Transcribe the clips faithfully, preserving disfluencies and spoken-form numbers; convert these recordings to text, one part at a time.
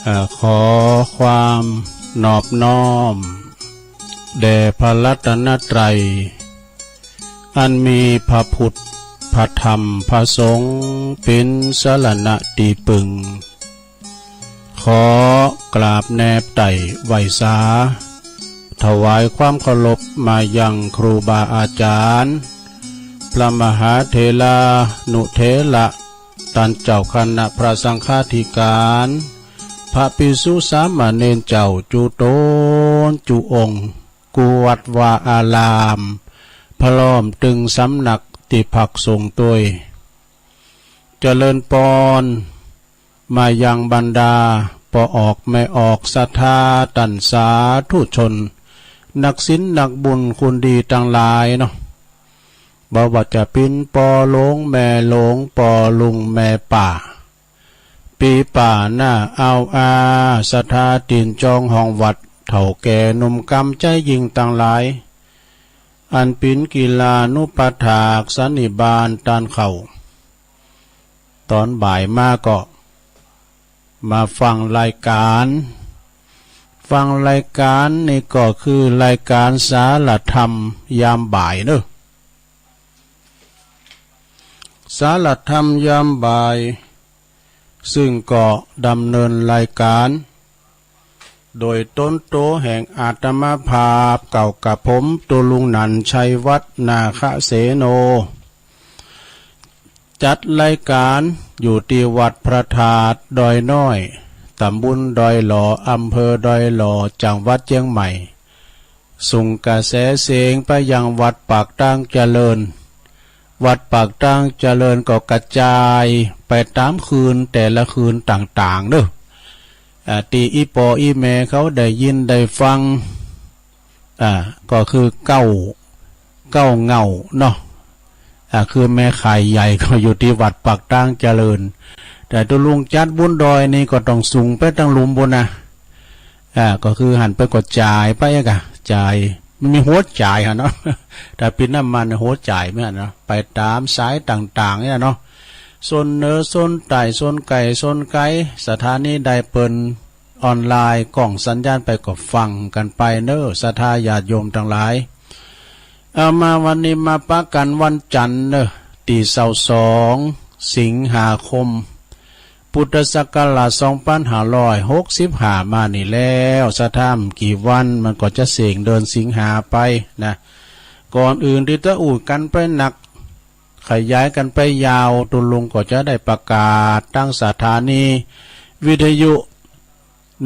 เอ่อ ขอความนอบน้อมแด่พระรัตนตรัย อันมีพระพุทธ พระธรรม พระสงฆ์ เป็นสรณะที่พึ่ง ขอกราบแนบไต่ไหว้สา ถวายความเคารพมายังครูบาอาจารย์ พระมหาเถรานุเถระ ต้านเจ้าคณะพระสังฆาธิการ พระภิกษุสามเณรเจ้าจุ๊ต๋นจุ๊องค์ กู้วัดวาอาราม พร้อมตึงสำนักตี้พักสงฆ์ตวย เจริญปอน มายังบรรดาป้อออกแม่ออกศรัทธาต้านสาธุชน นักศีลนักบุญคุณดีตังหลายเนาะ บ่ว่าจะเป๋นป้อหลวงแม่หลวง ป้อลุงแม่ป้า ปี้ป้าน้าอาวอา ศรัทธาตี้จองห้องวัด เฒ่าแก่หนุ่มกำใจ๋ยิ่งตังหลาย อันเป๋นกิลานุปัฏฐากสันนิบาตต้านเข่า ต๋อนบ่ายมาก็มาฟังรายการ ฟังรายการนี่ก็คือรายการสารธรรมยามบ่ายเนาะ สารธรรมยามบ่าย ซึ่งก็ดำเนินรายการ โดยต้นตั๋วแห่งอาตมาภาพเก่ากับผม ตุ๊ลุงหนันชัยวัฒน์ นาคเสโน จัดรายการอยู่ตี้วัดพระธาตุดอยน้อย ตำบลดอยหล่อ อำเภอดอยหล่อ จังหวัดเจียงใหม่ ส่งกระแสเสียงไปยังวัดปากตางเจริญ วัดปากตางเจริญก็กระจายไปต๋ามคืนแต่ละคืนต่างๆ เนาะ อ่า ตี้อี่ป้ออี่แม่เขาได้ยินได้ฟัง อ่า ก็คือเก้า เก้าเหง้าเนาะ อ่า คือแม่ข่ายใหญ่ก็อยู่ตี้วัดปากตางเจริญ แต่ตุ๊ลุงจัดบุญดอยนี่ก็ต้องส่งไปตังลุ่มปู๊นนะ อ่า ก็คือหันไปก็จ่ายไปอะกะ จ่าย มันมีหัวจ่ายหันเนาะ ถ้าเป๋นน้ำมันหัวจ่ายไม่หันเนาะ ไปต๋ามสายต่างๆ เนี่ยเนาะ โซนเหนือ โซนใต้ โซนไก๋ โซนไก๋ สถานีใดเปิ้นออนไลน์ กล้องสัญญาณไปก็ฟังกั๋นไปเนาะ ศรัทธาญาติโยมตังหลาย เอามาวันนี้มาปะกั๋นวันจันทร์เนาะ ตี้ซาวสอง สิงหาคม พุทธศักราชสองปันห้าร้อยหกสิบห้ามานี่แล้ว ศรัทธาบ่กี่วันมันก็จะเส้งเดือนสิงหาไปนะ ก่อนอื่นตี้จะอู้กั๋นไปนัก ขยายกั๋นไปยาว ตุ๊ลุงก็จะได้ประกาศตังสถานีวิทยุ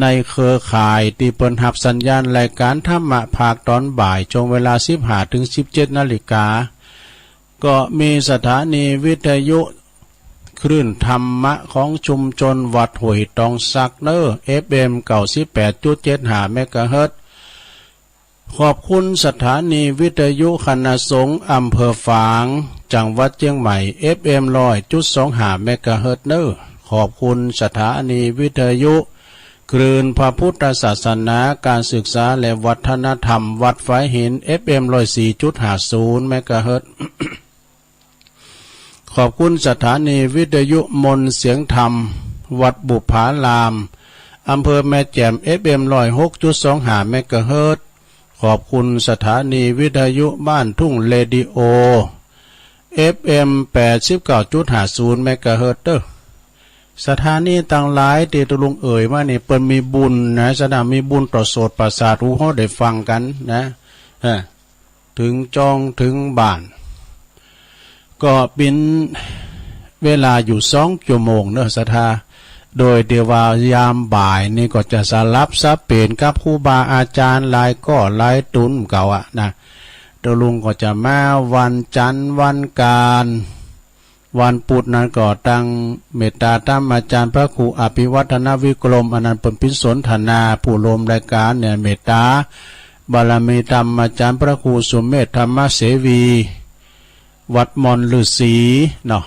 ในเครือข่ายตี้เปิ้นฮับสัญญาณรายการธรรมะภาคต๋อนบ่าย ช่วงเวลาสิบห้าถึงสิบเจ็ดนาฬิกา ก็มีสถานีวิทยุคลื่นธรรมะของชุมชนวัดห้วยตองสักเนาะ เอฟเอ็มเก้าสิบแปดจุดเจ็ดห้าเมกะเฮิรตซ์ ขอบคุณสถานีวิทยุคณะสงฆ์อำเภอฝาง จังหวัดเชียงใหม่ เอฟเอ็มร้อยจุดสองห้าเมกะเฮิรตซ์เนาะ ขอบคุณสถานีวิทยุคลื่นพระพุทธศาสนา การศึกษาและวัฒนธรรมวัดฝายหิน เอฟเอ็มร้อยสี่จุดห้าศูนย์เมกะเฮิรตซ์ ขอบคุณสถานีวิทยุมนต์เสียงธรรม วัดบุพาราม อำเภอแม่แจ่ม เอฟเอ็มร้อยหกจุดสองห้าเมกะเฮิรตซ์ ขอบคุณสถานีวิทยุบ้านทุ่งเรดิโอ เอฟเอ็มแปดสิบเก้าจุดห้าศูนย์เมกะเฮิรตซ์เนาะ สถานีตังหลายตี้ตุ๊ลุงเอ่ยมานี่เปิ้นมีบุญนะ สถานีมีบุญต่อโสตประสาทหูเฮาได้ฟังกั๋นนะ เออ เถิงจ้องเถิงบ้าน ก็เป๋นเวลาอยู่สองชั่วโมงเนาะศรัทธา โดยตี้ว่ายามบ่ายนี่ก็จะสลับสับเป๋นกับครูบาอาจ๋ารย์หลายก้อหลายตุ๊นเก่าอะนะ ตุ๊ลุงก็จะมาวันจันทร์วันอังคาร วันพุธนั้นก็ตังเมตตาธรรมอาจ๋ารย์พระครูอภิวัฒนวิกรม อันนั้นเปิ้นเป๋นสนทนา ผู้ร่วมรายการเนี่ยเมตตาบารมีธรรมอาจ๋ารย์พระครูสุเมธธรรมเสวี วัดม่อนฤๅษีเนาะ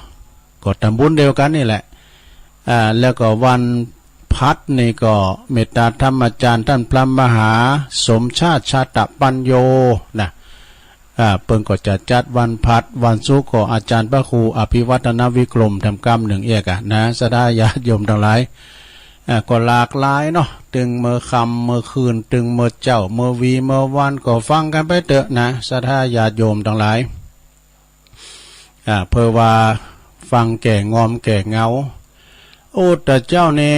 ก็ต๋ำบลเดียวกั๋นนี่แหละ อ่า แล้วก็วัน พัดนี่ก็เมตตาธรรมอาจ๋ารย์ต้านพระมหาสมชาติชาตปัญโญนะ อ่า เปิ้นก็จะจัดวันพัด วันศุกร์ก็อาจ๋ารย์พระครูอภิวัฒนวิกรม ทำกรรมหนึ่งเอกอะนะ ศรัทธาญาติโยมตังหลาย อ่า ก็หลากหลายเนาะ ตึงเมื่อค่ำเมื่อคืน ตึงเมื่อเจ๊าเมื่อวีเมื่อวัน ก็ฟังกันไปเต๊อะนะ ศรัทธาญาติโยมตังหลาย อ่า เพื่อว่าฟังแก่งอมแก่เหงา โอ้ แต่เจ๊านี่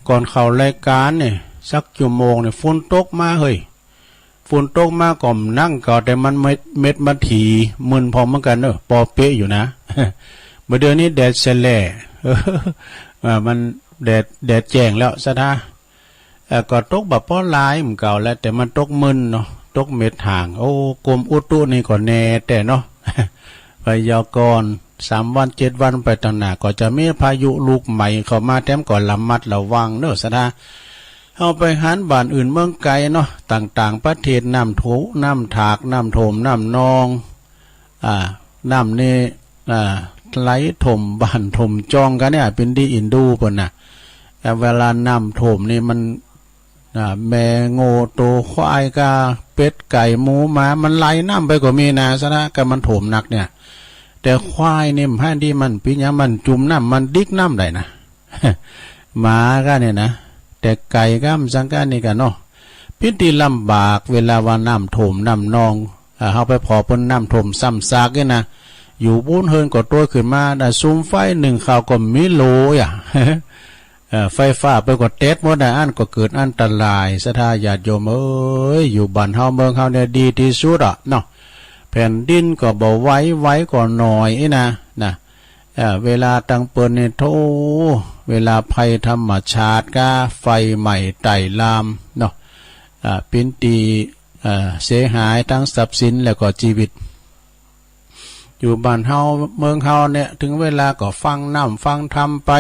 ก่อนเข้ารายการนี่ สักชั่วโมงนี่ ฝนตกมาเฮ้ย ฝนตกมาก็นั่งก็ แต่มันเม็ด เม็ดมันถี่ มึนพอเหมือนกันเนอะ ปอเป๊ะอยู่นะ เมื่อเดือนนี้แดดแสแหล่ อ่า มันแดด แดดแจ้งแล้ว ศรัทธา เอ่อ ก็ตกบ่ปอหลายเหมือนเก่าแล้ว แต่มันตกมึนเนาะ ตกเม็ดห่าง โอ้ กรมอุตุนี่ก็แน่แต่เนาะ พยากรณ์ สามวันเจ็ดวันไปตังหน้า ก็จะมีพายุลูกใหม่เข้ามาแถม ก็ระมัดระวังเนอะ ศรัทธา เฮาไปหันบ้านอื่นเมืองไกลเนาะ ต่างๆประเทศ น้ำท่วม น้ำถาก น้ำท่วม น้ำนอง อ่า น้ำนี่ อ่า ไหลท่วมบ้านท่วมจองกันเนี่ย เป็นดีอินดูเปิ้นน่ะ แต่เวลาน้ำท่วมนี่มัน อ่า แม่โง่โตควายกา เป็ดไก่หมูหมา มันไหลน้ำไปก็มีนะ ศรัทธา ก็มันท่วมหนักเนี่ย แต่ควายนี่มันดี มันปิ้นหยัง มันจุ่มน้ำ มันดิกน้ำได้นะ หมาก็เนี่ยนะ แต่ไก่ก็มันสังกันนี่กันเนาะ เป็นตี้ลำบาก เวลาว่าน้ำท่วมน้ำนอง อ่า เฮาไปผ่อเปิ้นน้ำท่วมซ้ำซากนี่นะ อยู่ปู๊นเฮิรนก็โตยขึ้นมา แต่สุมไฟนึ่งข้าวก็มีโหลอ่ะ เอ่อ ไฟฟ้าไปก็เต็ดหมดนะ อันก็เกิดอันตราย ศรัทธาญาติโยมเอ้ย อยู่บ้านเฮาเมืองเฮาเนี่ยดีที่สุดอ่ะเนาะ แผ่นดินก็บ่ไหว ไหวก็หน่อยนี่นะ นะ เอ่อ เวลาตังเปิ้นนี่โธ่ เวลาภัยธรรมชาติกา ไฟไหม้ไต่ลามเนาะ อ่า เป็นตี้ อ่า เสียหายทั้งทรัพย์สินแล้วก็ชีวิต อยู่บ้านเฮาเมืองเฮาเนี่ย ถึงเวลาก็ฟังน้ำฟังธรรมไป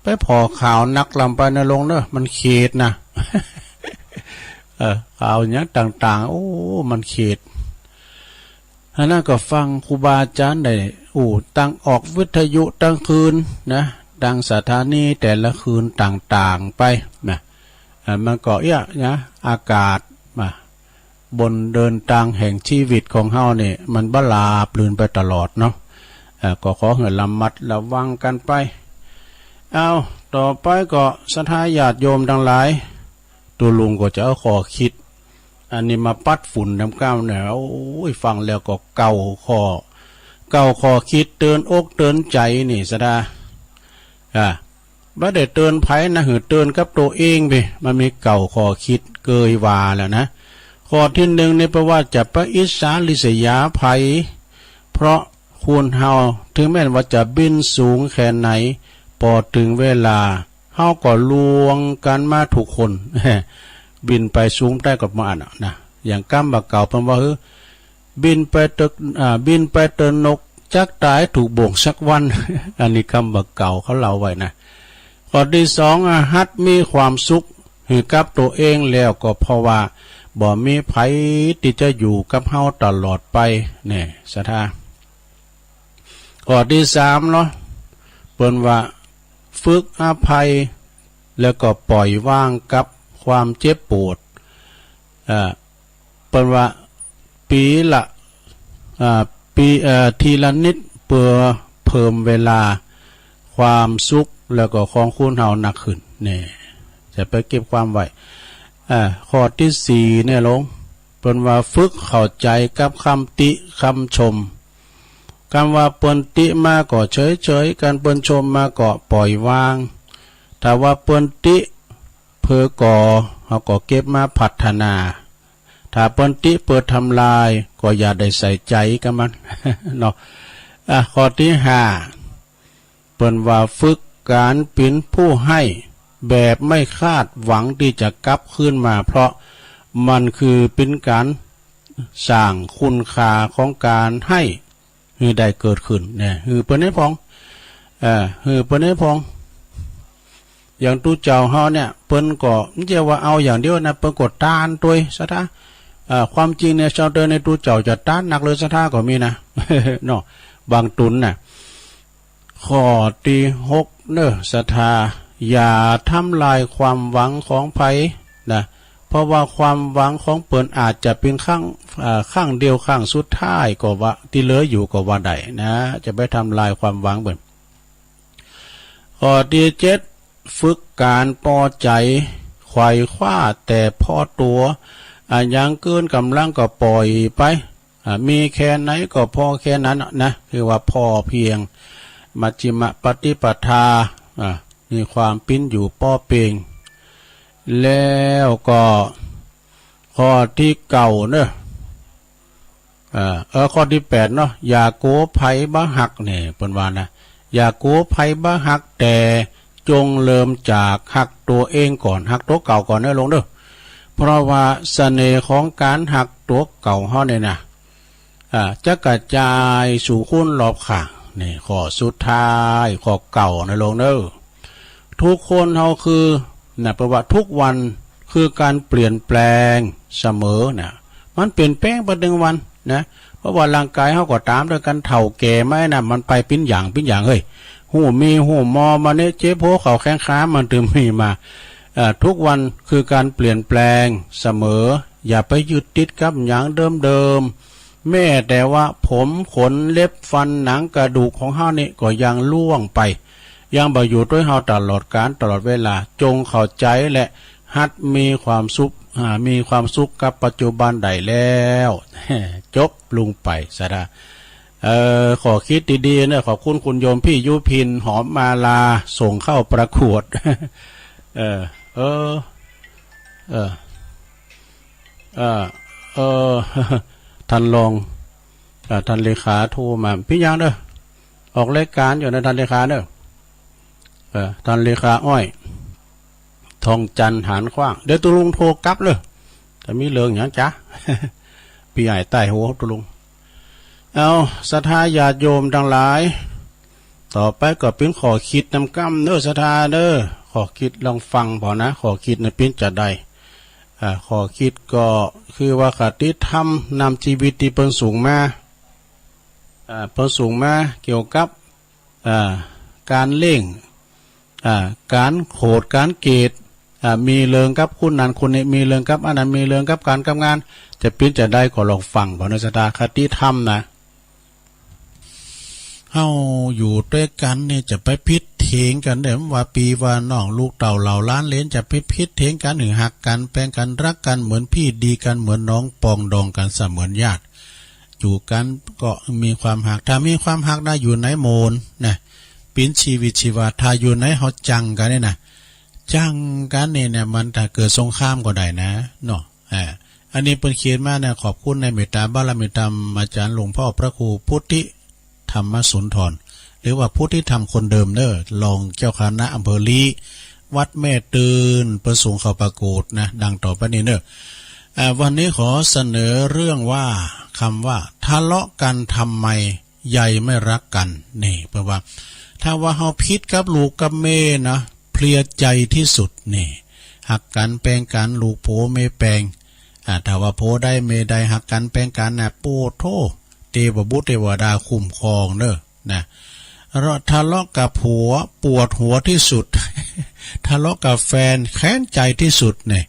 ไปผ่อข่าวนักลำไปนะลงเนอะ มันเขตนะ เออ ข่าวอย่างต่างๆ โอ้ มันเขต อันนั้นก็ฟังครูบาอาจารย์ได้ โอ้ ตั้งออกวิทยุตั้งคืนนะ ตั้งสถานีแต่ละคืนต่างๆไปนะ อ่า มันก็เอี้ยนะ อากาศมา บนเดินตางแห่งชีวิตของเฮานี่ มันบ่ราบรื่นไปตลอดเนาะ อ่า ก็ขอให้ระมัดระวังกันไป เอา ต่อไปก็ศรัทธาญาติโยมทั้งหลาย ตัวลุงก็จะเอาข้อคิด อันนี้มาปัดฝุ่นนำก้าวเนี่ย โอ้ย ฟังแล้วก็เก่าข้อ เก่าข้อคิดเตือนอกเตือนใจนี่ ศรัทธา อ่า บ่ได้เตือนไผนะ หือเตือนกับตัวเองไป มันมีเก่าข้อคิดเกยว่าแล้วนะ ข้อที่หนึ่งนี่แปลว่าจะไปอิจฉาริษยาไผ เพราะคนเฮาถึงแม้ว่าจะบินสูงแค่ไหน พอถึงเวลาเฮาก็ล่วงกันมาทุกคน บินไปสูงได้ก็บ่อันนะ อย่างกำบ่าเก่าเปิ้นว่า หือ บินไปเต๊อะ อ่า บินไปเต๊อะนก จักตายถูกบ่งสักวัน อันนี้กำบ่าเก่าเขาเล่าไว้นะ ข้อที่สอง อ่ะ หัดมีความสุขหื้อกับตัวเองแล้วก็เพราะว่าบ่มีไผตี้จะอยู่กับเฮาตลอดไป เนี่ย ศรัทธา ข้อที่สามเนาะ เปิ้นว่าฝึกอภัย แล้วก็ปล่อยวางกับความเจ็บปวด อ่า เปิ้นว่าปีละ อ่า ปี เอ่อ ทีละนิด เพื่อเพิ่มเวลาความสุขแล้วก็ของคนเฮานักขึ้น เนี่ย จะไปเก็บความไว้ อ่า ข้อที่สี่เนี่ยลง เปิ้นว่าฝึกเข้าใจกับคำติคำชม กำว่าเปิ้นติมาก็เฉยๆ กันเปิ้นชมมาก็ปล่อยวาง ถ้าว่าเปิ้นติเพื่อก่อ เฮาก็เก็บมาพัฒนา ถ้าเปิ้นติเพื่อทำลาย ก็อย่าได้ใส่ใจกับมัน เนาะ อ่ะ ข้อที่ห้า เปิ้นว่าฝึกการเป็นผู้ให้แบบไม่คาดหวังที่จะกลับคืนมา เพราะมันคือเป็นการสร้างคุณค่าของการให้หื้อได้เกิดขึ้นเนี่ย หื้อเปิ้นได้พอง เอ่อ หื้อเปิ้นได้พอง อย่างตุ๊เจ้าเฮาเนี่ย เปิ้นก็บ่ใจ้ว่าเอาอย่างเดียวนะ เปิ้นก็ตานตวย ศรัทธา เอ่อ ความจริงเนี่ย ชาวเตยในตุ๊เจ้าจะตานหนักเลย ศรัทธาก็มีนะ เนาะ บางตนน่ะ ข้อที่หกเนอะ ศรัทธา อย่าทำลายความหวังของไผนะ เพราะว่าความหวังของเปิ้นอาจจะเป็นครั้ง เอ่อ ครั้งเดียวครั้งสุดท้ายก็ว่า ตี้เหลืออยู่ก็ว่าได้นะ จะไปทำลายความหวังเปิ้น ข้อที่เจ็ด ฝึกการพอใจ ไขว่คว้าแต่พอตัว อ่ะ ยังเกินกำลังก็ปล่อยไป อ่ะ มีแค่ไหนก็พอแค่นั้นนะ คือว่าพอเพียง มัชฌิมปฏิปทา อ่ะ มีความปิ้นอยู่ป้อเปง แล้วก็ข้อที่เก้าเนอะ เอ่อ เออ ข้อที่แปดเนาะ อย่ากั๋วใผบ่ฮัก นี่เปิ้นว่านะ อย่ากั๋วใผบ่ฮัก แต่จงเริ่มจากฮักตั๋วเองก่อน ฮักตั๋วเก่าก่อนเนอะลุงเนอะ เพราะว่าเสน่ห์ของการฮักตั๋วเก่าเฮาเนี่ยนะ อ่า จะกระจายสู่คนรอบข้าง นี่ข้อสุดท้าย ข้อเก้านะลุงเนอะ ทุกคนเฮาคือ นะ แปลว่าทุกวันคือการเปลี่ยนแปลงเสมอนะ มันเปลี่ยนแปลงไปทุกวันนะ เพราะว่าร่างกายเฮาก็ต๋ามด้วยกัน เฒ่าแก่มานะ มันไปปิ้นอย่างปิ้นอย่าง เฮ้ย ฮู้มีฮู้มอมาเนี่ย เจ็บหัวเข่าแข้งขา มันตึงมีมา เอ่อ ทุกวันคือการเปลี่ยนแปลงเสมอ อย่าไปยึดติดกับอย่างเดิมๆ แม้แต่ว่าผมขนเล็บฟันหนังกระดูกของเฮานี่ก็ยังล่วงไป ยังบ่อยู่ตวยเฮาตลอดกาลตลอดเวลา จงเข้าใจและหัดมีความสุข อ่า มีความสุขกับปัจจุบันได้แล้ว จบลงไปซะนะ เอ่อ ข้อคิดดีๆ เนอะ ขอบคุณคุณโยมพี่ยุพิน หอมมาลา ส่งเข้าประกวด เออ เออ เออ เออ เออ ท่านรอง อ่า ท่านเลขาโทรมา ปิ้นหยังเนอะ ออกรายการอยู่นะ ท่านเลขาเนอะ เออ ท่านเลขาอ้อย ทองจันทร์หานขว้าง เดี๋ยวตุ๊ลุงโทรกลับเลย จะมีเรื่องหยังจ๊ะ ปี้ใหญ่ใต้หัวตุ๊ลุง เอา ศรัทธาญาติโยมทั้งหลาย ต่อไปก็เป๋นข้อคิดนำกำเนอะ ศรัทธาเนอะ ข้อคิดลองฟังผ่อนะ ข้อคิดนะเป๋นจะใด อ่า ข้อคิดก็คือว่าคติธรรมนำชีวิตตี้เปิ้นส่งมา อ่า เปิ้นส่งมาเกี่ยวกับ อ่า ก๋านเล่ง อ่า ก๋านโขดก๋านเกลียด อ่า มีเรื่องกับคนนั้นคนนี้ มีเรื่องกับอันนั้น มีเรื่องกับก๋านกับงาน จะเป๋นจะใดก็ลองฟังผ่อเนอะ ศรัทธา คติธรรมนะ เฮาอยู่ตวยกั๋นนี่จะไปผิดเถียงกั๋นเด้อ ว่าปี้ว่าน้อง ลูกเต้าเหล่าหลานเหลน จะไปผิดเถียงกั๋น หื้อฮักกั๋นแปงกั๋น ฮักกั๋นเหมือนปี้ดีกั๋นเหมือนน้อง ปองดองกั๋นเสมือนญาติ อยู่กั๋นก็มีความฮัก ถ้ามีความฮักนะ อยู่ไหนโมนนะ เป๋นชีวิตชีวา ถ้าอยู่ไหนเฮาจังกั๋นนี่นะ จังกั๋นนี่เนี่ย มันจะเกิดสงครามก็ได้นะเนาะ อ่า อันนี้เปิ้นเขียนมานะ ขอบคุณในเมตตาบารมีธรรมอาจารย์หลวงพ่อพระครูพุทธิธรรมสุนทร หรือว่าพุทธิธรรมคนเดิมเนอะ รองเจ้าคณะอำเภอลี้ วัดแม่ตื่น เปิ้นส่งเข้าประกวดนะ ดังต่อไปนี้เนอะ อ่า วันนี้ขอเสนอเรื่องว่า คำว่าทะเลาะกันทำไม ใยไม่รักกัน นี่ แปลว่า ถ้าว่าเฮาผิดกับลูกกับแม่นะ เพลียใจที่สุด นี่ ฮักกั๋นแปงกั๋น ลูกผัวแม่แปง อ่า ถ้าว่าผัวได้แม่ได้ฮักกั๋นแปงกั๋นนะ โป้โธ่ เตวบุตรเตวดาคุ้มครองเนอะ นะ ทะเลาะกับผัวปวดหัวที่สุด ทะเลาะกับแฟนแค้นใจที่สุด นี่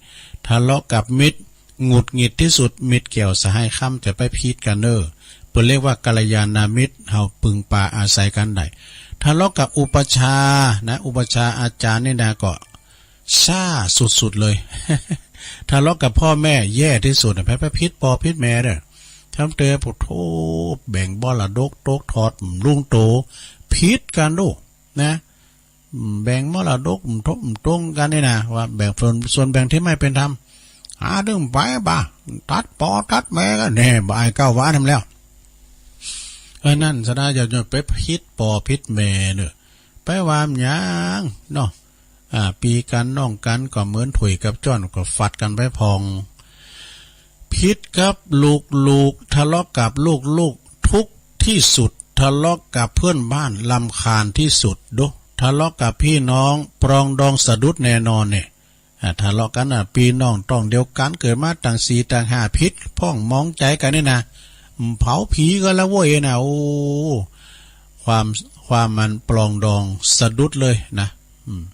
ทะเลาะกับมิตร หงุดหงิดที่สุด มิตรแก้วสหายคำ จะไปผิดกั๋นเนอะ เปิ้นเรียกว่ากัลยาณมิตร เฮาพึ่งปาอาศัยกั๋นได้ ทะเลาะกับอุปัชฌาย์นะ อุปัชฌาย์อาจารย์นี่นะ ก็ซ่าสุดๆ เลย ทะเลาะกับพ่อแม่แย่ที่สุดนะ ไป ไปผิดป้อผิดแม่เด้อ ทำเตอ โป้โธ่ แบ่งมรดกตกทอด ลุงโต ผิดกั๋นดูนะ อืม แบ่งมรดกมันทบมันตรงกั๋นนี่นะ ว่าแบ่งส่วน ส่วนแบ่งที่ไม่เป็นธรรม หาเรื่องไปบ่า ตัดป้อตัดแม่กั๋นแน่ บ่าไอ้เก้าว่าทำแล้ว เออ นั่นศรัทธาญาติโยม ไปผิดป้อผิดแม่เนอะ ไปว่ามันหยังเนาะ อ่า ปี้กั๋นน้องกั๋นก็เหมือนถุยกับจ้อน ก็ฟัดกั๋นไปพ่อง ผิดกับลูกๆ ทะเลาะกับลูกๆ ทุกข์ที่สุด ทะเลาะกับเพื่อนบ้านรำคาญที่สุด ดู ทะเลาะกับพี่น้องปรองดองสะดุดแน่นอนเนี่ย อ่า ทะเลาะกั๋นน่ะ ปี้น้องต๊องเดียวกั๋น เกิดมาตั้งสี่ตั้งห้า ผิดพ้องมองใจ๋กั๋นนี่นะ เผาผีกั๋นแล้วเว้ยนะ โอ้ ความ ความมันปรองดองสะดุดเลยนะ อืม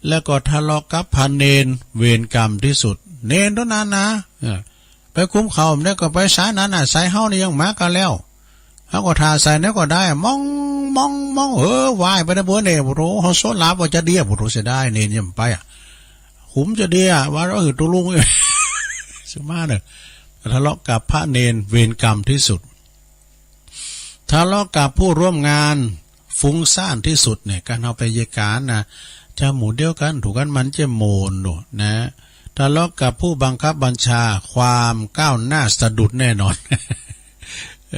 แล้วก็ทะเลาะกับพระเณร เวรกรรมที่สุด เณรเต้านั้นนะ เออ ไปกุมเขาเนี่ยก็ไปสายนั้นน่ะ สายเฮานี่ยังมากั๋นแล้ว Han kan ta seg, det kan det. Mong, mong, mong. Øh, hva er det på det? Hvor så lav og ikke det? Hvor så det er en hjemme på, ja. Hun ikke det, hva er det? Du lung. Så man det. ทะเลาะกับพระเณร เวรกรรมที่สุด ทะเลาะกับผู้ร่วมงาน ฟุ้งซ่านที่สุดเนี่ย การเอาไปเยียกานนะ จะหมู่เดียวกัน ถูกกันมันจะโมนดูนะ ทะเลาะกับผู้บังคับบัญชา ความก้าวหน้าสะดุดแน่นอน เอ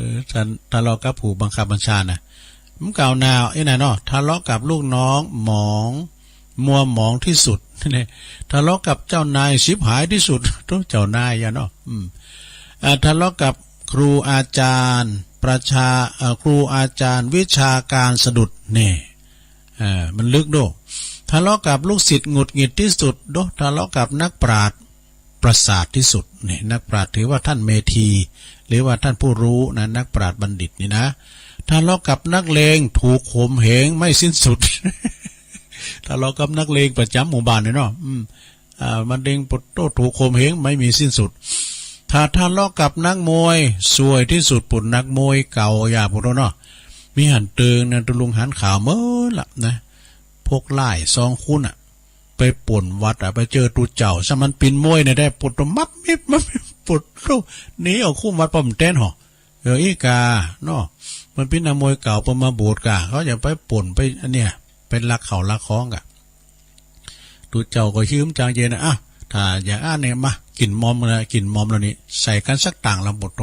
อ ทะ- ทะเลาะกับผู้บังคับบัญชานะ มันก้าวหน้าไอ้นั่นเนาะ ทะเลาะกับลูกน้อง หมอง มัวหมองที่สุด เนี่ย ทะเลาะกับเจ้านาย ชิบหายที่สุด โธ่ เจ้านายอะเนาะ อืม อ่า ทะเลาะกับครูอาจารย์ ประชา เอ่อ ครูอาจารย์ วิชาการสะดุด เนี่ย อ่า มันลึกโด ทะเลาะกับลูกศิษย์ หงุดหงิดที่สุดโด ทะเลาะกับนักปราชญ์ ประสาทที่สุด เนี่ย นักปราชญ์ ถือว่าท่านเมธี หรือว่าท่านผู้รู้นะ นักปราชญ์บัณฑิตนี่นะ ทะเลาะกับนักเลง ถูกข่มเหงไม่สิ้นสุด ทะเลาะกับนักเลงประจำหมู่บ้านเนี่ยเนาะ อืม อ่า มันเด้งปวดโต้ ถูกข่มเหงไม่มีสิ้นสุด ถ้าทะเลาะกับนักมวย ซวยที่สุด ปวดนักมวยเก่า อย่าปวดเนาะ มีหันเติงนะ ตุลุงหันข่าวเมื่อละนะ พวกไล่ซองคุณอะ ไปป่นวัดอะ ไปเจอตูเจ้า ซะมันปินมวยเนี่ยได้ ปวดตัวมับมิบมับมิบ ปวดโต้ หนีออกคุ้มวัดป้อมแตนหอ เออ อีกา เนาะ มันเป็นนักมวยเก่า พอมาบวชกะ เขาจะไปป่น ไป อันเนี้ย ไปลักเขาลักของกะ ตูเจ้าก็หื้มจางเย็นนะ อ่ะ ถ้าอย่างอันเนี่ย มา กินมอมนะ กินมอมแล้วนี่ ใส่กันสักต่างละหมดโต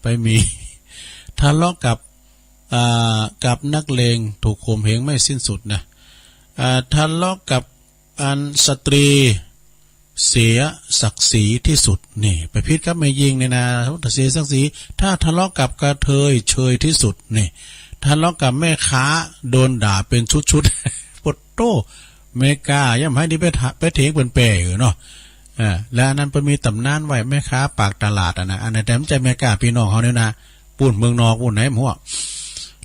ไปมี ทะเลาะกับ อ่า กับนักเลง ถูกข่มเหงไม่สิ้นสุดนะ อ่า ทะเลาะกับ อันสตรี เสียศักดิ์ศรีที่สุด นี่ ไปผิดกับแม่ญิงเนี่ยนะ เสียศักดิ์ศรี ถ้าทะเลาะกับกระเทย เชยที่สุด นี่ ทะเลาะกับแม่ค้า โดนด่าเป็นชุดๆ ปวดโต้ เมกา ย่ำให้ดีไปถ- ไปเถียงเป็นแปรอยู่เนาะ อ่า และอันนั้นเปิ้นมีตำนานไว้ แม่ค้าปากตลาดอะนะ อันนั้นแต่มันจะเมกาพี่น้องเขาเนี่ยนะ ปูนเมืองนอกปูนไหนหมวก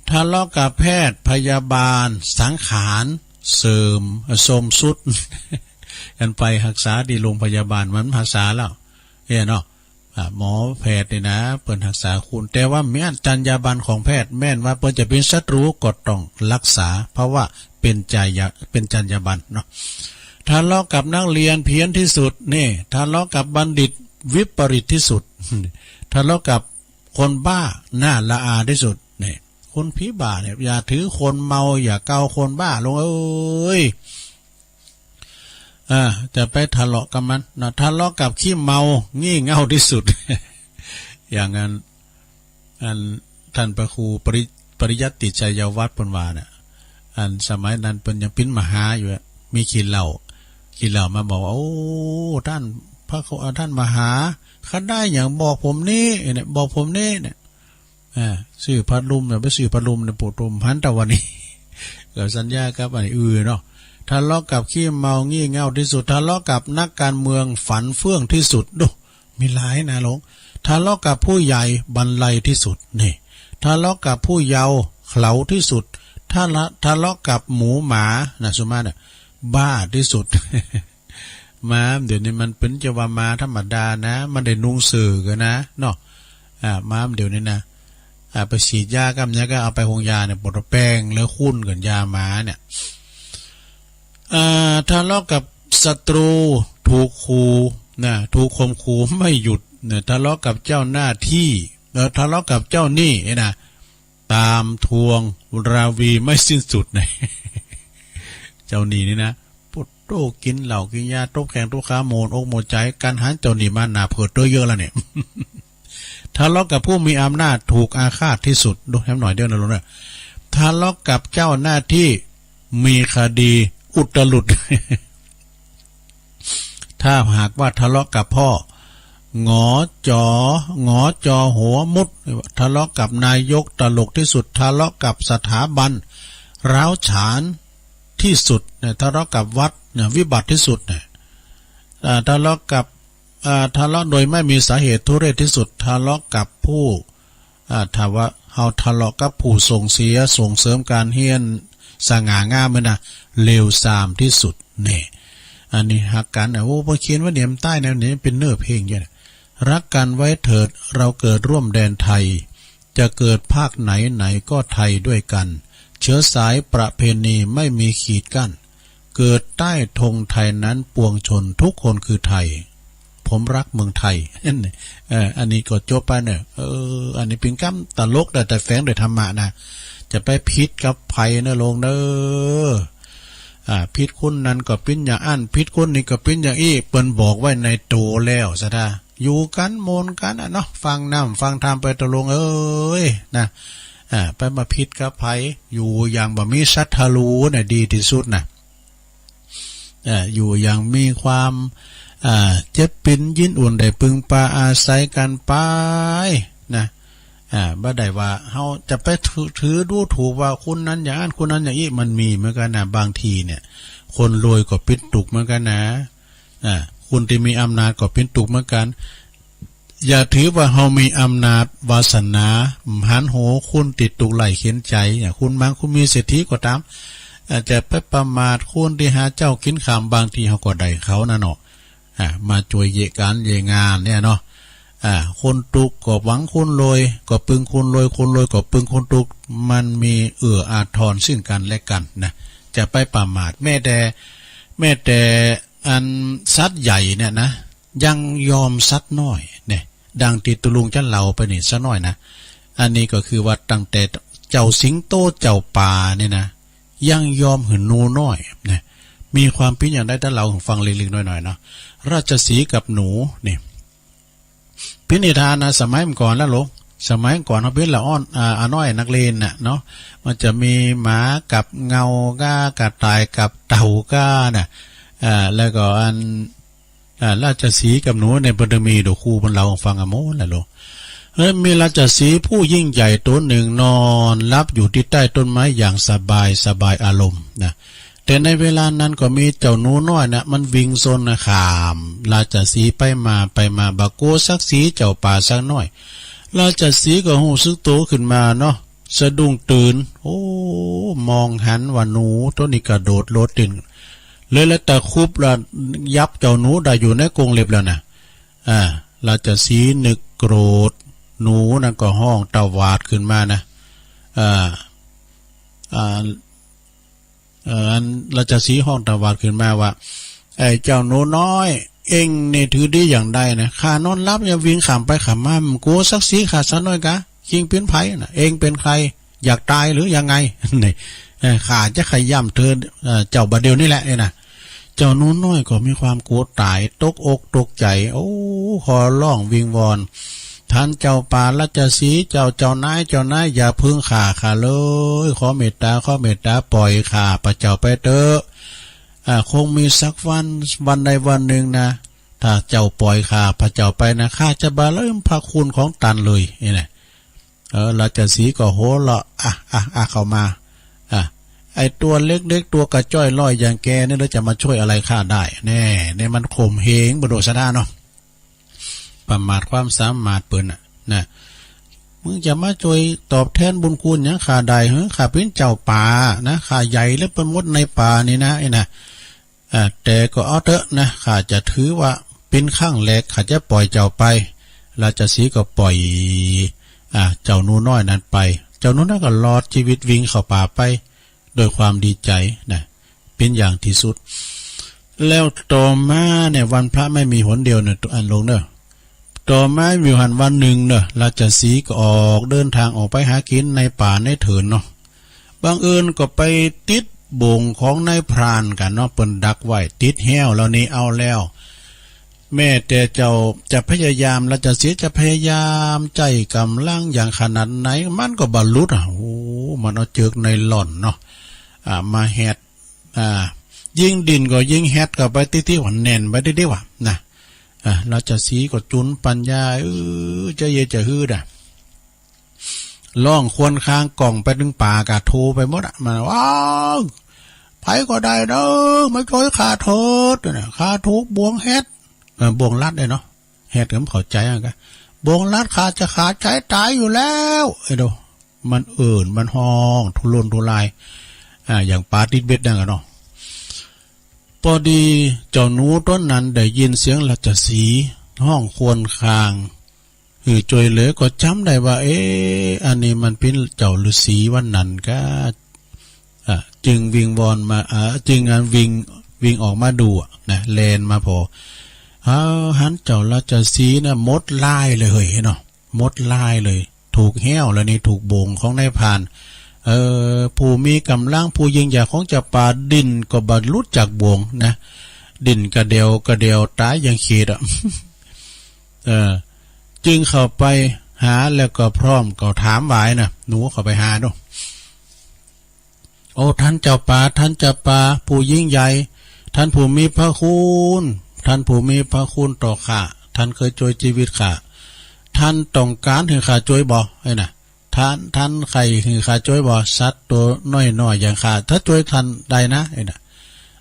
ทะเลาะกับแพทย์พยาบาล สังขาร เสริม สมสุด กันไปหักษาที่โรงพยาบาล มันหักษาแล้ว เนี่ยเนาะ อ่า หมอแพทย์นี่นะ เปิ้นหักษาคุณ แต่ว่ามีอันจรรยาบรรณของแพทย์ แม้นว่าเปิ้นจะเป็นศัตรูก็ต้องรักษา เพราะว่าเป็นจรรยา- เป็นจรรยาบรรณเนาะ ทะเลาะกับนักเรียนเพี้ยนที่สุด นี่ ทะเลาะกับบัณฑิตวิปริตที่สุด ทะเลาะกับคนบ้า น่าละอาที่สุด นี่ คนผีบ้าเนี่ย อย่าถือคนเมา อย่าเกาคนบ้า ลงเอ้ย อ่า จะไปทะเลาะกับมันนะ ทะเลาะกับขี้เมา งี่เง่าที่สุด อย่างนั้น อันท่านพระครูปริ- ปริยัติชัยวัฒน์เปิ้นว่าน่ะ อันสมัยนั้นเปิ้นยังปิ้นมหาอยู่อะ มีขี้เหล้า ขี้เหล้ามาบอกว่า โอ้ ท่านพระครู ท่านมหา คันได้อย่างบอกผมนี้เนี่ย บอกผมนี้เนี่ย อ่า ซื้อพัดลมเนี่ย ไปซื้อพัดลมเนี่ย ปวดลมหันตะวันนี้ ก็สัญญากับอันอื่นเนาะ ทะเลาะกับขี้เมา งี่เง่าที่สุด ทะเลาะกับนักการเมือง ฝันเฟื่องที่สุด ดู มีหลายนะหลวง ทะเลาะกับผู้ใหญ่ บันไลที่สุด นี่ ทะเลาะกับผู้เยาว์ เขลาที่สุด ทะเลาะ- ทะเลาะกับหมูหมา นะ สุมาเนี่ย บ้าที่สุด หมาเดี๋ยวนี้มันเปิ้นจะว่าหมาธรรมดานะ มันได้นุ่งเสื้อกันนะ เนาะ อ่า หมาเดี๋ยวนี้นะ อ่า ไปฉีดยากับเนี่ย ก็เอาไปโฮงยาเนี่ย ปวดแป้งแล้วคุ้นกันยาหมาเนี่ย อ่า ทะเลาะกับศัตรู ถูกขู่นะ ถูกข่มขู่ไม่หยุดนะ ทะเลาะกับเจ้าหน้าที่ เอ่อ ทะเลาะกับเจ้าหนี้เนี่ยนะ ตามทวงราวีไม่สิ้นสุดนะ เจ้าหนี้นี่นะ ปวดโต้ กินเหล้ากินยา ตบแข้งตบขา โมนอกโมนใจ กันหันเจ้าหนี้มาหน้าเผิดตัวเยอะแล้วเนี่ย ทะเลาะกับผู้มีอำนาจ ถูกอาฆาตที่สุด ดูแถมหน่อยเดียวนะลุงนะ ทะเลาะกับเจ้าหน้าที่ มีคดีอุตลุด ถ้าหากว่าทะเลาะกับพ่อ หงอจอ หงอจอหัวมุด ทะเลาะกับนายก ตลกที่สุด ทะเลาะกับสถาบัน ร้าวฉานที่สุดเนี่ย ทะเลาะกับวัดเนี่ย วิบัติที่สุดเนี่ย อ่า ทะเลาะกับ อ่า ทะเลาะโดยไม่มีสาเหตุ ทุเรศที่สุด ทะเลาะกับผู้ อ่า ถ้าว่าเฮาทะเลาะกับผู้ส่งเสีย ส่งเสริมการเฮียน สง่างามเนี่ยนะ เลวทรามที่สุด นี่ อันนี้ฮักกันนะ โอ้ พอเขียนว่าเนี่ยมันใต้แนวนี้ เป็นเนื้อเพลงเยอะนะ รักกันไว้เถิด เราเกิดร่วมแดนไทย จะเกิดภาคไหนไหนก็ไทยด้วยกัน เชื้อสายประเพณีไม่มีขีดกั้น เกิดใต้ธงไทยนั้นปวงชนทุกคนคือไทย ผมรักเมืองไทย เออ อันนี้ก็จบไปเนอะ เออ อันนี้เป็นกำตลกนะ แต่แฝงด้วยธรรมะนะ จะไปผิดกับไผเนอะ โลงเนอะ อ่า ผิดคนนั้นก็เป็นอย่างอั้น ผิดคนนี้ก็เป็นอย่างอี้ เปิ้นบอกไว้ในโตแล้วซะท่า อยู่กันโมนกันอะเนาะ ฟังน้ำฟังธรรมไปเถอะ โลงเอ้ย นะ อ่า ไปมาผิดกับไผ อยู่อย่างบ่มีศัตรูน่ะ ดีที่สุดนะ อ่า อยู่อย่างมีความ อ่า เจ็บปินยินอุ่น ได้พึ่งพาอาศัยกันไป นะ อ่า บ่ได้ว่าเฮาจะไปถือ ถือดูถูกว่าคนนั้นอย่างอั้น คนนั้นอย่างอี้ มันมีเหมือนกันนะ บางทีเนี่ย คนรวยก็เป็นทุกข์เหมือนกันนะ อ่า คนที่มีอำนาจก็เป็นทุกข์เหมือนกัน อย่าถือว่าเฮามีอำนาจวาสนา หันโหคนที่ทุกข์ไร้เข็ญใจ อ่า คนมั่งคนมีเศรษฐีก็ตาม อ่า จะไปประมาทคนที่หาเจ๊ากิ๋นค่ำ บางทีเฮาก็ได้เขานะเนาะ อ่า มาจ้วยเยียะก๋านเยียะงานเนี่ยเนาะ อ่า คนทุกข์ก็หวังคนรวย ก็ปึงคนรวย คนรวยก็ปึงคนทุกข์ มันมีเอื้ออาทรซึ่งกันและกันนะ จะไปประมาท แม้แต่ แม้แต่อันสัตว์ใหญ่เนี่ยนะ ยังยอมสัตว์น้อยเนี่ย ดังตี้ตุ๊ลุงจะเล่าไปนี่สักหน่อยนะ อันนี้ก็คือว่าตั้งแต่เจ้าสิงโตเจ้าป่าเนี่ยนะ ยังยอมหื้อหนูน้อยนะ มีความเป๋นอย่างใด ถ้าเล่าหื้อฟังเล็กๆน้อยๆเนาะ ราชสีห์กับหนูนี่ เป๋นนิทานนะ สมัยก่อนแล้วโลง สมัยก่อนเฮาเป๋นละอ่อน อ่า อาน้อยนักเรียนน่ะเนาะ มันจะมีหมากับเงาก้า กระต่ายกับเต่าก้าน่ะ อ่า แล้วก็อัน อ่า ราชสีห์กับหนูเนี่ย เปิ้นจะมี เดี๋ยวครูเปิ้นเล่าหื้อฟังอะหมดแหละโลง เฮ้ย มีราชสีห์ผู้ยิ่งใหญ่ตนหนึ่งนอนหลับอยู่ที่ใต้ต้นไม้อย่างสบาย สบายอารมณ์นะ แต่ในเวลานั้นก็มีเจ้าหนูน้อยน่ะ มันวิ่งซนน่ะ ข้ามราชสีห์ไปมาไปมา บ่กั๋วสักสีเจ้าป่าสักหน้อย ราชสีห์ก็ฮู้สึกโตขึ้นมาเนาะ สะดุ้งตื่น โอ้ มองหันว่าหนูโตนี้กระโดดโลดเต้น เลยละตะคุบละยับเจ้าหนูได้อยู่ในกรงเล็บแล้วน่ะ อ่า ราชสีห์นึกโกรธ หนูนั้นก็ฮ้องตวาดขึ้นมานะ อ่า อ่า เอ่อ อันราชสีห์ฮ้องตวาดขึ้นมาว่า ไอ้เจ้าหนูน้อย เอ็งนี่ถือดีอย่างใดนะ ข้านอนหลับเนี่ยวิ่งข้ามไปข้ามมา บ่กั๋วสักสีข้าสักหน้อยกา เอ็งเป๋นใผน่ะ เอ็งเป๋นใคร อยากต๋ายหรือยังไง นี่ เอ่อ ข้าจะขย้ำเถิด เอ่อ เจ้าบ่าเดี่ยวนี้แหละ นี่นะ เจ้าหนูน้อยก็มีความกั๋วต๋าย ตกอกตกใจ๋ โอ้ ขอร้องวิงวอน ท่านเจ้าป่าราชสีห์ เจ้า เจ้านาย เจ้านาย อย่าเพิ่งฆ่าข้าเลย ขอเมตต๋า ขอเมตต๋า ปล่อยข้าพเจ้าไปเต๊อะ อ่า คงมีสักวัน วันใดวันหนึ่งนะ ถ้าเจ้าปล่อยข้าพเจ้าไปนะ ข้าจะบ่ลืมพระคุณของต้านเลย นี่นะ เออ ราชสีห์ก็หัวเราะ อ่ะ อ่ะ อ่ะ เข้ามา อ่ะ ไอ้ตัวเล็กๆ ตัวกระจ้อยร่อยอย่างแกนี่แล้วจะมาช่วยอะไรข้าได้ แน่ นี่มันข่มเหงบ่โดสดาเนาะ ประมาทความสามารถเปิ้นน่ะ นะ มึงจะมาจ้วยตอบแทนบุญคุณหยังข้าได้เหรอ ข้าเป๋นเจ้าป่านะ ข้าใหญ่เหลือไปหมดในป่านี่นะ ไอ้นะ อ่า แต่ก็เอาเต๊อะนะ ข้าจะถือว่าเป๋นครั้งแรก ข้าจะปล่อยเจ้าไป ราชสีห์ก็ปล่อย อ่า เจ้าหนูน้อยนั้นไป เจ้าหนูน้อยก็รอดชีวิตวิ่งเข้าป่าไป ด้วยความดีใจ๋นะ เป๋นอย่างที่สุด แล้วต่อมาเนี่ย วันพระไม่มีหนเดียวเนี่ย อันโลงเนอะ ต่อมาอยู่หั้นวันหนึ่งเนอะ ราชสีห์ก็ออกเดินทางออกไปหากิ๋นในป่าในเถินเนาะ บังเอิญก็ไปติดบ่งของนายพรานกั๋นเนาะ เปิ้นดักไว้ ติดแฮ้วแล้วนี่ เอาแล้ว แม้แต่เจ้าจะพยายาม ราชสีห์จะพยายามใจ๊ก๋ำลังอย่างขนาดไหน มันก็บ่หลุดอ่ะ โอ้ มันเอาเจือกไนลอนเนาะ อ่า มาแฮ็ด อ่า ยิ่งดิ้นก็ยิ่งแฮ็ดเข้าไปติดๆ ว่าแน่นไปติดๆ ว่านะ อ่า ราชสีห์ก็จุนปัญญา เออ จะเยียะจะหื้อด่ะ ร้องครวญครางก้องไปเถิงป่ากา โทไปหมดอ่ะ มัน ว้าว ใผก็ได้เด้อ มาจ้วยข้าเถิด นะ ข้าถูกบ่วงแฮ็ด เออ บ่วงรัดเนี่ยเนาะ แฮ็ดก็บ่เข้าใจ๋อ่ะกะ บ่วงรัดข้าจะขาดใจ๋ต๋ายอยู่แล้ว ไอ้โด มันเอิ้น มันฮ้องทุรนทุราย อ่า อย่างป๋าติดเบ็ดนั่นกะเนาะ ปอดีเจ้าหนูโตนั้นได้ยินเสียงราชสีห์ฮ้องครวญคราง อือ จ้วยเหลือก็จำได้ว่า เอ๊ะ อันนี้มันเป็นเจ้าฤๅษีวันนั้นก็ อ่ะ จึงวิงวอนมา อ่ะ จึงอันวิง วิงออกมาดูอะนะ แล่นมาพอ เอา หันเจ้าราชสีห์นะ หมดลายเลยเนาะ หมดลายเลย ถูกแห้วแล้วนี่ ถูกบ่วงของนายพราน เออ ผู้มีกำลัง ผู้ยิ่งใหญ่ของจักรพรรดิ ดิ้นก็บ่หลุดจากบ่วงนะ ดิ้นกระเดียวกระเดียว ตายอย่างขีดอะ เออ จึงเข้าไปหาแล้วก็พร้อมก็ถามหวายนะ หนูเข้าไปหาดู โอ้ ท่านเจ้าป่า ท่านเจ้าป่า ผู้ยิ่งใหญ่ ท่านผู้มีพระคุณ ท่านผู้มีพระคุณต่อข้า ท่านเคยช่วยชีวิตข้า ท่านต้องการให้ข้าช่วยบ่ ไอ้น่ะ ท่าน ท่านใคร่ให้ข้าช่วยบ่ สัตว์ตัวน้อยๆ อย่างข้า ถ้าช่วยท่านได้นะ ไอ้น่ะ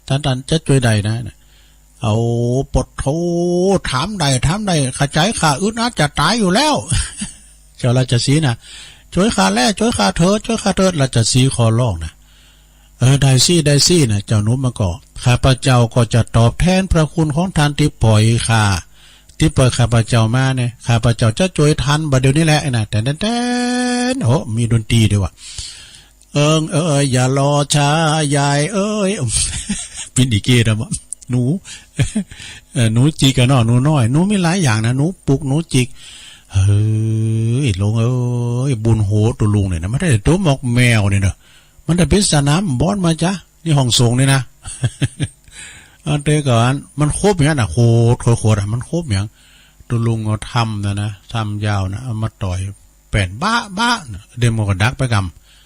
ท่าน ท่านจะช่วยได้นะ เอา ปะโถ ถามได้ ถามได้ ข้าใจข้าอึดอัดจะตายอยู่แล้ว เจ้าราชสีห์นะ ช่วยข้าแล ช่วยข้าเถิด ช่วยข้าเถิด ราชสีห์ขอร้องนะ เออ ได้สิ ได้สินะ เจ้าหนูมาก็ ข้าพเจ้าก็จะตอบแทนพระคุณของท่านที่ปล่อยข้า ที่ปล่อยข้าพเจ้ามาเนี่ย ข้าพเจ้าจะช่วยท่านบัดเดี๋ยวนี้แหละนะ แตนแตนแตน โอ้ มีดนตรีด้วยว่ะ เอิงเอ๋ย อย่ารอช้า ยายเอ๋ย ปิ้นอีเกดอะ หนู เอ่อ หนูจิกอะเนาะ หนูน้อย หนูมีหลายอย่างนะ หนูปุก หนูจิก เฮ้ย ลุงเอ๋ย บุญโห ตัวลุงเนี่ยนะ มันได้ตัวหมอกแมวเนี่ยเนาะ มันได้เป็นสนามบอลมาจ้ะ นี่ห้องส่งนี่นะ อันเตก่อน มันครบอย่างนั้นนะ โคตรโคตรโคตรอะ มันครบอย่าง ตัวลุงเอาทำนะนะ ทำยาวนะ เอามาต่อยแป้น บ้า บ้านะ เดี๋ยวมันก็ดักไปก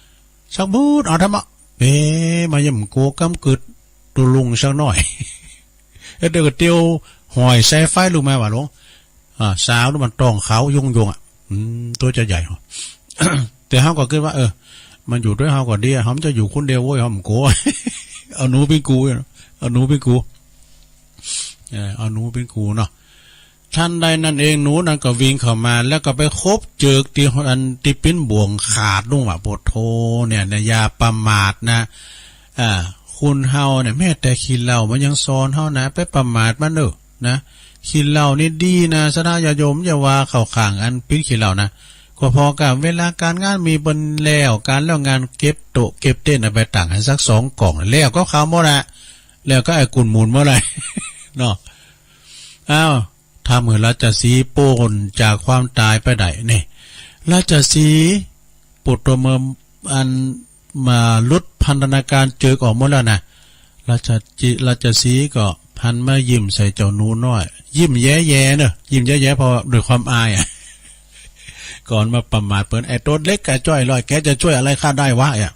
ำ สักบูด เอาทำอะ เอ๊ะ มาเยี่ยมโกกำกึด ตัวลุงสักหน่อย แล้วเดี๋ยวก็เตียวหอยสายไฟลุงมาว่าลุง อ่า สาวนี่มันต้องขาวยุงยุงอ่ะ อืม ตัวจะใหญ่หรอ แต่เฮาก็คิดว่า เออ มันอยู่ด้วยเฮาก็ดีอะ เฮาจะอยู่คนเดียวเว้ย เฮาบ่กลัว เอาหนูเป็นกู เอาหนูเป็นกู เออ เอาหนูเป็นกูเนาะ ทันใดนั้นเองหนูนั้นก็วิ่งเข้ามา แล้วก็ไปคบเจิกที่อันที่ปิ้นบ่วงขาดลุงว่า โพดโธ่เนี่ยนะ อย่าประมาทนะ อ่า คนเฮาเนี่ย แม้แต่ขี้เหล้ามันยังสอนเฮานะ ไปประมาทมันเด้อนะ ขี้เหล้านี่ดีนะ ศรัทธาญาติโยม อย่าว่าเข้าข้างอันปิ้นขี้เหล้านะ ก็พอกับเวลาการงานมีเปิ้นแล้ว การแล้วงานเก็บโต๊ะเก็บเต็นท์เอาไปตั้งให้สักสองกล่อง แล้วก็เข้าหมดละ แล้วก็ไอ้กุนหมุนหมดเลย เนาะ อ้าว ทำให้ราชสีห์ป๊นจากความตายไปได้นี่ ราชสีห์ ปุตตมอันมาหลุดพันธนาการเจิกออกหมดแล้วนะ ราชจิ ราชสีห์ก็หันมายิ้มใส่เจ้าหนูน้อย ยิ้มแย้ๆเนอะ ยิ้มแย้ๆ เพราะด้วยความอายอะ ก่อนมาประมาทเปิ้น ไอ้ตัวเล็กกระจ้อยลอย แกจะช่วยอะไรข้าได้วะ อ่ะ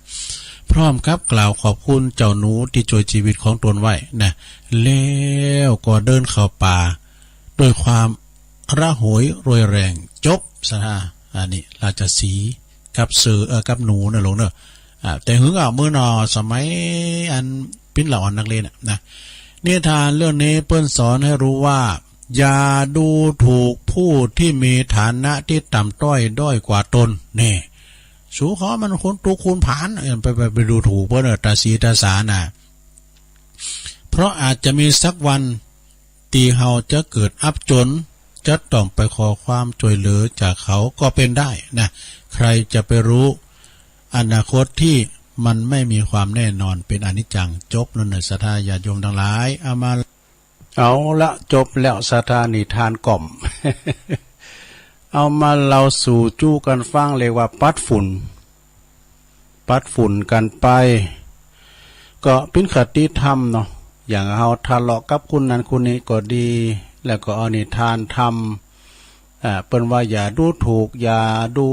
พร้อมกับกล่าวขอบคุณเจ้าหนูที่ช่วยชีวิตของตนไว้นะ แล้วก็เดินเข้าป่า ด้วยความระหวยโรยแรง จบ ศรัทธา อันนี้ราชสีห์กับเสือ เอ่อ กับหนูนะลุงเนอะ อ่า แต่หึงอ่ะ มื้อหน่อ สมัยอันปิ้นละอ่อนนักเรียนน่ะนะ นิทานเรื่องนี้เปิ้นสอนให้รู้ว่า อย่าดูถูกผู้ที่มีฐานะที่ต่ำต้อยด้อยกว่าตน นี่ สูเขามันคนตุกคนผาน เออ ไป ไป ไปดูถูกเปิ้นเนอะ ตาสีตาสาน่ะ เพราะอาจจะมีสักวัน ที่เฮาจะเกิดอับจน จะต้องไปขอความช่วยเหลือจากเขาก็เป็นได้นะ ใครจะไปรู้ อนาคตที่มันไม่มีความแน่นอน เป็นอนิจจัง จบแล้วเนอะ ศรัทธาญาติโยมทั้งหลาย เอามา เอาละ จบแล้ว ศรัทธานิทานก่อม เอามาเล่าสู่จู้กันฟัง เรียกว่าปัดฝุ่น ปัดฝุ่นกันไป ก็เป็นคติธรรมเนาะ อย่างเฮาทะเลาะกับคนนั้นคนนี้ก็ดี แล้วก็เอานิทานธรรม อ่า เปิ้นว่าอย่าดูถูก อย่าดู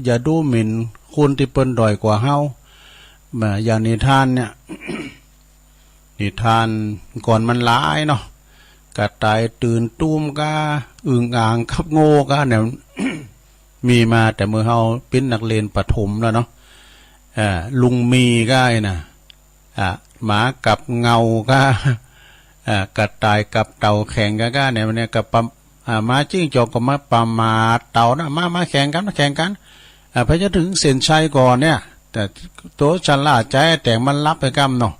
อย่าดูหมิ่นคนที่เปิ้นด้อยกว่าเฮา อ่า อย่างนิทานเนี่ย นิทานก่อนมันหลายเนาะ กระต่ายตื่นตูมกา อึ่งอ่างกับโง่กาเนี่ย มีมาแต่เมื่อเฮาปิ้นนักเรียนประถมแล้วเนาะ อ่า ลุงมีกาไอ้น่ะ อ่า หมากับเงากา อ่า กระต่ายกับเต่าแข่งกากาเนี่ย มันเนี่ยกับปะ อ่า หมาจิ้งจอกก็มาประมาทเต่านะ มา มาแข่งกัน มาแข่งกัน อ่า ใผจะถึงเส้นชัยก่อนเนี่ย แต่ตัวชะล่าใจ แต่มันหลับไปกำเนาะ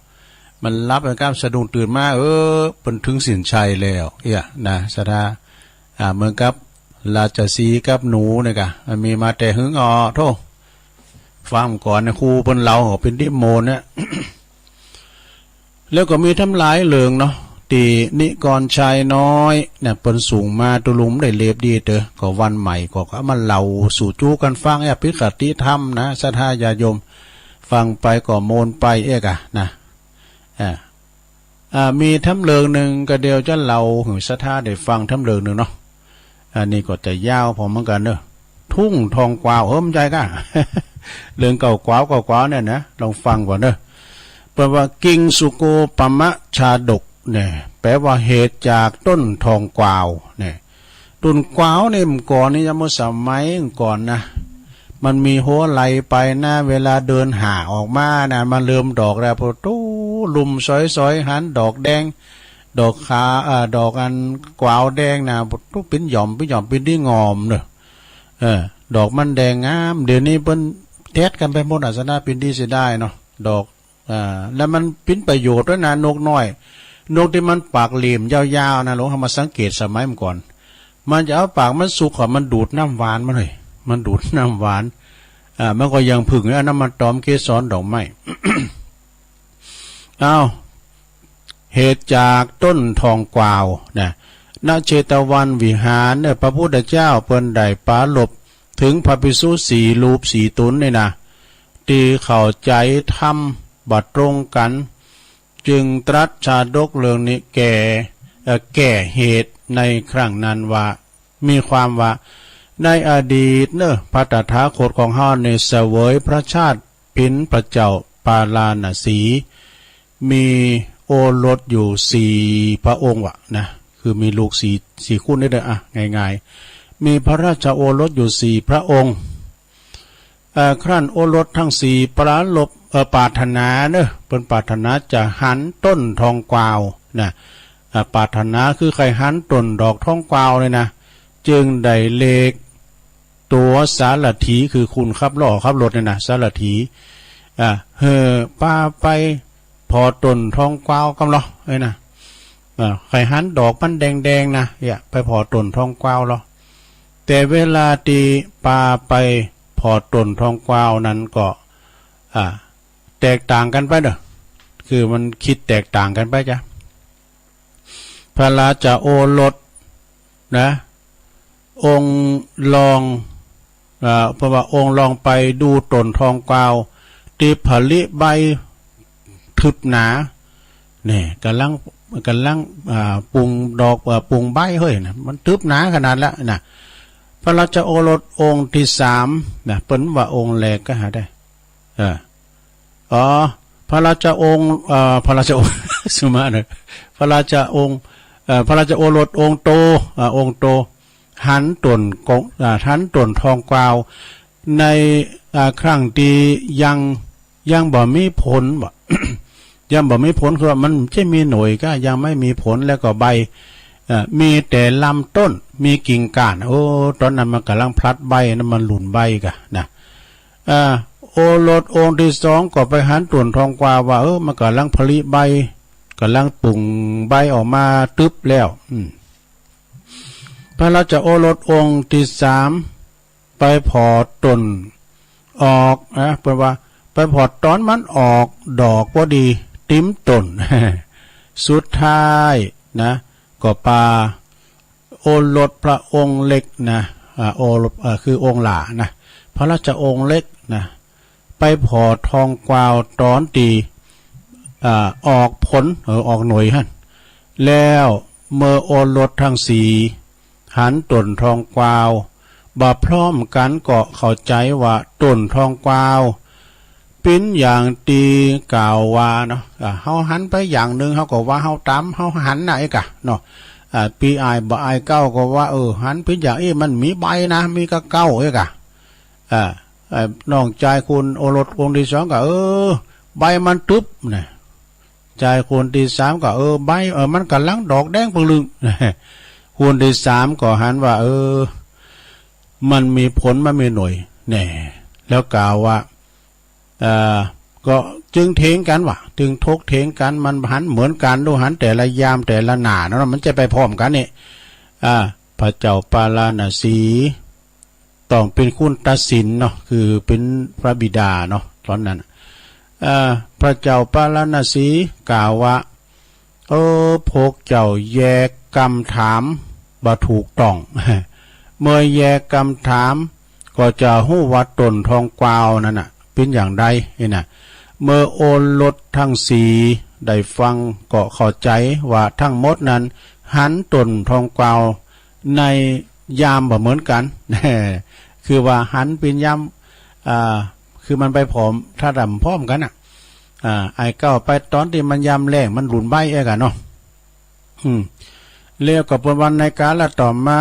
มันหลับไปกำ สะดุ้งตื่นมา เออ เปิ้นถึงเส้นชัยแล้ว เอี้ย นะ ศรัทธา อ่า เหมือนกับ ราชสีห์กับหนูเนี่ยกะ มีมาแต่หึงอ่อโธ่ ฟังก่อนในครูเปิ้นเล่าก็เป็นดิโมเนี่ย แล้วก็มีทำหลายเรื่องเนาะ ที่นิกรชายน้อยเนี่ย เปิ้นส่งมา ตุลุงได้เล็บดีเต๋อ ก็วันใหม่ก็เอามาเล่าสู่จูกันฟัง อย่าผิดคติธรรมนะ ศรัทธาญาติโยม ฟังไปก็โมนไปเอกอะนะ อ่า อ่า มีทำเรื่องหนึ่งก็เดี๋ยวจะเล่าหื้อศรัทธาได้ฟังทำเรื่องหนึ่งเนาะ อันนี้ก็จะยาวพอเหมือนกันเนอะ ทุ่งทองกวาว เออ มันใหญ่ก้า เรื่องเก่ากวาว เก่ากวาวเนี่ยนะ ลองฟังก่อนเนอะ เปิ้นว่า กิ่งสุโกปมชาดกเนี่ย แปลว่าเหตุจากต้นทองกวาวเนี่ย ต้นกวาวเนี่ย เมื่อก่อนนี่ ยังเมื่อสมัยก่อนนะ มันมีหัวไหลไปนะ เวลาเดือนห้าออกมานะ มันเริ่มดอกแล้ว ปะตู้ ลุ่มสอยๆ หันดอกแดง ดอกขา เอ่อ ดอกอันกวาวแดงนะ ปะตู้ ปิ้นหย่อม ปิ้นหย่อม ปิ้นดีงอมเนอะ เออ ดอกมันแดงงาม เดี๋ยวนี้เปิ้นแทดกันไปหมดอะ ศรัทธา ปิ้นดีเสียดายเนาะ ดอก อ่า แล้วมันปิ้นประโยชน์ด้วยนะ นกน้อย นกที่มันปากเหลี่ยมยาวๆนะ ลองเอามาสังเกตสมัยเมื่อก่อน มันจะเอาปากมันสุกอะ มันดูดน้ำหวานมาเลย มันดูดน้ำหวาน อ่า มันก็ยังผึ่งเอาน้ำมันตอมเกสรดอกไม้ อ้าว เหตุจากต้นทองกวาวนะ ณ เชตวันวิหารเนี่ย พระพุทธเจ้าเปิ้นได้ปรารภถึงพระภิกษุสี่รูปสี่ต๋นนี่นะ ที่เข้าใจธรรมบ่ตรงกัน จึงตรัสชาดกเรื่องนี้แก่ เอ่อ แก้เหตุในครั้งนั้นว่า มีความว่า ในอดีตเนอะ พระตถาคตของเฮาเนี่ยเสวยพระชาติเป๋นพระเจ้าปาราณสี มีโอรสอยู่สี่พระองค์วะนะ คือมีลูกสี่ สี่คนนี่เด้อ อ่ะ ง่ายๆ มีพระราชโอรสอยู่สี่พระองค์ เอ่อ ครั้นโอรสทั้งสี่ปรารภ เอ่อ ปรารถนาเนอะ เปิ้นปรารถนาจะหันต้นทองกวาวนะ อ่า ปรารถนาคือใค่หันต้นดอกทองกวาวเนี่ยนะ จึงได้เลกตั๋วสารถี คือคนขับล้อขับรถเนี่ยนะ สารถี อ่า หื้อปาไปผ่อต้นทองกวาวกำลอ เอ้ยนะ อ่า ใค่หันดอกมันแดงๆ นะ เนี่ย ไปผ่อต้นทองกวาวลอ แต่เวลาตี้ปาไปผ่อต้นทองกวาวนั้นก็ อ่า แตกต่างกันไปเนอะ คือมันคิดแตกต่างกันไปจ้ะ พระราชโอรสนะ องค์ลอง อ่า เพราะว่าองค์ลองไปดูต้นทองกวาว ตี้ผลิใบทึบหนา เนี่ย กำลัง กำลัง อ่า ปุงดอก อ่า ปุงใบเฮ้ยนะ มันทึบหนาขนาดละนะ พระราชโอรสองค์ที่สามนะ เปิ้นว่าองค์แรกก็หาได้ เออ อ๋อ พระราชองค์ เอ่อ พระราชองค์ สุมาเนอะ พระราชองค์ เอ่อ พระราชโอรสองค์โต อ่า องค์โต หันต้นกง อ่า หันต้นทองกวาว ใน อ่า ครั้งตี้ยัง ยังบ่มีผลวะ ยังบ่มีผล คือว่ามันจะมีหน่วยก็ยังไม่มีผล แล้วก็ใบ เอ่อ มีแต่ลำต้น มีกิ่งก้าน โอ้ ต๋อนนั้นมันกำลังผลัดใบนะ มันหลุ่นใบกะนะ อ่า โอรสองค์ที่สองก็ไปหันต้นทองกวาวว่า เออ มันกำลังผลิใบ กำลังปุงใบออกมาตึบแล้ว อืม พระราชโอรสองค์ที่สามไปผ่อต้นออกนะ เปิ้นว่าไปผ่อต๋อนมันออกดอกพอดีติมต้น สุดท้ายนะ ก็ปาโอรสพระองค์เล็กนะ อ่า โอรส เอ่อ คือองค์หล้านะ พระราชองค์เล็กนะ ไปผ่อทองกวาวต๋อนตี้ อ่า ออกผล เออ ออกหน่วยหั้น แล้วเมื่อโอรสทั้งสี่หันต้นทองกวาว บ่าพร้อมกั๋นก็เข้าใจ๋ว่าต้นทองกวาว ปิ้นอย่างตี้กล่าวว่าเนาะ อ่า เฮาหันไปอย่างนึ่ง เฮาก็ว่าเฮาต๋าม เฮาหันน่ะเอกะเนาะ อ่า ปี้อายบ่อายเก้าก็ว่า เออ หันปิ้นอย่างอี้ มันมีใบนะ มีกะเก้าเอกะ อ่า ไอ้น้องจายคนโอรสองค์ตี้สองก็ เออ ใบมันตึบนะ จายคนตี้สามก็ เออ ใบ เออ มันก่ำลังดอกแดงปึ่งลึง คนตี้สามก็หันว่า เออ มันมีผล มันมีหน่วยแน่ แล้วกล่าวว่า เอ่อ ก็จึงเถียงกั๋นว่ะ จึงถกเถียงกั๋น มันหันเหมือนกั๋น ดูหันแต่ละยามแต่ละหน้าเนาะ มันจะไปพร้อมกั๋นนี่ อ่า พระเจ้าปาราณสีต้องเป็นคนตัดสินเนาะ คือเป็นพระบิดาเนาะ ตอนนั้นน่ะ เอ่อ พระเจ้าปาราณสีกล่าวว่า เออ พวกเจ้าแยกกำถามบ่ถูกต้อง เมื่อแยกกำถามก็จะฮู้ว่าต้นทองกวาวนั่นน่ะ เป็นอย่างใดนี่นะ เมื่อโอรสทั้งสี่ได้ฟังก็เข้าใจว่าทั้งหมดนั้นหันต้นทองกวาวในยามบ่เหมือนกัน คือว่าหันเป็นยาม อ่า คือมันไปพร้อม ถ้าดำพร้อมกันน่ะ อ่า ไอ้เก้าไปตอนที่มันยามแล้ง มันหลุนใบเองอะเนาะ อืม แล้วก็เปิ้นว่าในกาลต่อมา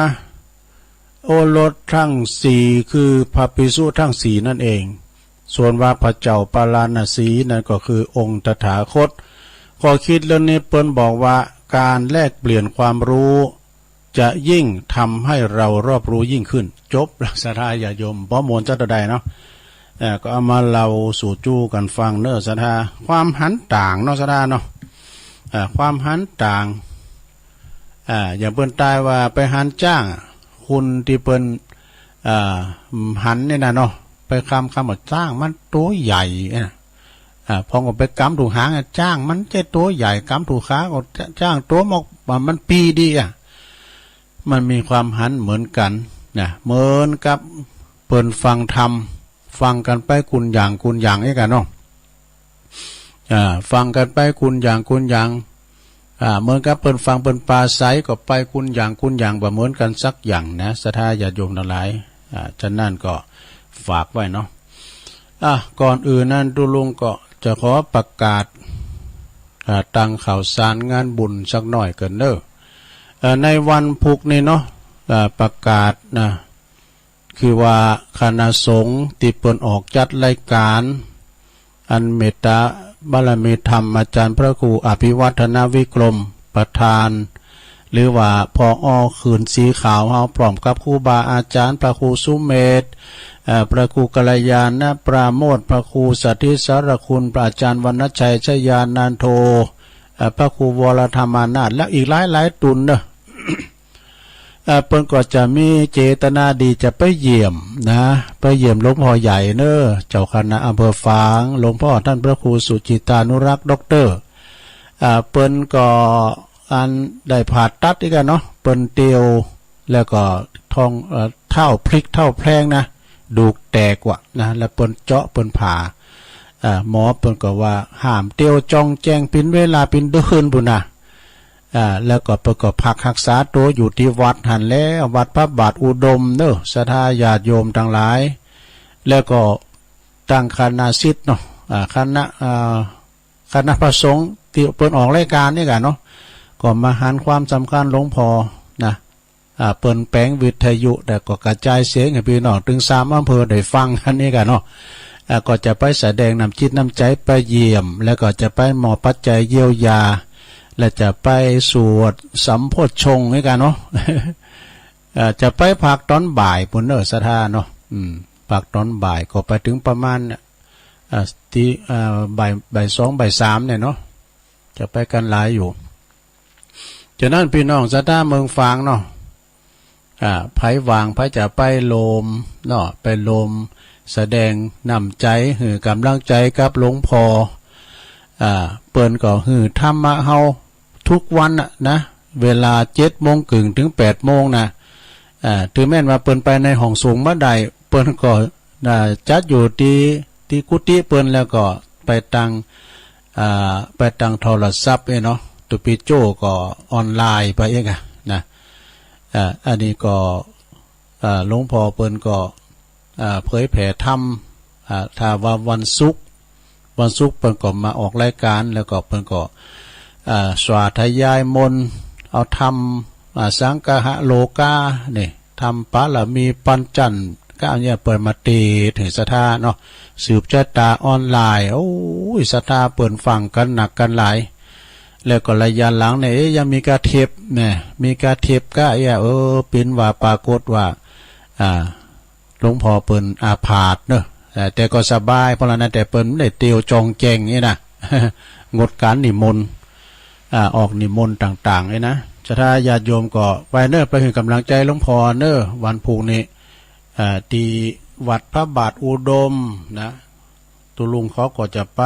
โอรสทั้งสี่คือพระภิกษุทั้งสี่นั่นเอง ส่วนว่าพระเจ้าปาราณสีนั่นก็คือองค์ตถาคต ก็คิดเรื่องนี้ เปิ้นบอกว่าการแลกเปลี่ยนความรู้จะยิ่งทำให้เรารอบรู้ยิ่งขึ้น จบ ศรัทธาญาติโยม บ่ม่วนจักเท่าใดเนาะ เอ่อ ก็เอามาเล่าสู่จู้กันฟังเนอะ ศรัทธา ความหันต่างเนาะ ศรัทธาเนาะ อ่า ความหันต่าง อ่า อย่างเปิ้นตายว่าไปหันจ้างอะ คนที่เปิ้น อ่า หันนี่นะเนาะ ไปคำคำว่าจ้างมันตัวใหญ่อะ อ่า พอก็ไปกำถูกหางอะ จ้างมันจะตัวใหญ่ กำถูกขาก็จ้างตัวมอก มันปีดีอะ มันมีความหันเหมือนกันนะ เหมือนกับเปิ้นฟังธรรม ฟังกันไปกุนอย่างกุนอย่างเองกันเนาะ อ่า ฟังกันไปกุนอย่างกุนอย่าง อ่า เหมือนกับเปิ้นฟังเปิ้นปราศรัยก็ไปกุนอย่างกุนอย่าง บ่เหมือนกันสักอย่างนะ ศรัทธาญาติโยมทั้งหลาย อ่า ฉะนั้นก็ฝากไว้เนาะ อ่ะ ก่อนอื่นนั้นตุ๊ลุงก็จะขอประกาศ อ่า ตังข่าวสารงานบุญสักหน่อยกันเนอะ เอ่อ ในวันพุธนี้เนาะ อ่า ประกาศนะ คือว่าคณะสงฆ์ที่เปิ้นออกจัดรายการ อันเมตตาบารมีธรรม อาจารย์พระครูอภิวัฒนวิกรมประธาน หรือว่า ผอ.ขืนสีขาวเฮา พร้อมกับครูบาอาจารย์ พระครูสุเมธ เอ่อ พระครูกัลยาณปราโมทย์ พระครูสถิตสารคุณ พระอาจารย์วรรณชัยชยานันโท เอ่อ พระครูวรธรรมานาถ และอีกหลายๆ ตุนเนอะ เอ่อ เปิ้นก็จะมีเจตนาดีจะไปเยี่ยมนะ ไปเยี่ยมหลวงพ่อใหญ่เนอะ เจ้าคณะอำเภอฝาง หลวงพ่อท่านพระครูสุจิตานุรักษ์ ด็อกเตอร์ อ่า เปิ้นก็อันได้ผ่าตัดอีกอะเนาะ เปิ้นเตียว แล้วก็ท้อง เอ่อ เท้าพลิกเท้าแพลงนะ ดูกแตกว่ะนะ แล้วเปิ้นเจาะเปิ้นผ่า อ่า หมอเปิ้นก็ว่าห้ามเตียวจองแจงเป็นเวลาเป็นเดือนพู้นนะ อ่า แล้วก็เปิ้นก็พักรักษาตัวอยู่ที่วัดหั้นแหละ วัดพระบาทอุดมเนอะ ศรัทธาญาติโยมทั้งหลาย แล้วก็ตังคณะศิษย์เนาะ อ่า คณะ อ่า คณะพระสงฆ์ที่เปิ้นออกรายการนี่กันเนาะ ก็มาหันความสำคัญหลวงพ่อนะ อ่า เปิ้นแปลงวิทยุ แล้วก็กระจายเสียงให้พี่น้องถึงสามอำเภอได้ฟังกันนี่กันเนาะ อ่า ก็จะไปแสดงน้ำจิตน้ำใจไปเยี่ยม แล้วก็จะไปมอบปัจจัยเยียวยา และจะไปสวดสัมโพชฌงค์นี่กันเนาะ อ่า จะไปพักตอนบ่ายพู้นเนอะ ศรัทธาเนาะ อืม พักตอนบ่ายก็ไปถึงประมาณ อ่า ที่ อ่า บ่าย บ่ายสอง บ่ายสามเนี่ยเนาะ จะไปกันหลายอยู่ ฉะนั้นพี่น้องศรัทธาเมืองฝางเนาะ อ่า ไผว่างไผจะไปโลมเนาะ ไปโลมแสดงน้ำใจ หื้อกำลังใจกับหลวงพ่อ อ่า เปิ้นก็หื้อธรรมะเฮาทุกวันน่ะนะ เวลาเจ็ดโมงครึ่งถึงแปดโมงนะ อ่า ถึงแม้นว่าเปิ้นไปในห้องส่งบ่ได้ เปิ้นก็ อ่า จัดอยู่ที่ ที่กุฏิเปิ้น แล้วก็ไปตัง อ่า ไปตังโทรศัพท์เองเนาะ ตุ๊ปิโจ้ก็ออนไลน์ไปเองอะนะ อ่า อันนี้ก็ อ่า หลวงพ่อเปิ้นก็ อ่า เผยแผ่ธรรม อ่า ถ้าว่าวันศุกร์ วันศุกร์เปิ้นก็มาออกรายการ แล้วก็เปิ้นก็ อ่า สาธยายมนต์ เอาธรรม อ่า สังคหโลกา นี่ ธรรมปารมีปัญจันทร์ ก็เอาเนี่ยเปิ้นมาเตะให้ศรัทธาเนาะ สืบชะตาออนไลน์ โอ้ย ศรัทธาเปิ้นฟังกันนักกันหลาย แล้วก็ระยะหลังเนี่ย เอ๊ะ ยังมีกาเทปนะ มีกาเทปก็ เอ๊ะ เออ เปิ้นว่าปรากฏว่า อ่า หลวงพ่อเปิ้นอาพาธเนอะ เอ่อ แต่ก็สบาย เพราะฉะนั้น แต่เปิ้นบ่ได้เตียวจองแจงนี่นะ งดการนิมนต์ อ่า ออกนิมนต์ต่างๆ นี่นะ ศรัทธาญาติโยมก็ไปเนอะ ไปให้กำลังใจหลวงพ่อเนอะ วันพุธนี้ เอ่อ ที่วัดพระบาทอุดมนะ ตุลุงเขาก็จะไป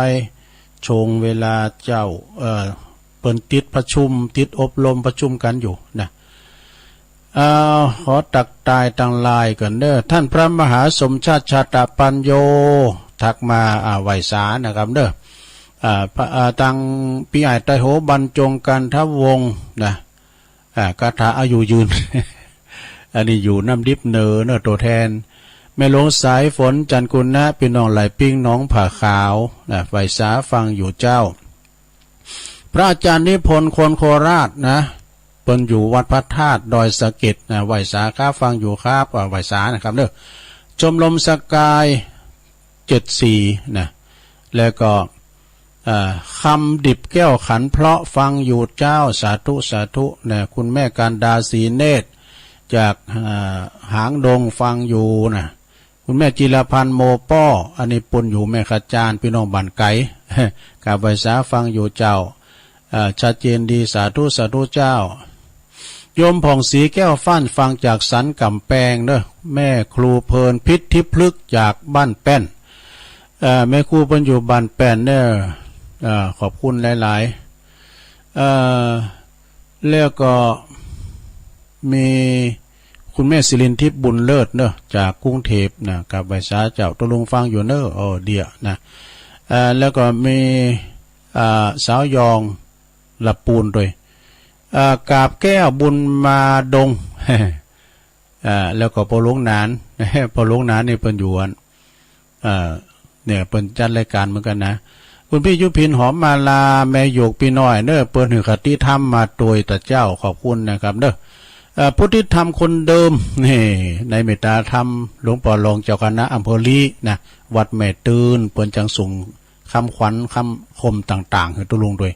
ช่วงเวลาเจ้า เอ่อ เปิ้นติดประชุม ติดอบรมประชุมกันอยู่นะ เอ่อ ขอตักทายตังหลายก่อนเด้อ ท่านพระมหาสมชาติชาตปัญโญ ทักมา อ่า ไหว้สานะครับเด้อ อ่า พระ อ่า ตังปีอ้ายไตรโหบรรจงกันทวงศ์นะ อ่า คาถาอายุยืน อันนี้อยู่น้ำดิบเหนือเนอะ ตัวแทน แม่หลวงสายฝน จันทร์กุณะ พี่น้องหลายปิ้ง หนองผาขาวนะ ไหว้สาฟังอยู่เจ้า พระอาจารย์นิพนธ์ คนโคราชนะ เปิ้นอยู่วัดพระธาตุดอยสะเก็ดนะ ไหว้สาครับ ฟังอยู่ครับ อ่า ไหว้สานะครับเนอะ ชมรมสกาย เจ็ดสี่นะ แล้วก็ อ่า คำดิบแก้วขันเพราะ ฟังอยู่เจ้า สาธุ สาธุนะ คุณแม่การดา ศรีเนตร จาก อ่า หางดง ฟังอยู่นะ คุณแม่จิรพันธ์ โมป้อ อันนี้ปนอยู่แม่ขจาร พี่น้องบ้านไกล กราบไหว้สาฟังอยู่เจ้า อ่า ชัดเจนดี สาธุ สาธุเจ้า โยมผ่องศรีแก้วฟ้าน ฟังจากสันกำแพงเนอะ แม่ครูเพลิน พิษทิพย์พฤกษ์ จากบ้านแป้น เอ่อ แม่ครูเปิ้นอยู่บ้านแป้นเนอะ เอ่อ ขอบคุณหลายๆ เอ่อ แล้วก็มีคุณแม่สิรินทิพย์ บุญเลิศเนอะ จากกรุงเทพนะ กราบไหว้สาเจ้า ตกลงฟังอยู่เนอะ โอ้ เดียนะ เอ่อ แล้วก็มี อ่า สาวยอง ละปูนด้วย อ่า กาบแก้ว บุญมาดง อ่า แล้วก็พ่อหลวงหนาน พ่อหลวงหนานนี่เปิ้นอยู่อัน อ่า เนี่ย เปิ้นจัดรายการเหมือนกันนะ คุณพี่ยุพิน หอมมาลา แม่หยก พี่น้อยเนอะ เปิ้นหื้อคติธรรมมาโดยตะเจ้า ขอบคุณนะครับเนอะ เอ่อ พุทธิธรรมคนเดิม นี่ ในเมตตาธรรม หลวงพ่อรองเจ้าคณะอำเภอลี้นะ วัดแม่ตื่น เปิ้นจังส่ง คำขวัญคำคมต่างๆ หื้อตุลุงด้วย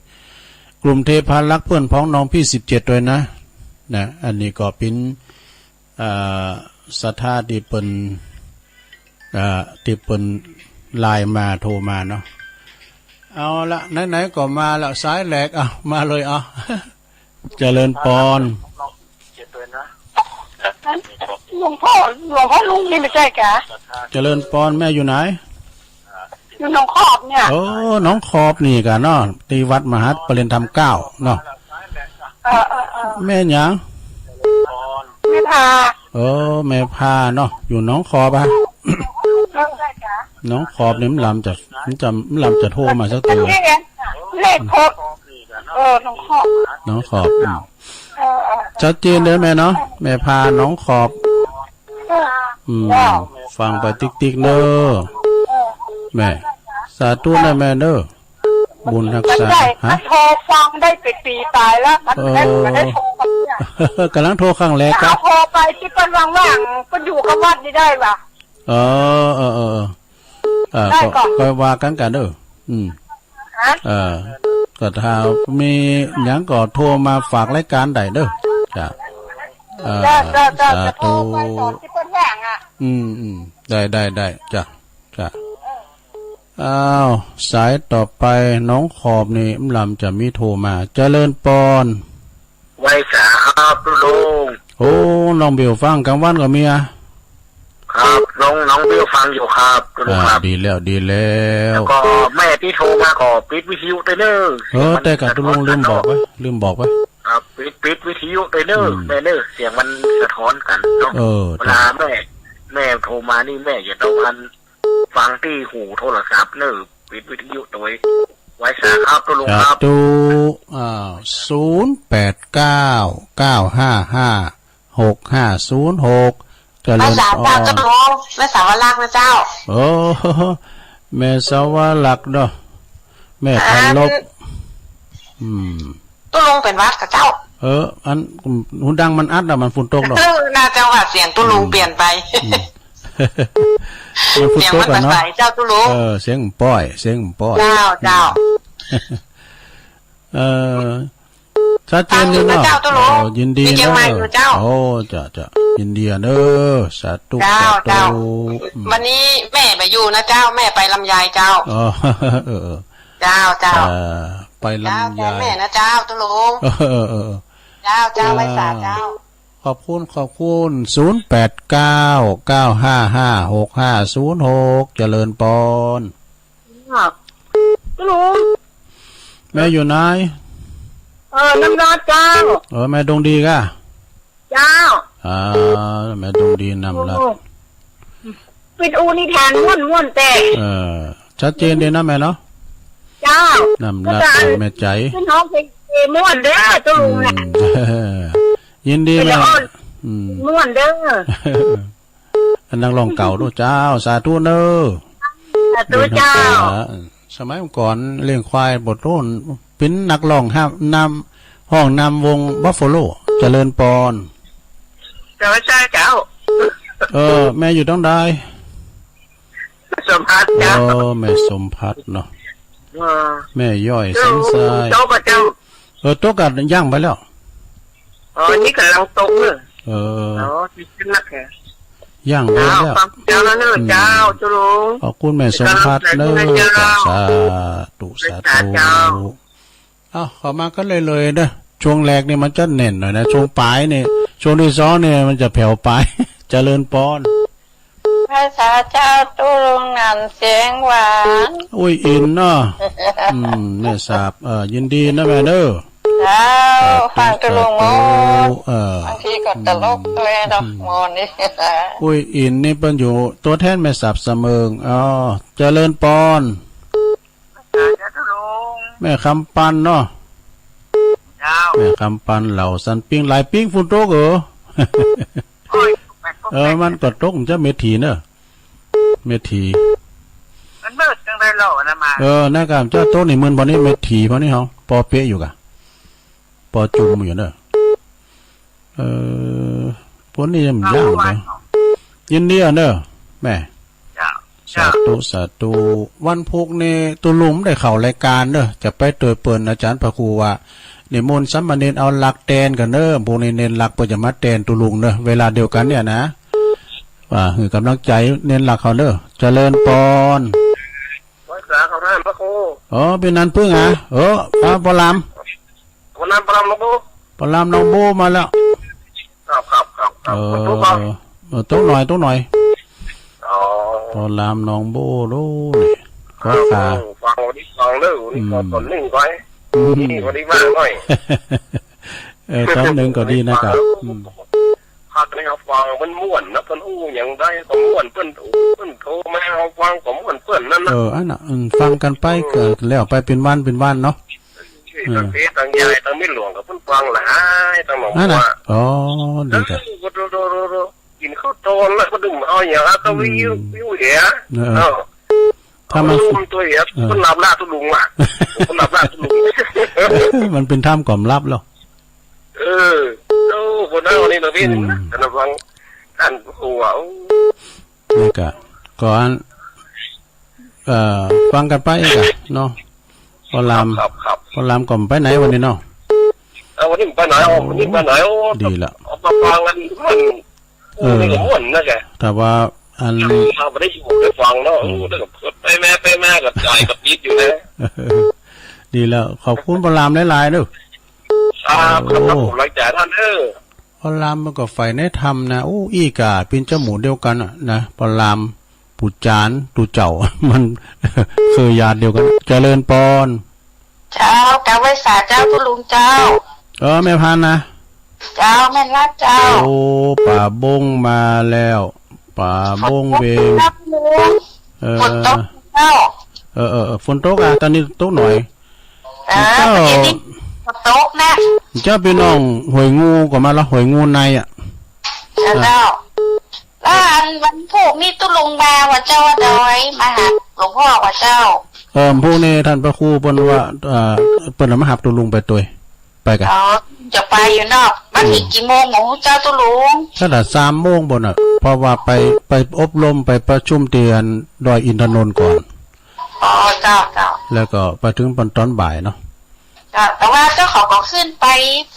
กลุ่มเทพารักษ์เพื่อนพ้องน้องพี่ สิบเจ็ด ด้วยนะ นะ อันนี้ก็เป็น เอ่อ ศรัทธาที่เปิ้น เอ่อ ที่เปิ้นไลน์มาโทรมาเนาะ เอาละ ไหนๆ ก็มาละ สายแรก เอา มาเลย เอา เจริญพร หลวงพ่อ หลวงพ่อลุงนี่ไม่ใช่กะ เจริญพร แม่อยู่ไหน อยู่หนองขอบเนี่ย โอ้ หนองขอบนี่กะเนาะ ที่วัดมหาปริญญาธรรมเก้าเนาะ เออ เออ เออ แม่หยัง แม่พา โอ้ แม่พาเนาะ อยู่หนองขอบอะ เออ ใช่กะ หนองขอบนี่มันลำจะ มันจะ มันลำจะโทรมาสักเทื่อ เลขครบ เออ หนองขอบ หนองขอบ อืม เออ เออ ชัดเจนเด้อแม่เนาะ แม่พาหนองขอบ เออ อืม เจ้า ฟังไปติ๊กๆ เด้อ เออ แม่ สาธุนะแม่เด้อ บุญรักษา มันได้ ฮะ มันโทรฟังได้เป็นปีตายแล้ว มัน เออ มันได้โทรมาเนี่ย กำลังโทรครั้งแรกครับ โทรไปที่เปิ้นว่างๆ เปิ้นอยู่กับวัดนี่ได้ปะ เออ เออ เออ เออ ได้ ก็ ก่อน ก็ว่ากันกันเด้อ อืม ฮะ เออ ก็ถ้ามีหยังก็โทรมาฝากรายการได้เด้อ จ้ะ เออ จ้ะ จ้ะ จ้ะ สาธุ จะโทรไปตอนที่เปิ้นว่างอะ อืม อืม ได้ ได้ ได้ จ้ะ จ้ะ อ้าว สายต่อไป หนองขอบนี่ มันลำจะมีโทรมา เจริญปอน ไหว้สาครับลุง โอ้ น้องเบลฟังกลางวันก็มีอะ ครับ น้อง น้องเบลฟังอยู่ครับลุง อ่า ครับ ดีแล้ว ดีแล้ว แล้วก็แม่ที่โทรมาก็ปิดวิทยุด้วยเนอะ เออ เสียงมัน แต่กะ สะท้อน ตุลุงลืมบอกไว้ กันเนอะ ลืมบอกไว้ ครับ ปิด ปิดวิทยุด้วยเนอะ อืม แม่เนอะ เสียงมันสะท้อนกันเนาะ เออ เวลาแม่ แม่โทรมานี่แม่อย่าต้องอัน ฟังที่หูโทรศัพท์เนอะ ปิดวิทยุตัวเอง ไหว้สาครับลุงครับ สาธุ อ้าว ศูนย์แปดเก้า เก้าห้าห้า หกห้าศูนย์หก เจริญพร แม่สาวเจ้าลุง แม่สาวรักนะเจ้า โอ้ แม่สาวรักเนาะ แม่พันลบ อัน อืม ตุลุงเป็นหวัดกับเจ้า เออ อัน หูดังมันอัดอะ มันฝนตกเนาะ เออ น่าจะว่าเสียงตุลุง อืม เปลี่ยนไป อืม มันฝนตกอะเนาะ เสียงมันใสๆ เจ้าตุลุง เออ เสียงมันป้อย เสียงมันป้อย เจ้า เจ้า อืม เออ ชัดเจนดีเนาะ เจ้าตุลุง โอ้ ยินดี มีเชียงใหม่ เนาะ อยู่เจ้า โอ้ จ้ะ จ้ะ ยินดีเนอะ สาธุ เจ้า สาธุ เจ้า อืม วันนี้แม่ไปอยู่นะเจ้า แม่ไปลำไยเจ้า อ๋อ เออ เออ เจ้า เจ้า เอ่อ ไปลำไย เจ้า แม่นะเจ้า ตุลุง เออ เออ เออ เออ เจ้า เจ้า ไหว้สาเจ้า ขอบคุณ ขอบคุณ ศูนย์แปดเก้า เก้าห้าห้า หกห้าศูนย์หก เจริญปอน ครับ ลุง แม่อยู่ไหน เออ น้ำร้อนเจ้า เออ แม่ดวงดีก่ะ เจ้า อ่า แม่ดวงดีน้ำร้อน โอ้ เป็นอู้นิทานม่วนๆ แต่ เออ ชัดเจนดีนะแม่เนาะ เจ้า น้ำรัก ก็จะ แม่ใจ เป็นฮ้องเพลงม่วนเด้อ เจ้าลุงนะ อืม ยินดี เป็น แม่ ละอ่อน อืม ม่วนเด้อ อันนักร้องเก่าเนาะ เจ้า สาธุเนอะ สาธุเจ้า สมัยก่อนเลี้ยงควายบทโน้น เป็นนักร้องห้ามนำ ห้องนำวงบัฟฟาโล เจริญปอน เจ้า ใช่เจ้า เออ แม่อยู่ตรงใด สมพัฒน์เจ้า โอ้ แม่สมพัฒน์เนาะ เออ แม่ย้อย เจ้า สงสัย เจ้าก็เจ้า เออ ตกกัดย่างไปแล้ว อ๋อ นี่กำลังตกเลย เออ อ๋อ ที่ขึ้นนักแค่ ย่างไปแล้ว เจ้า ฟังเจ้าแล้วเนอะ อืม เจ้า เจ้าลุง ขอบคุณแม่สมพัฒน์เนอะ เจ้า สาธุ สาธุ เจ้า เอ้า เข้ามากันเลยๆ เนอะ ช่วงแรกนี่มันจะแน่นหน่อยนะ ช่วงปลายนี่ ช่วงที่สองนี่มันจะแผ่วไป เจริญปอน ภาษาเจ้า ตุ๊ลุงนั่นเสียงหวาน อุ้ยอินเนาะ อืม แม่สาบ เออ ยินดีนะแม่เนอะ เจ้า สาธุ ฟังตุ๊ลุง สาธุ โอ้ เออ บางทีก็ตลกด้วยเนาะ อืม โมนี่ อุ้ยอินนี่เป็นอยู่ตัวแทนแม่สาบเสมิง อ๋อ เจริญปอน เจ้าตุ๊ลุง แม่คำปันเนาะ เจ้า แม่คำปันเหล่าสันปิง หลายปิงฝนตกเหรอ โอ้ย เออ มันก็ตก มันจะเม็ดถี่เนอะ เม็ดถี่ มันมืดจังเลยเหรอนะมา เออ นะครับ เจ้าโต๊ะนี่มืนพอนี้ เม็ดถี่พอนี้ เฮาปอเป๊ะอยู่กะ ปอจุ่มอยู่เนอะ เออ พวกนี้ยังย่างเลย ยินดีอ่ะเนอะ แม่ เจ้า สาธุ สาธุ วันพุธนี่ตุ๊ลุงได้เข้ารายการเนอะ จะไปเตยเปิ่น อาจารย์พระครูว่า นิมนต์สามเณรเอาหลักแตนกันเนอะ พวกนี้เณรหลักเปิ้นจะมาแตนตุ๊ลุงเนอะ เวลาเดียวกันเนี่ยนะ ว่าหื้อกำลังใจเณรหลักเขาเนอะ เจริญปอน ภาษาเขาท่านพระครู อ๋อ เป็นนันพึ่งอ่ะ เออ อ่ะ ปอลาม ปอลาม ปอลามหนองโบ ปอลามหนองโบมาแล้ว ครับ ครับ ครับ ครับ เออ ตุ๊ลุงครับ เออ ตกหน่อย ตกหน่อย อ๋อ ปอลามหนองโบ ดูนี่ ขอขา เออ ฟังวันนี้ฟังเด้อ วันนี้ อืม ขอตอนหนึ่งไป อืม นี่วันนี้ว่างหน่อย เออ ตอนหนึ่งก็ดีนะครับ อืม พักนี้เขาฟังมันม่วนนะ เพิ่นอู้หยังได้ก็ม่วน เพิ่นอู้ เพิ่นโทรมาเขาฟังก็ม่วนเพิ่นนั่นนะ เออ อันน่ะ อืม ฟังกันไป เออ ก็แล้วไปเป็นวันเป็นวันเนาะ ที่ เออ ต่างเฟซต่างยายต่างมิตรหลวงกับเพิ่นฟังหลายต่างหนอง อันน่ะ บัว อ๋อ ดีจ้ะ เออ ก็โดๆๆๆ กินข้าวตอนแล้วก็ดึงเอาอย่างละก็วิว อืม วิวเหีย เออ เออ ถ้ามัน เอาลมตัวเหีย เออ เพิ่นรับหน้าตุ๊ลุงว่ะ เพิ่นรับหน้าตุ๊ลุง มันเป็นถ้ำความลับแล้ว เออ โอ้ คนนั้นคนนี้เราพี่ อืม นะ แต่ระวัง ท่านหัว นี่กะ ก่อน เอ่อ ฟังกันไปกะเนาะ ปอลาม ครับ ครับ ปอลามก็ไปไหนวันนี้เนาะ เออ วันนี้ไปไหน อ๋อ วันนี้ไปไหน โอ้ ดีละ เอามาฟังกัน มัน เออ นี่ก็ม่วนนะแก แต่ว่าอัน ถ้าไม่ได้อยู่ได้ฟังเนาะ อืม โอ้ แล้วก็ไปแม่ ไปแม่กับใจกับปิดอยู่นะ ดีแล้ว ขอบคุณปอลามหลายๆเด้อ ครับ ครับ ครับ โอ้ ผมหลังจากท่านเด้อ พอลามมันก็ใฝ่ในธรรมนะ โอ้ อี้กาเป็นเจ้าหมู่เดียวกันน่ะนะ พอลามปู่จานตุ๊เจ้า มัน คือญาติเดียวกัน เจริญปอน เจ้า กราบไหว้สาเจ้าตุ๊ลุงเจ้า เออ แม่พันธุ์นะ เจ้า แม่นละเจ้า โอ้ ป๋าบงมาแล้ว ป๋าบงเวง ครับลุง เออ ฝนตกเจ้า เออ เออ เออ ฝนตกอ่ะ ตอนนี้ตกหน่อย อ่า เจ้า ประเดี๋ยวนี้ฝนตกนะ เจ้าพี่น้องห้วยงูก็มาละ ห้วยงูในอ่ะ เจ้า อ่ะ เจ้า แล้วอันวันพุธนี่ตุ๊ลุงมาว่าเจ้าว่าดอย มาหาหลวงพ่อว่าเจ้า เออ พรุ่งนี้ท่านพระครูเปิ้นว่า เอ่อ เปิ้นเอามาหับตุ๊ลุงไปตวย ไปกะ อ๋อ จะไปอยู่เนาะ มาถึง อืม กี่โมงหมูเจ้าตุ๊ลุง ตั้งแต่สามโมงบนน่ะ เพราะว่าไป ไปอบรม ไปประชุมที่อันดอยอินทนนท์ก่อน อ๋อ เจ้า เจ้า แล้วก็ไปถึงตอนบ่ายเนาะ เจ้า แต่ว่าเจ้าเขาก็ขึ้นไป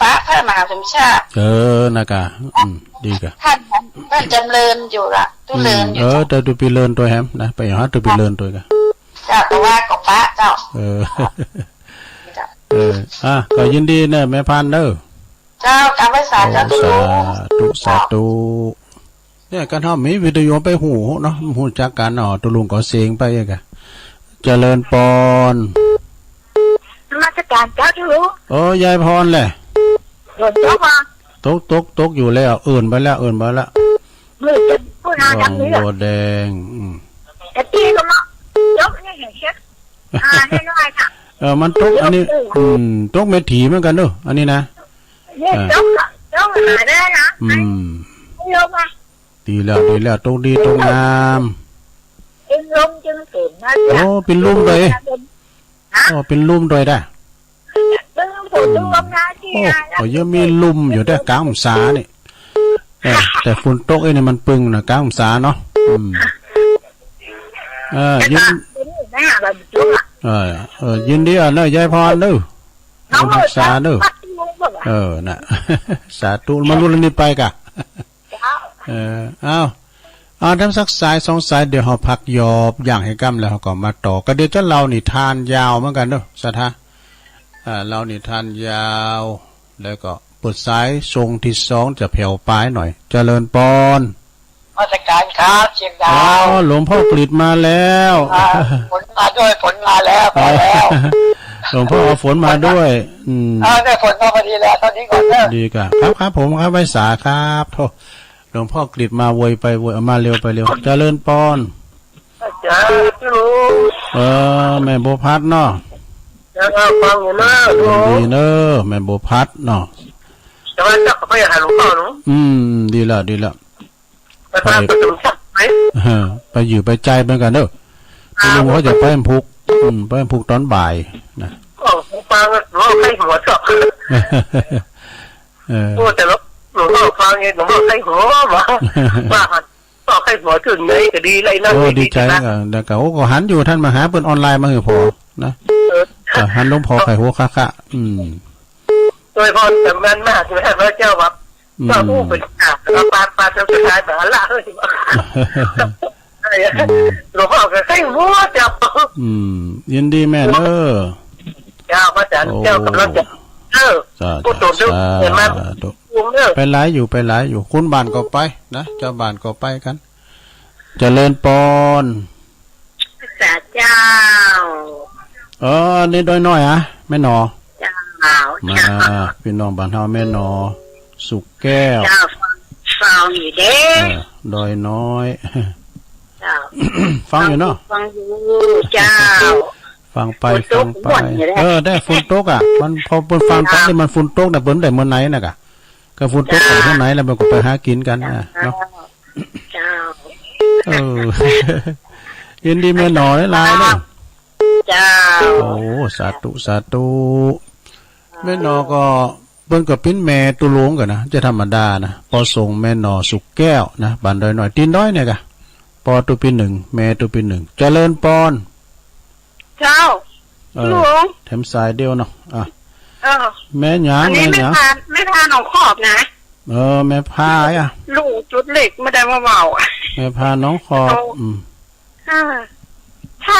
ปะพระมหาสมชาติ เออ นะกะ อืม ดีกะ ท่าน ท่านจำเริญอยู่ละ ตุ๊เริญอยู่ อืม เออ เจ้า แต่ตุ๊ปีเริญตวยแหมนะ ไปหาตุ๊ปีเริญตวยกะ เจ้า แต่ว่าก็ปะเจ้า เออ เจ้า เออ อ่ะ ก็ยินดีเนอะ แม่พันธุ์เนอะ เจ้ากราบไหว้สา โอ้ สาธุ สาธุ สาธุ เนี่ย การทำมีวิทยุไปหูเนาะ หูจักกันเนาะ ตุลุงก็เสียงไปเองอะ เจริญปอน นมัสการเจ้า ตุลุง เออ ยายพรแหละ ฝนตกบ่ ตก ตก ตกอยู่แล้ว อื่นไปแล้ว อื่นไปแล้ว มืดจะพูดหาทางนี้ บัวแดง อืม แต่พี่ก็มาตกนี่เห็นเช็ด อ่า น้อยๆ ค่ะ เออ มันตก อันนี้ อืม ตกเม็ดถี่เหมือนกันเนอะ อันนี้นะ นี่ อ่า ตกก็ ตกหาได้นะ อืม ลงมา ดีแล้ว ดีแล้ว ตกดี ตกงาม เป็นลมจึงเห็นนะ โอ้ เป็นลมเลย ฮะ โอ้ เป็นลมเลยได้ เป็นลม อืม ลมนะที่ โอ้ นะ โอ้ ยังมีลมอยู่ได้ กลางพรรษานี่ เออ แต่ฝนตกไอ้นี่มันปึงนะ กลางพรรษาเนาะ อืม เออ ยิน เออ เออ ยินดีอ่ะเนอะ ยายพรเนอะ บุญรักษาเนอะ เออ น่ะ สาธุ มาลุ้นอันนี้ไปกะ เออ เอา เอา ทำสักสายสองสาย เดี๋ยวเราพักยอบย่างให้กำแล้วเราก็มาต่อ ก็เดี๋ยวจะเล่านิทานยาวเหมือนกันเนอะ ศรัทธา อ่า เล่านิทานยาว แล้วก็เปิดสายช่วงที่สองจะแผ่วปลายหน่อย เจริญปอน นมัสการครับ เชียงดาว อ๋อ หลวงพ่อกฤษมาแล้ว อ่า ฝนมาด้วย ฝนมาแล้ว มาแล้ว หลวงพ่อเอาฝนมาด้วย อืม เออ ได้ฝนมาพอดีแล้ว เท่านี้ก่อนเนอะ ดีกะ ครับ ครับ ผมครับ ไหว้สาครับ โทษ หลวงพ่อกฤษมาไวไปไว มาเร็วไปเร็ว เจริญปอน อาจารย์ เออ แม่บัวพัดเนาะ ยังฟังอยู่เนอะ ดีเนอะ แม่บัวพัดเนาะ แต่ว่าเจ้าก็ไปหาหลวงพ่อเนาะ อืม ดีละ ดีละ แต่ว่าไปถึงสักไหม เออ ไปอยู่ไปใจเหมือนกันเนอะ อ่า คุณลุงเขาจะไปผูก อืม ไปผูกตอนบ่ายนะ โอ้ หลวงพ่อ หลวงพ่อใครหัวชอบ เออ โอ้ แต่หลวง หลวงพ่อฟังไง หลวงพ่อใครหัววะ ว่าหัน ก็ใครหัวจุดไหนก็ดีไล่นั่น โอ้ ดีใจ ดีนะ ก็ แล้วก็ โอ้ ก็หันอยู่ ท่านมาหาเปิ้นออนไลน์มาหือพอนะ เออ ก็หันหลวงพ่อไข่หัวคะคะ อืม โดยพรสำคัญมากนะพระเจ้าครับ อืม ก็ผู้เป็นข่าวแล้วปาดปาดแล้วสุดท้ายมาละเฮ้ย อืม หลวงพ่อก็ใครหัวจับ อืม ยินดีแม่เนอะ เจ้าพระอาจารย์ โอ้ เจ้ากำลังจะ เออ สาธุ ผู้ตรวจดู สาธุ เห็นไหม ไปหลายอยู่ ไปหลายอยู่ คุณบ้านก็ไปนะ เจ้าบ้านก็ไปกัน เจริญปอน สาเจ้า เออ นี่ดอยน้อยอะ แม่หนอ เจ้า มา เจ้า พี่น้องบ้านเฮา แม่หนอ สุกแก้ว เจ้า ฟังอยู่เด้ เออ ดอยน้อย เจ้า ฟังอยู่เนาะ ฟังอยู่ เจ้า ฟังไป ฝนตก ฟังไป ม่วนอยู่แล้ว เออ ได้ฝนตกอะ มันพอเปิ้นฟังตอนที่มันฝนตกน่ะ เปิ้นได้เมื่อไหร่น่ะกะ ก็ฝนตก เจ้า ข้างในแล้วมันก็ไปหากินกันนะ เจ้า เนาะ เจ้า เออ ยินดีแม่หนอหลายๆเด้อ เจ้า โอ้ สาธุ สาธุ แม่หนอก็ เปิ้นก็ปิ้นแม่ตุลงกันนะ จะธรรมดานะ ปอส่งแม่หนอสุกแก้วนะ บ้านดอยน้อย ตีนดอยเนี่ยกะ ปอตุปีหนึ่ง แม่ตุปีหนึ่ง เจริญปอน เจ้า เออ หลวง แถมสายเดียวเนาะ อ่ะ เออ แม่หยัง อันนี้ แม่หยัง แม่พา แม่พาหนองขอบนะ เออ แม่พาอะ ลูกจุดเหล็กไม่ได้มาเว้า แม่พาหนองขอบ โอ้ อืม อ่า ถ้า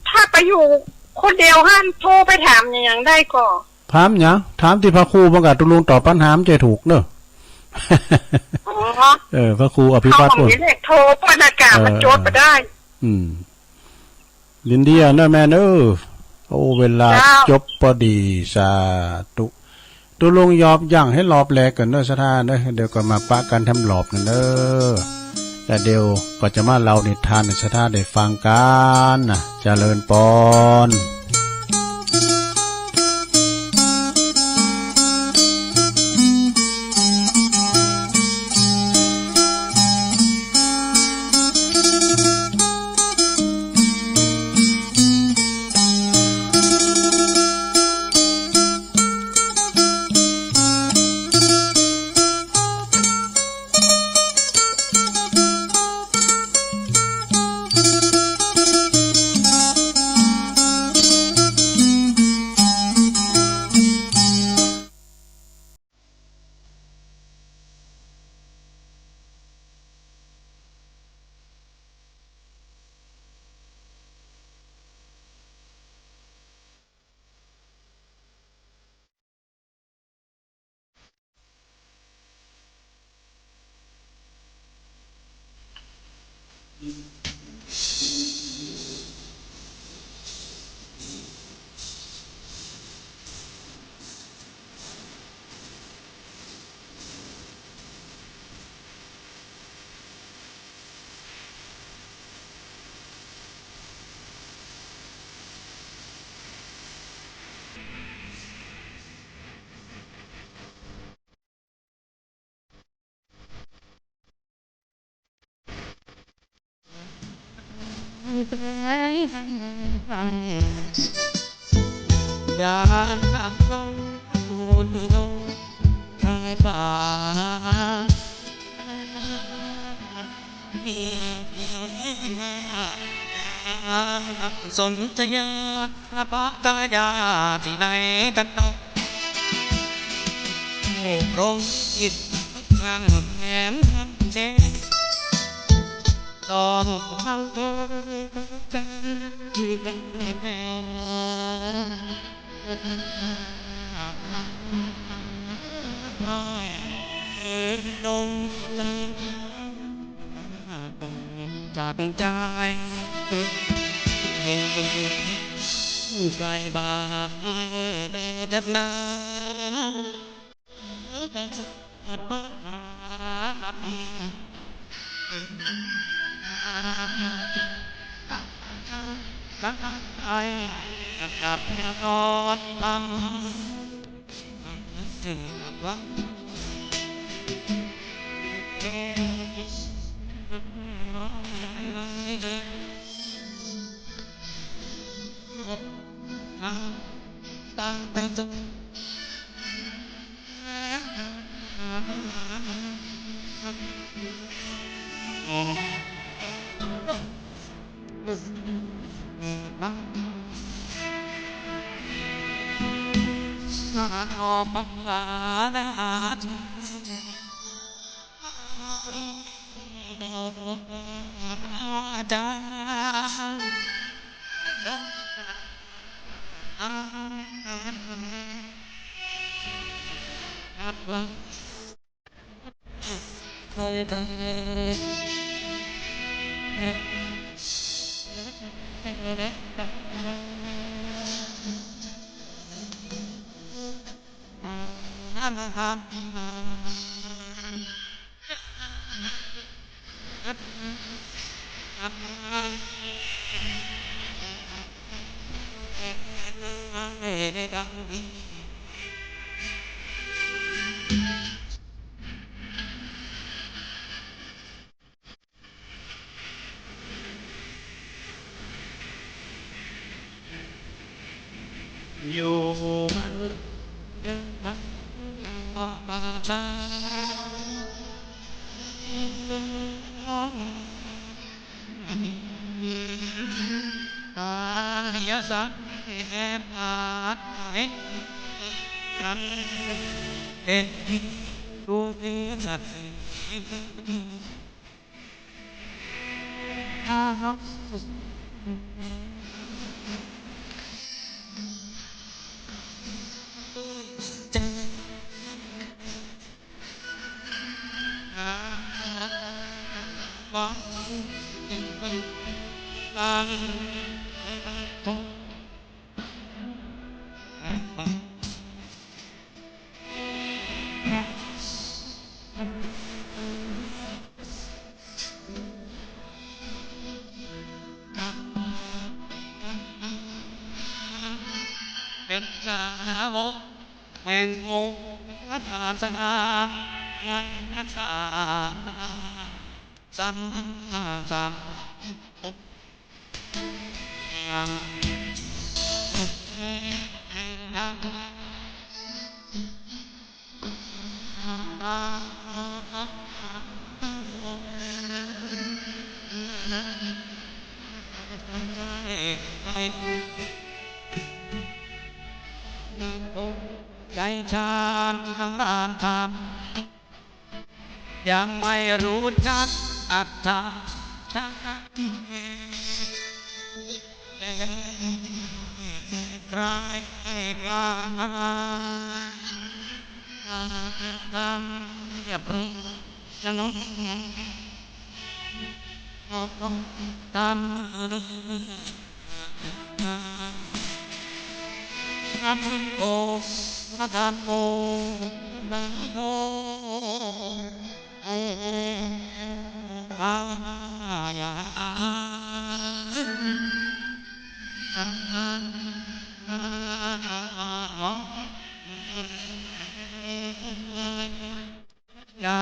ถ้าไปอยู่คนเดียวหั้น โทรไปถามอย่างได้ก็ ถามหยัง ถามที่พระครู มันก็ตุลงตอบปัญหามันจะถูกเนอะ อ๋อ เออ พระครูอภิพัฒน์ เขาบอกมีเลขโทร เปิ้นอากาศมัน เออ จดมาได้ อืม ยินดีอะเนอะแม่เนอะ โอ้ เวลา เจ้า จบพอดี สาธุ ตุลงยอบย่างให้รอบแรกกันเนอะ ศรัทธาเนอะ เดี๋ยวก็มาปะกันทำรอบนั่นเนอะ แต่เดี๋ยวก็จะมาเล่านิทานให้ศรัทธาได้ฟังกันนะ เจริญปอน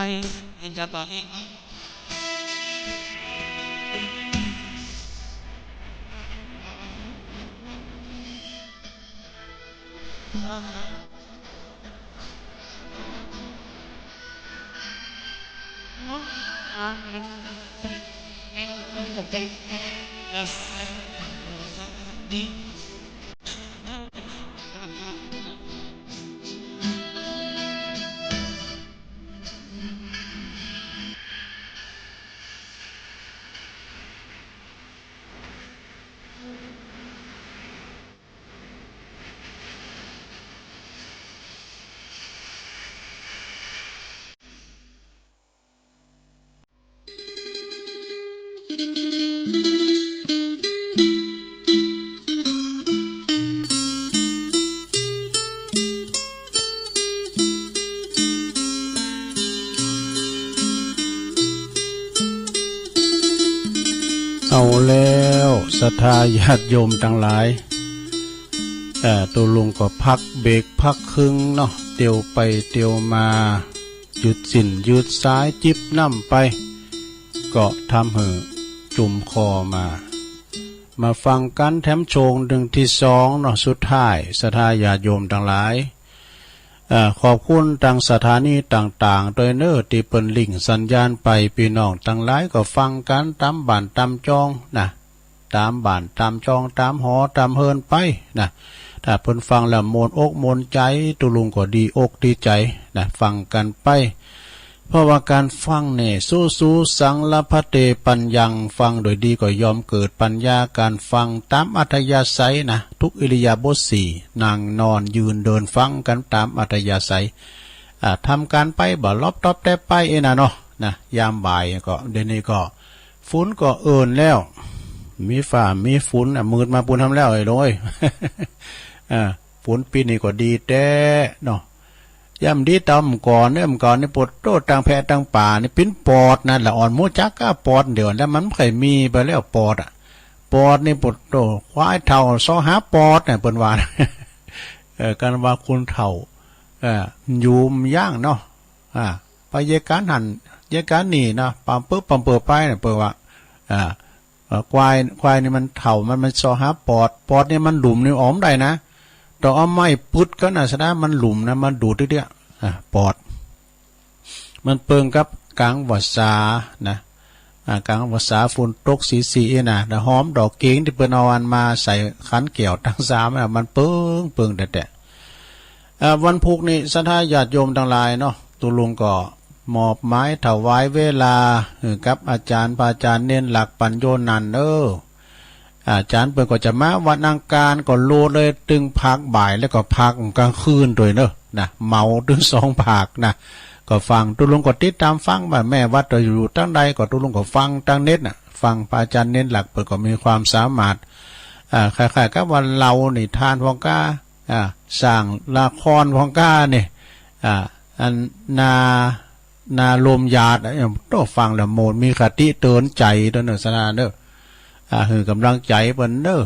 Nei, ikke at เอาแล้วศรัทธาญาติโยมทั้งหลาย เอ่อ ตุลุงก็พักเบรกพักครึ่งเนาะ เตียวไปเตียวมา ยืดสิ้นยืดสายจิบน้ำไป ก็ทำหื้อจุ่มคอมา มาฟังกันแถมโชงหนึ่งที่สองเนาะ สุดท้ายศรัทธาญาติโยมทั้งหลาย เอ่อ ขอบคุณทางสถานีต่างๆ ด้วยเนอ ที่เปิ้นลิงก์สัญญาณไป พี่น้องทั้งหลายก็ฟังกันตามบ้านตามจองนะ ตามบ้านตามจอง ตามหอตามเฮือนไปนะ ถ้าเปิ้นฟังแล้วม่วนอกม่วนใจ ตุลุงก็ดีอกดีใจนะ ฟังกันไป เพราะว่าการฟังเนี่ย สูสูสังละพะเตปัญญัง ฟังโดยดีก็ย่อมเกิดปัญญา การฟังตามอัธยาศัยนะ ทุกอิริยาบถสี่ นั่งนอนยืนเดินฟังกันตามอัธยาศัย อ่า ทำการไป บ่ลบตอบแต่ไปเองนะเนาะนะ ยามบ่ายก็ เดี๋ยวนี้ก็ ฝนก็เอิ้นแล้ว มีฟ้ามีฝน อ่ะ มืดมาปูนทำแล้วไอ้โดย อ่า ฝนปีนี้ก็ดีแต๊เนาะ ย่ำดีตำก่อนเนี่ย ก่อนนี่ปวดโตตังแพะตังป่านี่ปิ้นปอดนะ ละอ่อนหมู่จักก้าปอดเดี๋ยว แล้วมันบ่เคยมีไปแล้วปอดอ่ะ ปอดนี่ปวดโต ควายเฒ่าซอหาปอดเนี่ย เปิ้นว่า เออ กันว่าคนเฒ่า เออ อยู่มันย่างเนาะ อ่า ไปเยการหัน เยการนี่นะ ปามปึ๊บปามเปิดไปเนี่ย เปิ้นว่า อ่า เอ่อ ควาย ควายนี่มันเฒ่า มัน มันซอหาปอด ปอดนี่มันหลุมนี่ออกได้นะ ต้องเอาไม้ปึดก่อนนะ สะดามันหลุมนะ มันดูดเตื้อๆ อ่ะ ปอด มันเปิงกับกลางวาสานะ อ่ะ กลางวาสาฝนตกสีๆ นะ แล้วหอมดอกเก๋งที่เปิ้นเอาอันมาใส่ขันแก้วทั้งสามอ่ะ มันเปิง เปิงแต๊ๆ อ่า วันพุธนี้ศรัทธาญาติโยมทั้งหลายเนาะ ตุลุงก็มอบหมายถวายเวลาให้กับอาจารย์ พระอาจารย์เณรหลัก ปัญโญนันท์เด้อ อาจารย์เปิ้นก็จะมาวันอังคาร ก็โลดเลย ตึงภาคบ่าย แล้วก็ภาคกลางคืนด้วยเนอะนะ เหมาตึงสองภาคนะ ก็ฟัง ตุลุงก็ติดตามฟังว่าแม่วัดจะอยู่ทางใด ก็ตุลุงก็ฟังทางเน็ตน่ะ ฟังพระอาจารย์เณรหลัก เปิ้นก็มีความสามารถ อ่า คล้ายๆ กับว่าเล่านิทานพ่องก้า อ่า สร้างละครพ่องก้านี่ อ่า อันนา นาลมหยาด อ่ะ โต้ฟังแล้วโมด มีคติเตือนใจเด้อเนอะ ศรัทธาเนอะ อ่า ให้กำลังใจเปิ้นเนอะ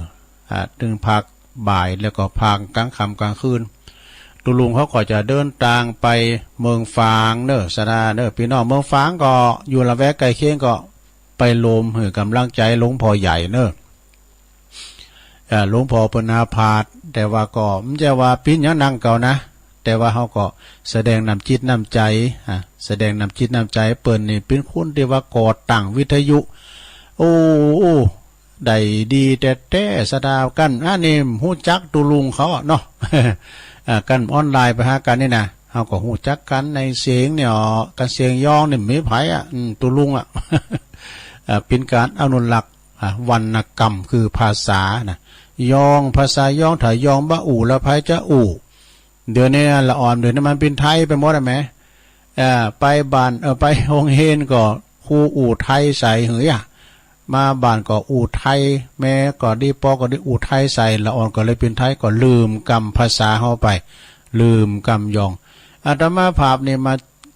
อ่า ตึงภาคบ่าย แล้วก็ภาคกลางค่ำกลางคืน ตุลุงเขาก็จะเดินทางไปเมืองฝางเนอะ ศรัทธาเนอะ พี่น้องเมืองฝางก็อยู่ละแวกใกล้เคียงก็ไปโฮมให้กำลังใจหลวงพ่อใหญ่เนอะ เอ่อ หลวงพ่อเปิ้นอาพาธ แต่ว่าก็บ่ใจ้ว่าปิ้นหยังหนักเก่านะ แต่ว่าเฮาก็แสดงน้ำจิตน้ำใจ อ่ะ แสดงน้ำจิตน้ำใจ เปิ้นนี่เป็นคนที่ว่าก่อตั้งวิทยุ โอ้ ได้ดีแต๊ๆ ศรัทธา กัน อันนี้ฮู้จักตุลุงเขาอะเนาะ อ่ะ กันออนไลน์ไปหากันนี่นะ เฮาก็ฮู้จักกันในเสียงเนี่ย กันเสียงย้องนี่มีไผอะ อืม ตุลุงอะ อ่ะ เป็นการอนุรักษ์ อ่ะ วรรณกรรมคือภาษานะ ย้อง ภาษาย้อง ถ้าย้องบ่อู้แล้วไผจะอู้ เดี๋ยวนี้ละอ่อน เดี๋ยวนี้มันเป็นไทยไปหมดอะแหม เอ่อ ไปบ้าน เอ่อ ไปโฮงเฮียนก็ครูอู้ไทยใส่หืออะ มาบ้านก็อู้ไทย แม่ก็ดี ป้อก็ดี อู้ไทยใส่ ละอ่อนก็เลยเป็นไทย ก็ลืมกำภาษาเฮาไป ลืมกำย้อง อาตมาภาพนี่มา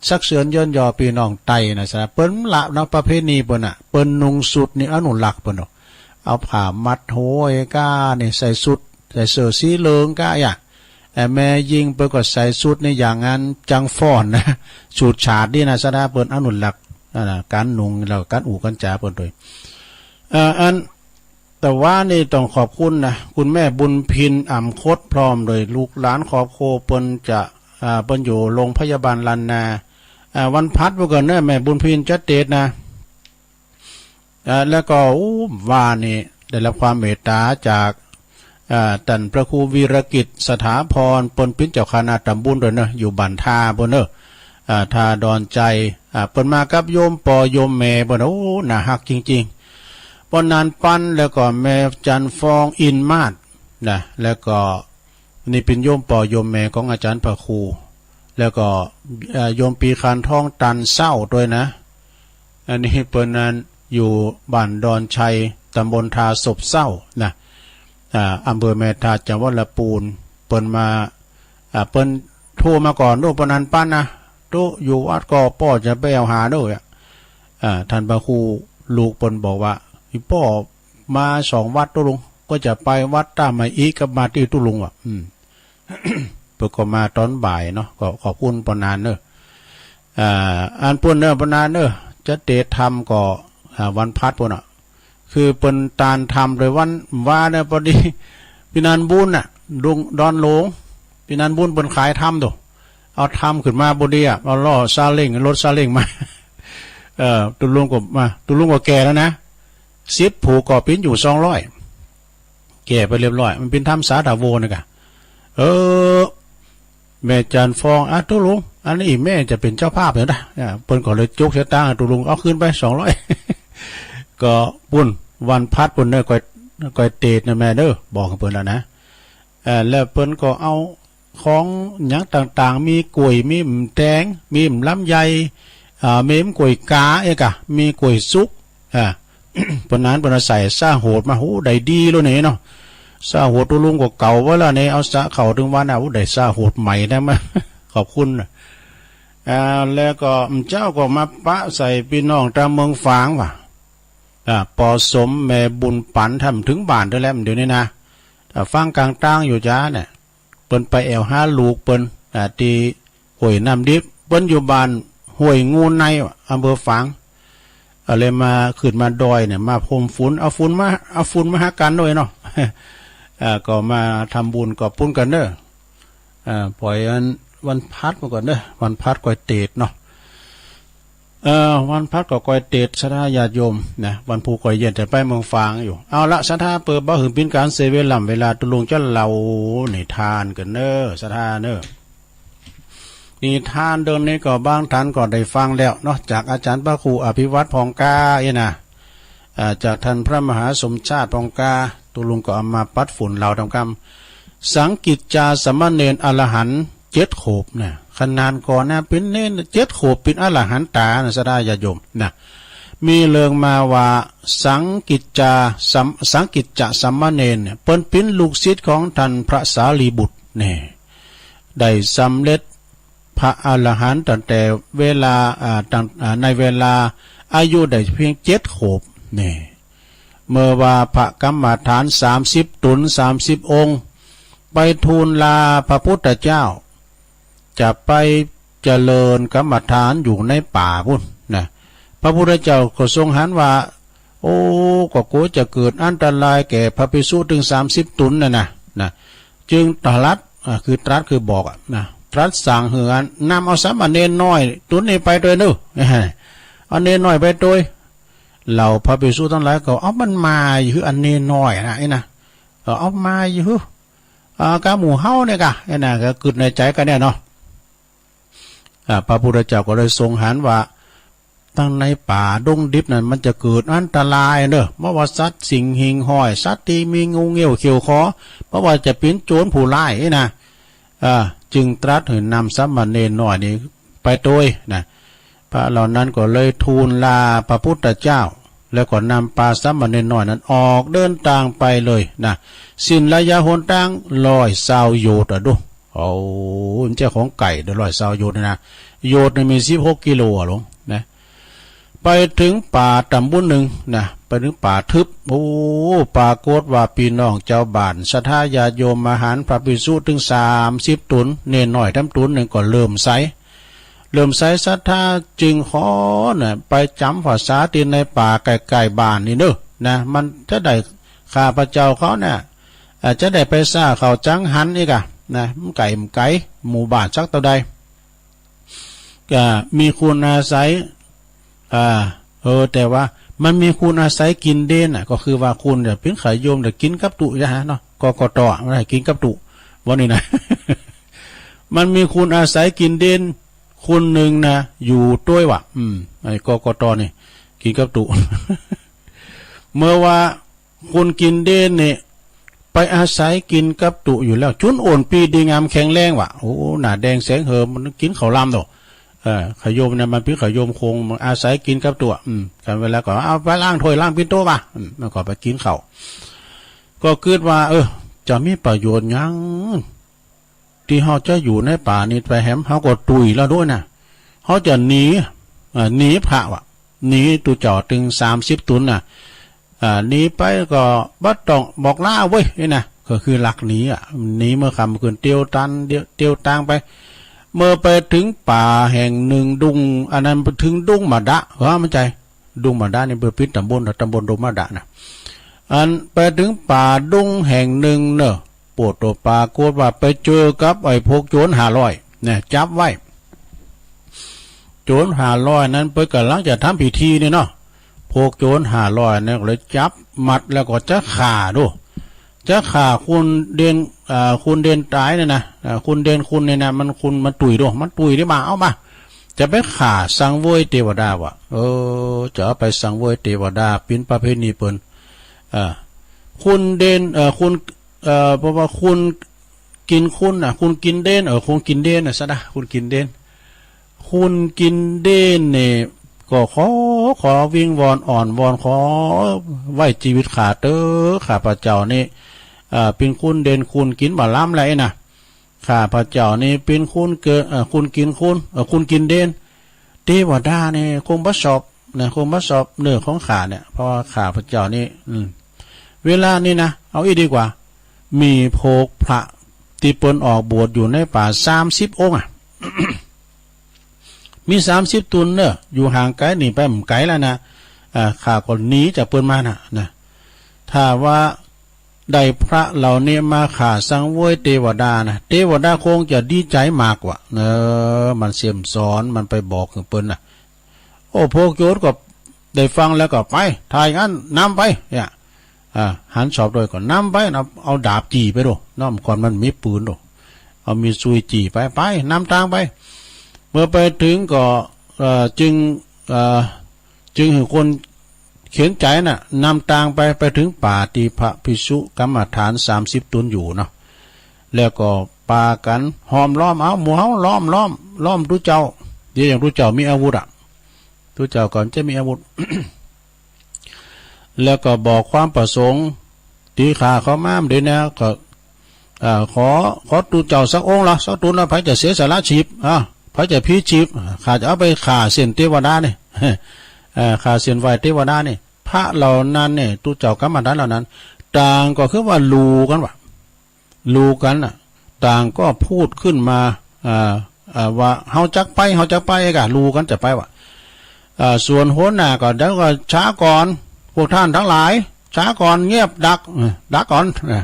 สักเสือนย้อนยอพี่น้องไตนะ ศรัทธา เปิ้นละเนาะ ประเพณีเปิ้นน่ะ เปิ้นนุ่งสุดนี่อนุรักษ์เปิ้นเนาะ เอาผ้ามัดหัวก้านี่ ใส่สุด ใส่เสื้อสีเหลืองก้าอะ แต่แม่ญิงเปิ้นก็ใส่สุดนี่อย่างนั้น จังฟ้อนนะ สูตรฉาดนี่นะ ศรัทธา เปิ้นอนุรักษ์ อ่า การนุ่งแล้วการอู้การจ๋าเปิ้นโดย เอ่อ อัน แต่ว่านี่ต้องขอบคุณนะ คุณแม่บุญพิน อ่ำคด พร้อมด้วยลูกหลานครอบครัว เปิ้นจะ อ่า เปิ้นอยู่โรงพยาบาลล้านนา อ่า วันพัดเปิ้นก็เนอะ แม่บุญพิน จัดเตดนะ อ่า แล้วก็ อู้ ว่านี่ได้รับความเมตตาจาก อ่า ต้านพระครูวีรกิจ สถาพร เปิ้นเป๋นเจ้าคณะตำบลด้วยเนอะ อยู่บ้านท่าเปิ้นเนอะ อ่า ท่าดอนชัย อ่า เปิ้นมากับโยมป้อโยมแม่เปิ้น โอ้ น่าฮักจริงๆ ป้อนานปัน แล้วก็แม่จันทร์ฟอง อินมาศ นะ แล้วก็นี่เป๋นโยมป้อโยมแม่ของอาจารย์พระครู แล้วก็ เอ่อ โยมปีคานทอง ตันเศร้าด้วยนะ อันนี้เปิ้นนั้นอยู่บ้านดอนชัย ตำบลท่าซบเซานะ อ่า อำเภอแม่ทาด จังหวัดลำพูน เปิ้นมา อ่า เปิ้นโทรมาก่อน โอ้ ป้อนานปันนะ ตุ๊อยู่วัดก็ป้อจะไปแอ่วหาเด้อ อ่า ต้านพระครูลูกเปิ้นบอกว่า อีป้อมาสองวัดตุ๊ลุง ก็จะไปวัดต้าไม้อี้กับมาตี้ตุ๊ลุงว่ะ อืม เปิ้นก็มาตอนบ่ายเนาะ ก็ขอบคุณป้อนานเนอะ อ่า อันเปิ้นเนอะ ป้อนานเนอะ จัดเตดธรรมก็ อ่า วันพัดเปิ้นน่ะ คือเปิ้นตานธรรมโดยวันว่าเนี่ย พอดี ปีนันบุญน่ะ ดงดอนหลวง ปีนันบุญเปิ้นขายธรรมโต เอาธรรมขึ้นมาพอดีอ่ะ เอาล้อซาเล้ง รถซาเล้งมา เออ ตุ๊ลุงก็มา ตุ๊ลุงก็แก่แล้วนะ สิบผูกก็เป๋นอยู่สองร้อย แก่ไปเรียบร้อย มันเป๋นธรรมสาธาโวนี่กะ เออ แม่จันทร์ฟอง อ่ะ ตุ๊ลุง อันนี้แม่จะเป๋นเจ้าภาพอยู่นะ อ่ะ เปิ้นก็เลยจกสตางค์ ตุ๊ลุงเอาคืนไปสองร้อย ก็ปุ้น วันพัดปุ้นเนอะ ก้อย ก้อยเตดนะแม่เด้อ บอกกับเปิ้นแล้วนะ เอ่อ แล้วเปิ้นก็เอาของหยังต่างๆ มีกล้วย มีหมากแตง มีหมากลำไย อ่า มีหมากกล้วยกา เอ้ยกะ มีกล้วยสุก อ่า เปิ้นนั้นเปิ้นเอาใส่ซาโหดมา โห ได้ดีเลยเนี่ยเนาะ ซาโหดตุ๊ลุงก็เก่าไว้แล้วเนี่ย เอาสะเข้าถึงวันน่ะ โห ได้ซาโหดใหม่นะมา ขอบคุณนะ อ่า แล้วก็เจ้าก็มาปะใส่พี่น้องตามเมืองฝางว่ะ อ่า ป้อสม แม่บุญปัน ทำถึงบ้านด้วยแล้วเดี๋ยวนี้นะ อ่า ฟังกลางตางอยู่จ้าเนี่ย เปิ้นไปแอ่วหาลูกเปิ้น อ่า ตี้ห้วยน้ำดิบ เปิ้นอยู่บ้านห้วยงูใน อำเภอฝาง เอาเลยมาขึ้นมาดอยเนี่ย มาพรมฝุ่น เอาฝุ่นมา เอาฝุ่นมาหากันด้วยเนาะ อ่า ก็มาทำบุญขอบคุณกันเด้อ อ่า ปล่อยวัน วันพัดมาก่อนเด้อ วันพัดก้อยเตดเนาะ เอ่อ วันพัดก็ก้อยเตด ศรัทธาญาติโยมนะ วันพูกก้อยเย็นจะไปเมืองฝางอยู่ เอาละ ศรัทธาเปิดบ่หื้อเป๋นการเสียเวลา เวลาตุ๊ลุงจะเล่านิทานกันเนอะ ศรัทธาเนอะ นิทานเรื่องนี้ก็บางท่านก็ได้ฟังแล้วเนาะ จากอาจารย์พระครูอภิวัตร พองกา เอ้ยนะ อ่า จากท่านพระมหาสมชาติ พองกา ตุ๊ลุงก็เอามาปัดฝุ่นเล่าตามกำ สังกิจจาสามเณรอรหันต์เจ็ดขวบนะ ขนาดก่อนนะ เป๋นเณรเจ็ดขวบ เป๋นอรหันตานะ ศรัทธาญาติโยมนะ มีเรื่องมาว่า สังกิจจา สัม- สังกิจจะสามเณรเนี่ย เปิ้นเป๋นลูกศิษย์ของท่านพระสารีบุตรเนี่ย ได้สำเร็จพระอรหันต์ตั้งแต่เวลา อ่า ตั้ง- อ่า ในเวลาอายุได้เพียงเจ็ดขวบเนี่ย เมื่อว่าพระกรรมฐานสามสิบต๋น สามสิบองค์ ไปทูลลาพระพุทธเจ้า จะไปเจริญกรรมฐานอยู่ในป่าพุ้นนะ พระพุทธเจ้าก็ทรงหันว่า โอ้ ก็กลัวจะเกิดอันตรายแก่พระภิกษุถึงสามสิบต๋นน่ะนะ นะ จึงตรัส อ่า คือตรัสคือบอกอะนะ ตรัสสั่งหื้อนำเอาสามเณรน้อยต๋นนี้ไปตวยเนอะ เอาเณรน้อยไปตวย เหล่าพระภิกษุทั้งหลายก็ เอามันมาอยู่อันเณรน้อยนะ ไอ้นะ เออ เอามาอยู่ อ่า กะหมู่เฮาเนี่ยกะ ไอ้นะ ก็กึ๊ดในใจกันเนี่ยเนาะ อ่า พระพุทธเจ้าก็เลยทรงหันว่า ทั้งในป่าดงดิบนั่นมันจะเกิดอันตรายเนอะ เพราะว่าสัตว์สิงหิ่งห้อย สัตว์ที่มีงูเงี้ยวเขี้ยวขอ เพราะว่าจะเป๋นโจรผู้ร้ายไอ้นะ อ่า จึงตรัสหื้อนำสามเณรน้อยนี้ไปตวยนะ พระเหล่านั้นก็เลยทูลลาพระพุทธเจ้า แล้วก็นำปาสามเณรน้อยนั้นออกเดินตางไปเลยนะ สิ้นระยะหนตางร้อยซาวโยชน์อะดู โอ้ มันเจ้าของไก่เด้อ ร้อยซาวโยชน์นี่นะ โยชน์นี่มีสิบหกกิโลอะหลวงนะ ไปถึงป่าต๋ำบลหนึ่งนะ ไปถึงป่าทึบ โอ้ ปรากฏว่าพี่น้องเจ้าบ้าน ศรัทธาญาติโยม อรหันต์พระภิกษุถึงสามสิบต๋น เณรน้อยต๋ำต๋นหนึ่งก็เลื่อมใส เลื่อมใสศรัทธาจึงขอน่ะ ไปจ๋ำพรรษาตี้ในป่าใกล้ๆบ้านนี่เนอะนะ มันจะได้ ข้าพเจ้าเขาเนี่ย เอ่อ จะได้ไปซ่าเขาจังหันอีกอะนะ มันไก๋ มันไก๋ หมู่บ้านสักเท่าใด ก็มีคุณอาศัย อ่า เออ แต่ว่ามันมีคุณอาศัยกินเดนน่ะ ก็คือว่าคุณเนี่ยเป็นขายโยมแต่กินกับตุยะฮะเนาะ กกต อ่ะ มันให้กินกับตุ วันนี้นะ มันมีคุณอาศัยกินเดน คนหนึ่งนะ อยู่ด้วยว่ะ อืม ไอ้ กกต นี่ กินกับตุ เมื่อว่าคุณกินเดนเนี่ย ไปอาศัยกินกับตุอยู่แล้ว จุนโอนปีดีงามแข็งแรงว่ะ โอ้ หน้าแดงแสงเหิม มันกินข้าวลำโต เออ ขยมเนี่ย มันเป็นขยมคง มันอาศัยกินกับตุ อืม กันเวลาก็เอาไปล้างถ้วยล้างปิ่นโตมา อืม มันก็ไปกินข้าว ก็คิดว่า เออ จะมีประโยชน์หยัง ที่เฮาจะอยู่ในป่านี้ไปแหม เฮาก็ตุยแล้วด้วยนะ เฮาจะหนี เอ่อ หนีพระว่ะ หนีตุเจ้าตึงสามสิบตนน่ะ อ่า หนีไปก็บ่ต้องบอกลาเว้ย นี่นะ ก็คือลักหนีอ่ะ หนีเมื่อค่ำคืนเตียวตัน เตียว เตียวตางไป เมื่อไปถึงป่าแห่งหนึ่งดง อันนั้นไปถึงดงหมาดะ ว่ามันใจ ดงหมาดะนี่เปิ้นปิดตำบล ตำบลดงหมาดะนะ อันไปถึงป่าดงแห่งหนึ่งเนอะ โปรดตัวปรากฏว่าไปเจอกับไอ้พวกโจรห้าร้อยเนี่ย จับไว้ โจรห้าร้อยนั้นเปิ้นกำลังจะทำพิธีนี่เนาะ พวกโจรห้าร้อยนั้นก็เลยจับมัดแล้วก็จะฆ่าดู จะฆ่าคุณเดน เอ่อ คุณเดนต๋ายเนี่ยนะ เอ่อ คุณเดนคุณเนี่ยนะ มันคุณ มันตุยดู มันตุยได้มา เอามา จะไปฆ่าสังเวยเทวดาว่ะ เออ จะเอาไปสังเวยเทวดา เป็นประเพณีเปิ้น เอ่อ คุณเดน เอ่อ คุณ เอ่อ เพราะว่าคุณกินคุณน่ะ คุณกินเดน เออ คุณกินเดนน่ะ ซะนะ คุณกินเดน คุณกินเดนเนี่ย ก็ขอ ขอวิงวอนอ้อนวอน ขอไว้ชีวิตข้าเถอะ ข้าพเจ้านี่ เอ่อ เป็นคุณเดนคุณกินบ่าล้ำแล้วนะ ข้าพเจ้านี่เป็นคุณเกิด เอ่อ คุณกินคุณ เอ่อ คุณกินเดน เทวดานี่คงบ่ชอบนะ คงบ่ชอบเนื้อของข้าเนี่ย เพราะว่าข้าพเจ้านี่ อืม เวลานี้นะ เอาอี้ดีกว่า มีพวกพระที่เปิ้นออกบวชอยู่ในป่าสามสิบองค์อะ มีสามสิบตนเนอะ อยู่ห่างไกลนี่ไปบ่ไกลแล้วนะ อ่า ข้าก็หนีจากเปิ้นมาน่ะ นะ ถ้าว่าได้พระเหล่านี้มาฆ่าสังเวยเทวดานะ เทวดาคงจะดีใจมากว่ะ เออ มันเสี่ยมสอน มันไปบอกกับเปิ้นน่ะ โอ้ พวกโจรก็ได้ฟังแล้วก็ไป ถ้าอย่างนั้นนำไป เนี่ย อ่า หันสอบด้วยก็นำไปนะ เอาดาบจี้ไปดู เนาะ ก่อนมันมีปืนดู เอามีดซุยจี้ไป ไป นำตางไป เมื่อไปถึงก็ เอ่อ จึง เอ่อ จึงหื้อคนเข็นใจ๋น่ะ นำตางไป ไปถึงป่าตี้พระภิกษุกรรมฐานสามสิบต๋นอยู่เนาะ แล้วก็ปากั๋นห้อมล้อม เอาหมู่เฮาล้อม ล้อม ล้อมตุ๊เจ้า เดี๋ยวอย่างตุ๊เจ้ามีอาวุธอะ ตุ๊เจ้าก่อนจะมีอาวุธ แล้วก็บอกความประสงค์ ตี้ข้าเข้ามาเดี๋ยวนี้ก็ อ่า ขอ ขอตุ๊เจ้าสักองค์ละ สักต๋นละ ใผจะเสียสละชีพ อ่า ใผจะพลีชีพ อ่า ข้าจะเอาไปฆ่าเส้นเทวดานี่ เอ่อ ฆ่าเส้นไหว้เทวดานี่ พระเหล่านั้นเนี่ย ตุ๊เจ้ากรรมฐานเหล่านั้น ต่างก็คือว่าลู่กั๋นว่ะ ลู่กั๋นน่ะ ต่างก็พูดขึ้นมา อ่า อ่า ว่า เฮาจักไป เฮาจักไปกะ ลู่กั๋นจะไปว่ะ อ่า ส่วนหัวหน้าก็ เดี๋ยวก็ ช้าก่อน พวกท่านทั้งหลาย ช้าก่อน เงียบ ดัก เออ ดักก่อน เออ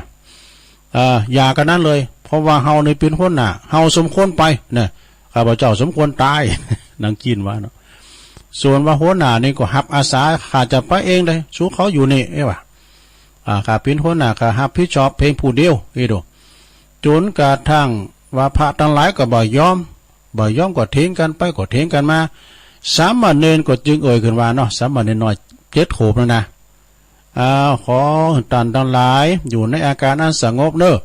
เอ่อ อย่ากันนั้นเลย เพราะว่าเฮานี่เป็นหัวหน้า เฮาสมควรไปนะ ข้าพเจ้าสมควรต๋าย นางจีนว่าเนาะ ส่วนว่าหัวหน้านี่ก็ฮับอาสา ข้าจะไปเองเลย สู้เขาอยู่นี่ เอ้ยว่ะ อ่า ข้าเป็นหัวหน้า ข้าฮับผิดชอบเพียงผู้เดียว เอ้ยดู จนกระทั่งว่าพระทั้งหลายก็บ่ยอม บ่ยอมก็เถียงกันไป ก็เถียงกันมา สามเณรก็จึงเอ่ยขึ้นว่าเนาะ สามเณรน้อยเจ็ดขวบนั่นนะ อ่า ขอท่านทั้งหลายอยู่ในอาการอันสงบเนอะ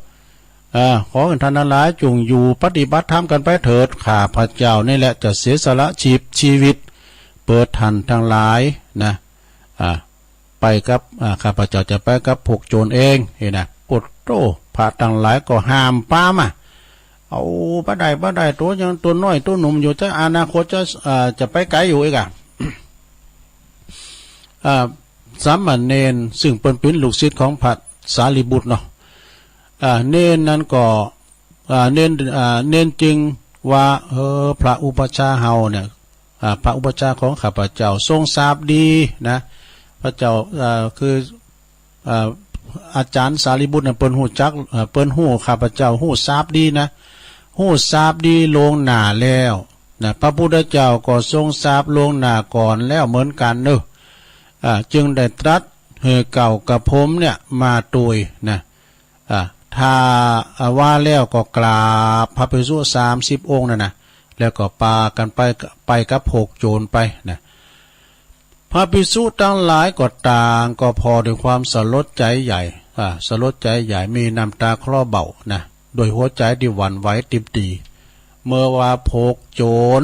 อ่า ขอท่านทั้งหลายจงอยู่ปฏิบัติธรรมกันไปเถิด ข้าพเจ้านี่แหละจะเสียสละชีพ ชีวิต เปิดท่านทั้งหลายนะ อ่า ไปกับ อ่า ข้าพเจ้าจะไปกับพวกโจรเอง นี่นะ โอ้โธ่ พระทั้งหลายก็ห้ามปรามอะ เอา บ่ได้ บ่ได้ ตัวยังตัวน้อย ตัวหนุ่มอยู่ จะอนาคตจะ อ่า จะไปไกลอยู่อีกอะ อ่า สามเณรซึ่งเปิ้นเป็นลูกศิษย์ของพระสารีบุตรเนาะ อ่า เณรนั้นก็ อ่า เณร อ่า เณรจึงว่า เออ พระอุปัชฌาย์เฮาเนี่ย อ่า พระอุปัชฌาย์ของข้าพเจ้าทรงทราบดีนะ พระเจ้า อ่า คือ อ่า อาจารย์สารีบุตรเนี่ยเปิ้นฮู้จัก เอ่อ เปิ้นฮู้ข้าพเจ้าฮู้ทราบดีนะ ฮู้ทราบดีล่วงหน้าแล้วนะ พระพุทธเจ้าก็ทรงทราบล่วงหน้าก่อนแล้วเหมือนกันเนอะ อ่า จึงได้ตรัสให้เก้ากับผมเนี่ยมาโดยนะ อ่า ถ้า อ่า ว่าแล้วก็กราบพระภิกษุสามสิบองค์นั่นนะ แล้วก็ปากันไป ไปกับพวกโจรไปนะ พระภิกษุทั้งหลายก็ต่างก็พอด้วยความสลดใจใหญ่ อ่า สลดใจใหญ่ มีน้ำตาคลอเบ้านะ ด้วยหัวใจที่หวั่นไหวติบดี เมื่อว่าพวกโจร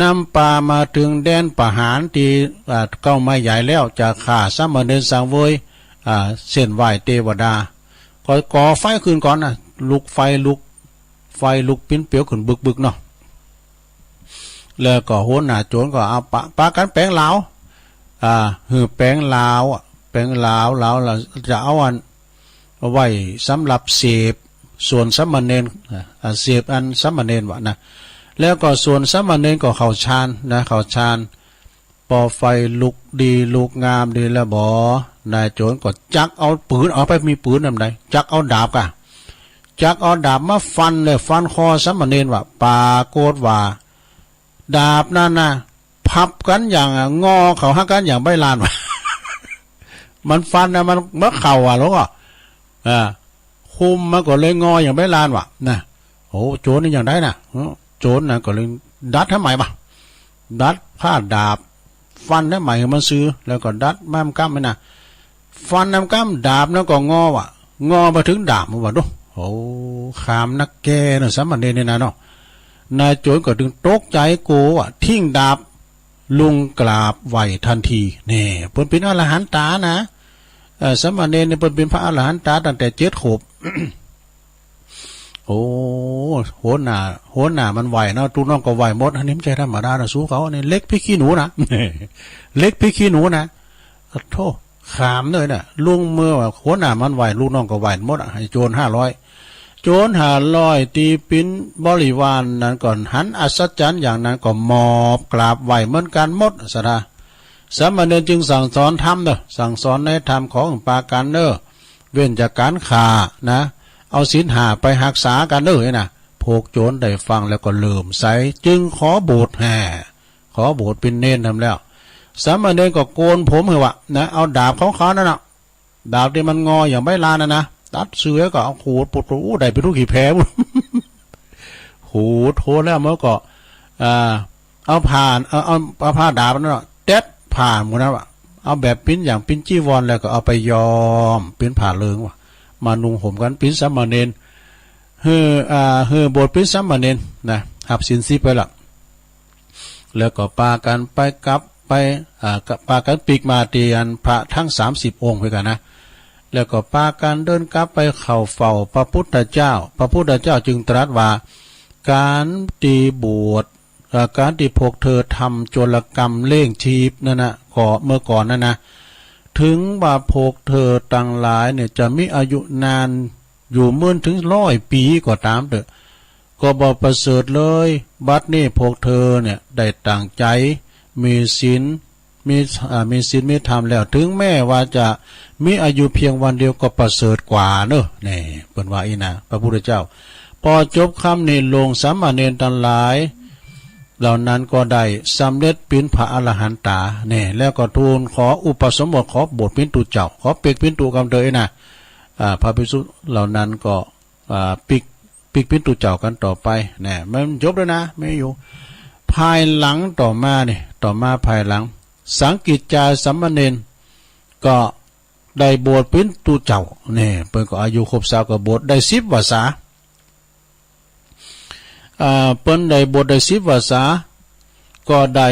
นำปามาถึงแดนประหารที่ อ่า เก้าไม้ใหญ่แล้ว จะฆ่าสามเณรสังเวย อ่า เส้นไหว้เทวดา ก็ก่อไฟขึ้นก่อนนะ ลุกไฟลุก ไฟลุกปิ้นเปรียวขึ้นบึกๆเนาะ แล้วก็หัวหน้าโจรก็เอาปา ปากันแป๋งลาว อ่า หื้อแป๋งลาวอะ แป๋งลาว ลาว ลาว จะเอาอันไว้สำหรับเสพส่วนสามเณร อ่า เสพอันสามเณรวะนะ แล้วก็ส่วนสามเณรก็เข้าฌานนะ เข้าฌาน ปอไฟลุกดีลุกงามดีแล้วบ่ นายโจรก็จักเอาปืน เอาไปมีปืนนำใด จักเอาดาบกะ จักเอาดาบมาฟันเลย ฟันคอสามเณรวะ ปรากฏว่า ดาบนั่นนะ พับกันอย่างอะ งอเขาหักกันอย่างใบลานวะ มันฟันนะ มันเมื่อเข่าอ่ะ แล้วก็ อ่า คุมมันก็เลยงออย่างใบลานวะนะ โอ้ โจรนี่อย่างใดนะ เออ โจรนะก็เลยดัดทำไมวะ ดัดผ้าดาบ ฟันทำไมมันซื้อ แล้วก็ดัดแม่มก้ำไว้นะ ฟันแม่มก้ำดาบนั่นก็งอวะ งอมาถึงดาบมันวะดู โอ้ ขามนักแกเนอะ สามเณรเนี่ยนะเนาะ นายโจรก็ถึงตกใจกลัววะ ทิ้งดาบ ลงกราบไหว้ทันที แน่ เปิ้นเป็นอรหันตานะ เอ่อ สามเณรเนี่ยเปิ้นเป็นพระอรหันตาตั้งแต่เจ็ดขวบ โอ้ หัวหน้า หัวหน้ามันไหว้เนาะ ลูกน้องก็ไหว้หมด อันนี้ไม่ใช่ธรรมดานะ สู้เขา อันนี้เหล็กพริกขี้หนูนะ เหล็กพริกขี้หนูนะ โธ่ ขามเลยนะ ลุงเมื่อว่าหัวหน้ามันไหว้ ลูกน้องก็ไหว้หมดอะ ให้โจรห้าร้อย โจรห้าร้อยตี้ปิ้นบริวารนั้นก็หันอัศจรรย์อย่างนั้นก็หมอบกราบไหว้เหมือนกันหมด ศรัทธา สามเณรจึงสั่งสอนธรรมเนอะ สั่งสอนในธรรมของปากันเนอะ เว้นจากการฆ่านะ เอาศีลห้าไปฮักษากันเนอะนะ พวกโจรได้ฟังแล้วก็เลื่อมใส จึงขอบวชแห่ ขอบวชเป็นเณรนำแล้ว สามเณรก็โกนผมหื้อวะนะ เอาดาบของเขานั่นน่ะ ดาบที่มันงออย่างใบลานน่ะนะ ตัดเสื้อก็เอาขูด ปวด อู้ ได้เป็นลูกขี้แพ้ ขูดโทษแล้วมันก็ อ่า เอาผ้า เอา เอา เอาผ้าดาบนั่นน่ะ เด็ดผ้าหมดนะวะ เอาแบบปิ้นอย่างปิ้นจีวรแล้วก็เอาไปย้อมปิ้นผ้าเหลืองวะ มานุ่งห่มกันปิ้นสามเณร หื้อ อ่า หื้อบวชปิ้นสามเณรนะ หับศีลสิบไปละ แล้วก็ปากันไปกลับไป อ่า ก็ปากันปีกมาเตียนพระทั้งสามสิบองค์ด้วยกันนะ แล้วก็ปากันเดินกลับไปเข้าเฝ้าพระพุทธเจ้า พระพุทธเจ้าจึงตรัสว่า การที่บวช เอ่อ การที่พวกเธอทำโจรกรรมเลี้ยงชีพนั่นนะ ก็เมื่อก่อนนั่นนะ ถึงว่าพวกเธอทั้งหลายเนี่ยจะมีอายุนานอยู่เหมือนถึงร้อยปีก็ตามเถอะ ก็บ่ประเสริฐเลย บัดนี้พวกเธอเนี่ยได้ตั้งใจ มีศีล มี อ่า มีศีลมีธรรมแล้ว ถึงแม้ว่าจะมีอายุเพียงวันเดียวก็ประเสริฐกว่าเนอะ นี่เปิ้นว่าอี้นะ พระพุทธเจ้า พอจบคำนี้ลง สามเณรทั้งหลาย เหล่านั้นก็ได้สำเร็จปิ้นพระอรหันตา นี่ แล้วก็ทูลขออุปสมบท ขอบวชปิ้นตุ๊เจ้า ขอเปกปิ้นตุ๊กำเตอเองนะ อ่า พระภิกษุเหล่านั้นก็ อ่า ปิก ปิกปิ้นตุ๊เจ้ากันต่อไป นะ มันจบแล้วนะ ไม่อยู่ ภายหลังต่อมาเนี่ย ต่อมาภายหลัง สังกิจจาสามเณรก็ได้บวชปิ้นตุ๊เจ้า เนี่ย เปิ้นก็อายุครบสาวก็บวชได้สิบวรรษา อ่า เปิ้นได้บวชได้สิบวรรษา ก็ได้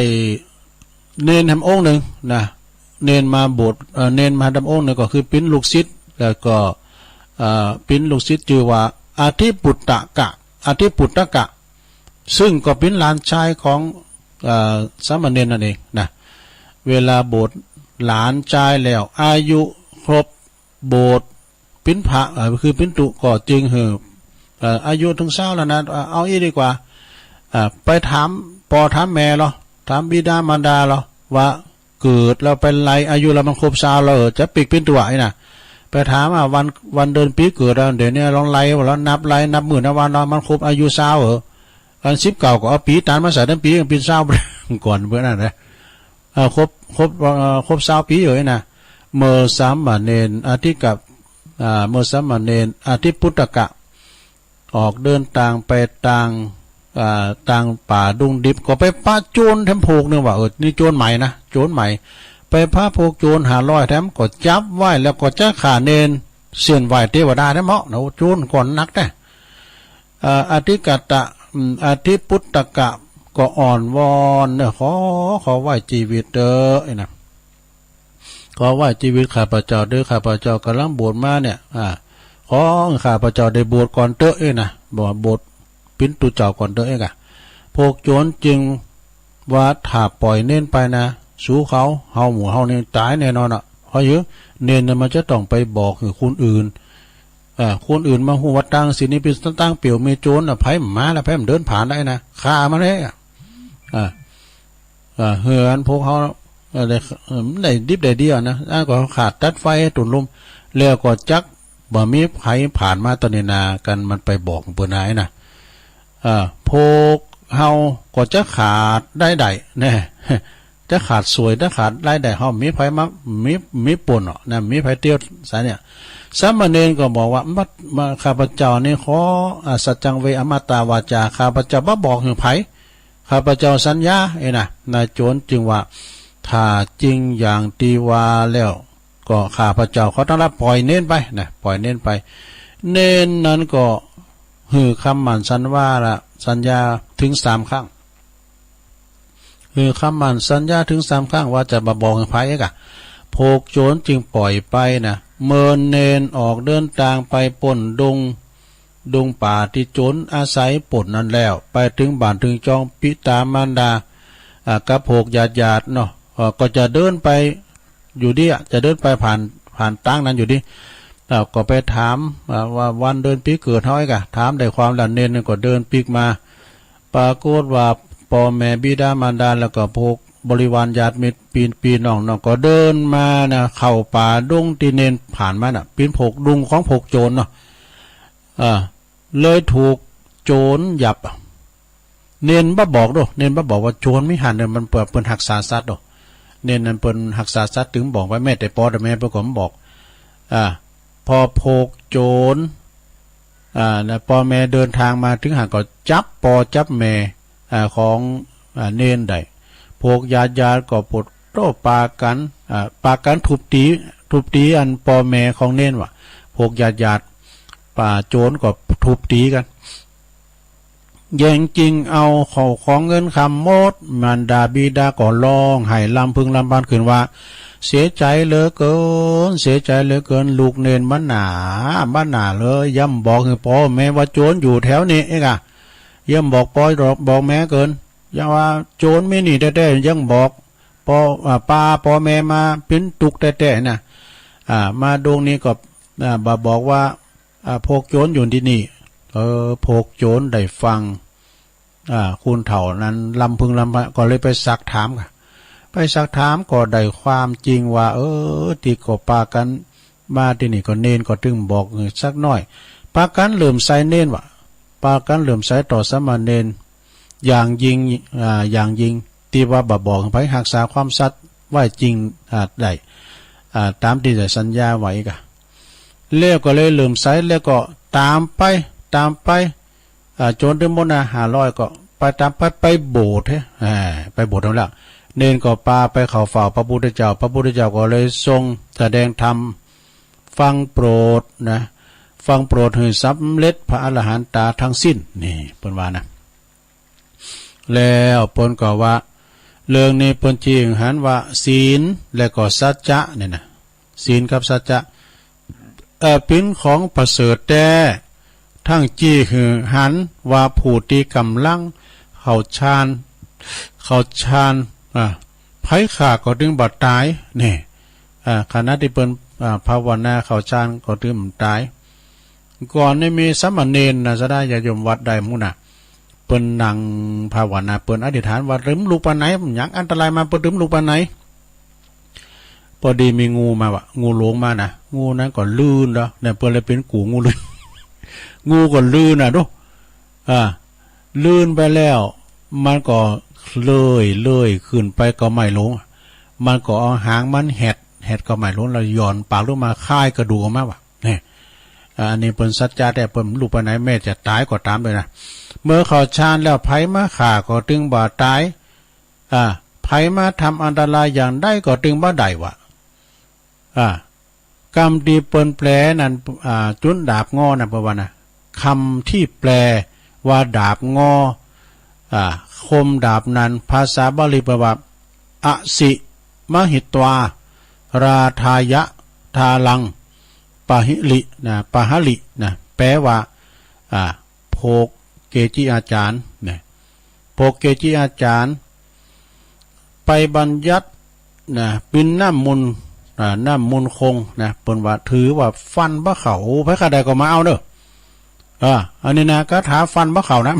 เณรแหมองค์หนึ่งนะ เณรมาบวช เอ่อ เณรมาดำองค์หนึ่งก็คือปิ้นลูกศิษย์ แล้วก็ เอ่อ ปิ้นลูกศิษย์ชื่อว่าอธิปุตตกะ อธิปุตตกะ ซึ่งก็ปิ้นหลานชายของ เอ่อ สามเณรนั่นเองนะ เวลาบวชหลานชายแล้ว อายุครบบวชปิ้นพระ เอ่อ คือปิ้นตุ๊ก็จึงหื้อ เอ่อ อายุถึงสาวแล้วนะ เอา เอาอี้ดีกว่า อ่า ไปถามป้อถามแม่เหรอ ถามบิดามารดาเหรอ ว่าเกิดแล้วเป็นไร อายุแล้วมันครบสาวแล้ว เออ จะปิกปิ้นตุ๊อี้นะ ไปถามอ่ะวันวันเดือนปีเกิดอ่ะเดี๋ยวนี้ลองไล่ว่าแล้วนับไล่นับหมื่นนับวันแล้วมันครบอายุซาวเหรออันสิบเก้าก็เอาปีตันมาใส่ตั้งปีเป็นซาวก่อนเพื่อนนั่นนะเออครบครบเออครบซาวปีเลยนะเมื่อสามเณรอธิกับอ่าเมื่อสามเณรอธิปุตตกะ ออกเดินทางไปตางอ่าตางป่าดงดิบก็ไปปะโจรแถมผูกหนึ่งว่าเออนี่โจรใหม่นะโจรใหม่ไปปะผูกโจรห้าร้อยแถมก็จับไว้แล้วก็จะฆ่าเนนเส้นไหว้เทวดาได้เหมาะนะโจรก่อนนักนะอ่าอธิกัตตะอืมอธิปุตตกะก็อ่อนวอนเนี่ยขอขอไว้ชีวิตเถอะไอ้นะ ขอว่าชีวิตข้าพเจ้าเด้อข้าพเจ้ากำลังบวชมาเนี่ยอ่าขอข้าพเจ้าได้บวชก่อนเถอะเอ้ยนะบอกว่าบวชเป็นตุ๊เจ้าก่อนเถอะเอ้ยกะพวกโจรจึงว่าถ้าปล่อยเณรไปนะสูเขาเฮาหมู่เฮานี่ตายแน่นอนอ่ะเพราะเยอะเณรน่ะมันจะต้องไปบอกให้คนอื่นอ่าคนอื่นมาฮู้ว่าตางสินนี่เป็นตางเปลี่ยวมีโจรอ่ะไผมันมาแล้วไผมันเดินผ่านได้นะฆ่ามันเลยอ่ะอ่า อ่าเฮือนพวกเขาเอ่อได้เอ่อได้ดิบได้ดีอ่ะนะอันก็ขาดตัดไฟให้ตุ่นลุ่มแล้วก็จักบ่มีไผผ่านมาตอนนี้นากันมันไปบอกเปิ้นนายนะอ่าพวกเฮาก็จะขาดได้ได้แน่จะขาดสวยจะขาดรายได้เฮามีไผมามีมีป่นเนาะนะมีไผเที่ยวสายเนี่ยสามเณรก็บอกว่ามัดมาข้าพเจ้านี่ขออ่าสัจจังเวอมตาวาจาข้าพเจ้าบ่บอกหือไผ ข้าพเจ้าสัญญาเอ้ยนะนายโจรจึงว่า ถ้าจริงอย่างที่ว่าแล้ว ก็ข้าพเจ้าขอต้อนรับปล่อยเณรไปนะปล่อยเณรไป เณรนั้นก็หือคำหมั่นสัญว่าละสัญญาถึงสามครั้งหือคำหมั่นสัญญาถึงสามครั้งว่าจะบ่บอกให้ไผกะพวกโจรจึงปล่อยไปนะเมินเณรออกเดินทางไปปล้นดง ดงป่าที่โจรอาศัยปล้นนั้นแล้ว ไปถึงบ้านถึงจองปิตามารดาอ่ากับพวกญาติญาติเนาะเอ่อก็จะเดินไปอยู่ดีอะจะเดินไปผ่านผ่านตางนั้นอยู่ดีอ่าก็ไปถามอ่าว่าวันเดือนปีเกิดเฮาไอ้กะถามได้ความแล้วเณรนี่ก็เดินปีกมา ปรากฏว่าพ่อแม่บิดามารดาแล้วก็พวกบริวารญาติมิตรพี่พี่น้องเนาะก็เดินมานะเข้าป่าดงที่เณรผ่านมาน่ะเป็นพวกดงของพวกโจรเนาะ อ่าเลยถูกโจรหยับ เณรบ่บอกโด เณรบ่บอกว่าโจรมีหั้นเนี่ยมันเปื่อเปิ้นฮักษาสัตว์โด เณรนั้นเปิ้นฮักษาสัตว์ตึงบอกไว้แม้แต่พ่อแต่แม่เปิ้นก็บ่บอก อ่า พอพวกโจร อ่า แล้วพ่อแม่เดินทางมาถึงหั้นก็จับพ่อจับแม่ อ่า ของ อ่า เณรได้ พวกญาติญาติก็ปวดโต้ปากัน อ่า ปากันทุบตี ทุบตีอันพ่อแม่ของเณรว่ะ พวกญาติญาติป่าโจรก็ทุบตีกัน แย่งชิงเอาเข้าของเงินคำหมด มารดาบิดาก็ร้องไห้รำพึงรำพันขึ้นว่า เสียใจเหลือเกิน เสียใจเหลือเกิน ลูกเณรมันหนา มันหนาเลย ย่ำบอกให้พ่อแม่ว่าโจรอยู่แถวนี้เองอะ ย่ำบอกพ่อบอกแม่เกิน ยังว่าโจรมีนี่แท้ๆ ยังบอกพ่อ อ่า ปาพ่อแม่มาเป็นทุกข์แท้ๆ นะ อ่า มาดงนี้ก็ อ่า บ่บอกว่า อ่า พวกโจรอยู่ที่นี่ เออ พวกโจรได้ฟัง อ่า คนเฒ่านั้นรำพึงรำพัน ก็เลยไปซักถามค่ะ ไปซักถามก็ได้ความจริงว่า เออ ที่ก็ปากันมาที่นี่ก็เณรก็ตึงบอกสักหน่อย ปากันเหลื่อมใสเณรว่ะ ปากันเหลื่อมใสต่อสามเณร อย่างยิ่ง อ่า อย่างยิ่ง ที่ว่าบ่บอกไผฮักษาความสัตย์ไว้จริง อ่า ได้ อ่า ตามที่ได้สัญญาไว้กะ แล้วก็เลยเหลื่อมใส แล้วก็ตามไป ตามไป อ่า โจรตึงหมดนะ ห้าร้อย ก็ไปตามไป ไปโบสถ์เฮ้ย อ่า ไปโบสถ์เอาแล้ว เณรก็ปาไปเข้าเฝ้าพระพุทธเจ้า พระพุทธเจ้าก็เลยทรงแสดงธรรม ฟังโปรดนะ ฟังโปรดให้สำเร็จพระอรหันตาทั้งสิ้น นี่ เปิ้นว่านะ แล้วเปิ้นก็ว่า เรื่องนี้เปิ้นชี้ให้หันว่า ศีลและก็สัจจะเนี่ยนะ ศีลกับสัจจะ เอ่อ เป็นของประเสริฐแท้ ทั้งชี้ให้หันว่าผู้ที่กำลังเข้าฌาน เข้าฌาน อ่า ไผฆ่าก็ตึงบ่ตาย นี่ อ่า ขณะที่เปิ้น อ่า ภาวนาเข้าฌานก็ตึงบ่ตาย ก่อนนี่มีสามเณรนะ สดาญาติโยมวัดใดหมู่นะ เปิ้นนั่งภาวนา เปิ้นอธิษฐานว่า ตึงลุกปานไหน หยังอันตรายมา เปิ้นตึงลุกปานไหน พอดีมีงูมาว่ะ งูหลวงมานะ งูนั้นก็ลื่นแล้วเนี่ย เปิ้นเลยเป๋นกู่งูลื่น งูก็ลื่นน่ะดู อ่า ลื่นไปแล้ว มันก็เลื่อยเลื่อยขึ้นไปกอไม้หลวง มันก็เอาหางมันแหดแหดกอไม้หลวง แล้วหย่อนปากลงมาคายกระดูกออกมาว่ะ เนี่ย อ่า อันนี้เปิ้นสัจจะแต๊ เปิ้นลูกไปไหนแม้จะต๋ายก็ต๋ามด้วยนะ เมื่อเข้าฌานแล้ว ใผมาฆ่าก็ตึงบ่ต๋าย อ่า ใผมาทำอันตรายอย่างใดก็ตึงบ่ได้ว่ะ อ่า กำตี้เปิ้นแปลนั้น อ่า จุนดาบงอนะ เปิ้นว่านะ คำที่แปลว่าดาบงอ อ่า คมดาบนั้น ภาษาบาลีเปิ้นว่า อสิมหิตวา ราธายะทาลัง ปะหิลินะ ปะหะลินะ แปลว่า อ่า พวกเกจิอาจารย์นะ พวกเกจิอาจารย์ ไปบัญญัตินะ ปินน้ำมนต์ อ่า น้ำมนต์คงนะ เปิ้นว่าถือว่าฟันบ่เข้า โอ้ ใผก็ได้ก็มาเอาเด้อ อ่า อันนี้นะ คาถาฟันบ่เข้านะ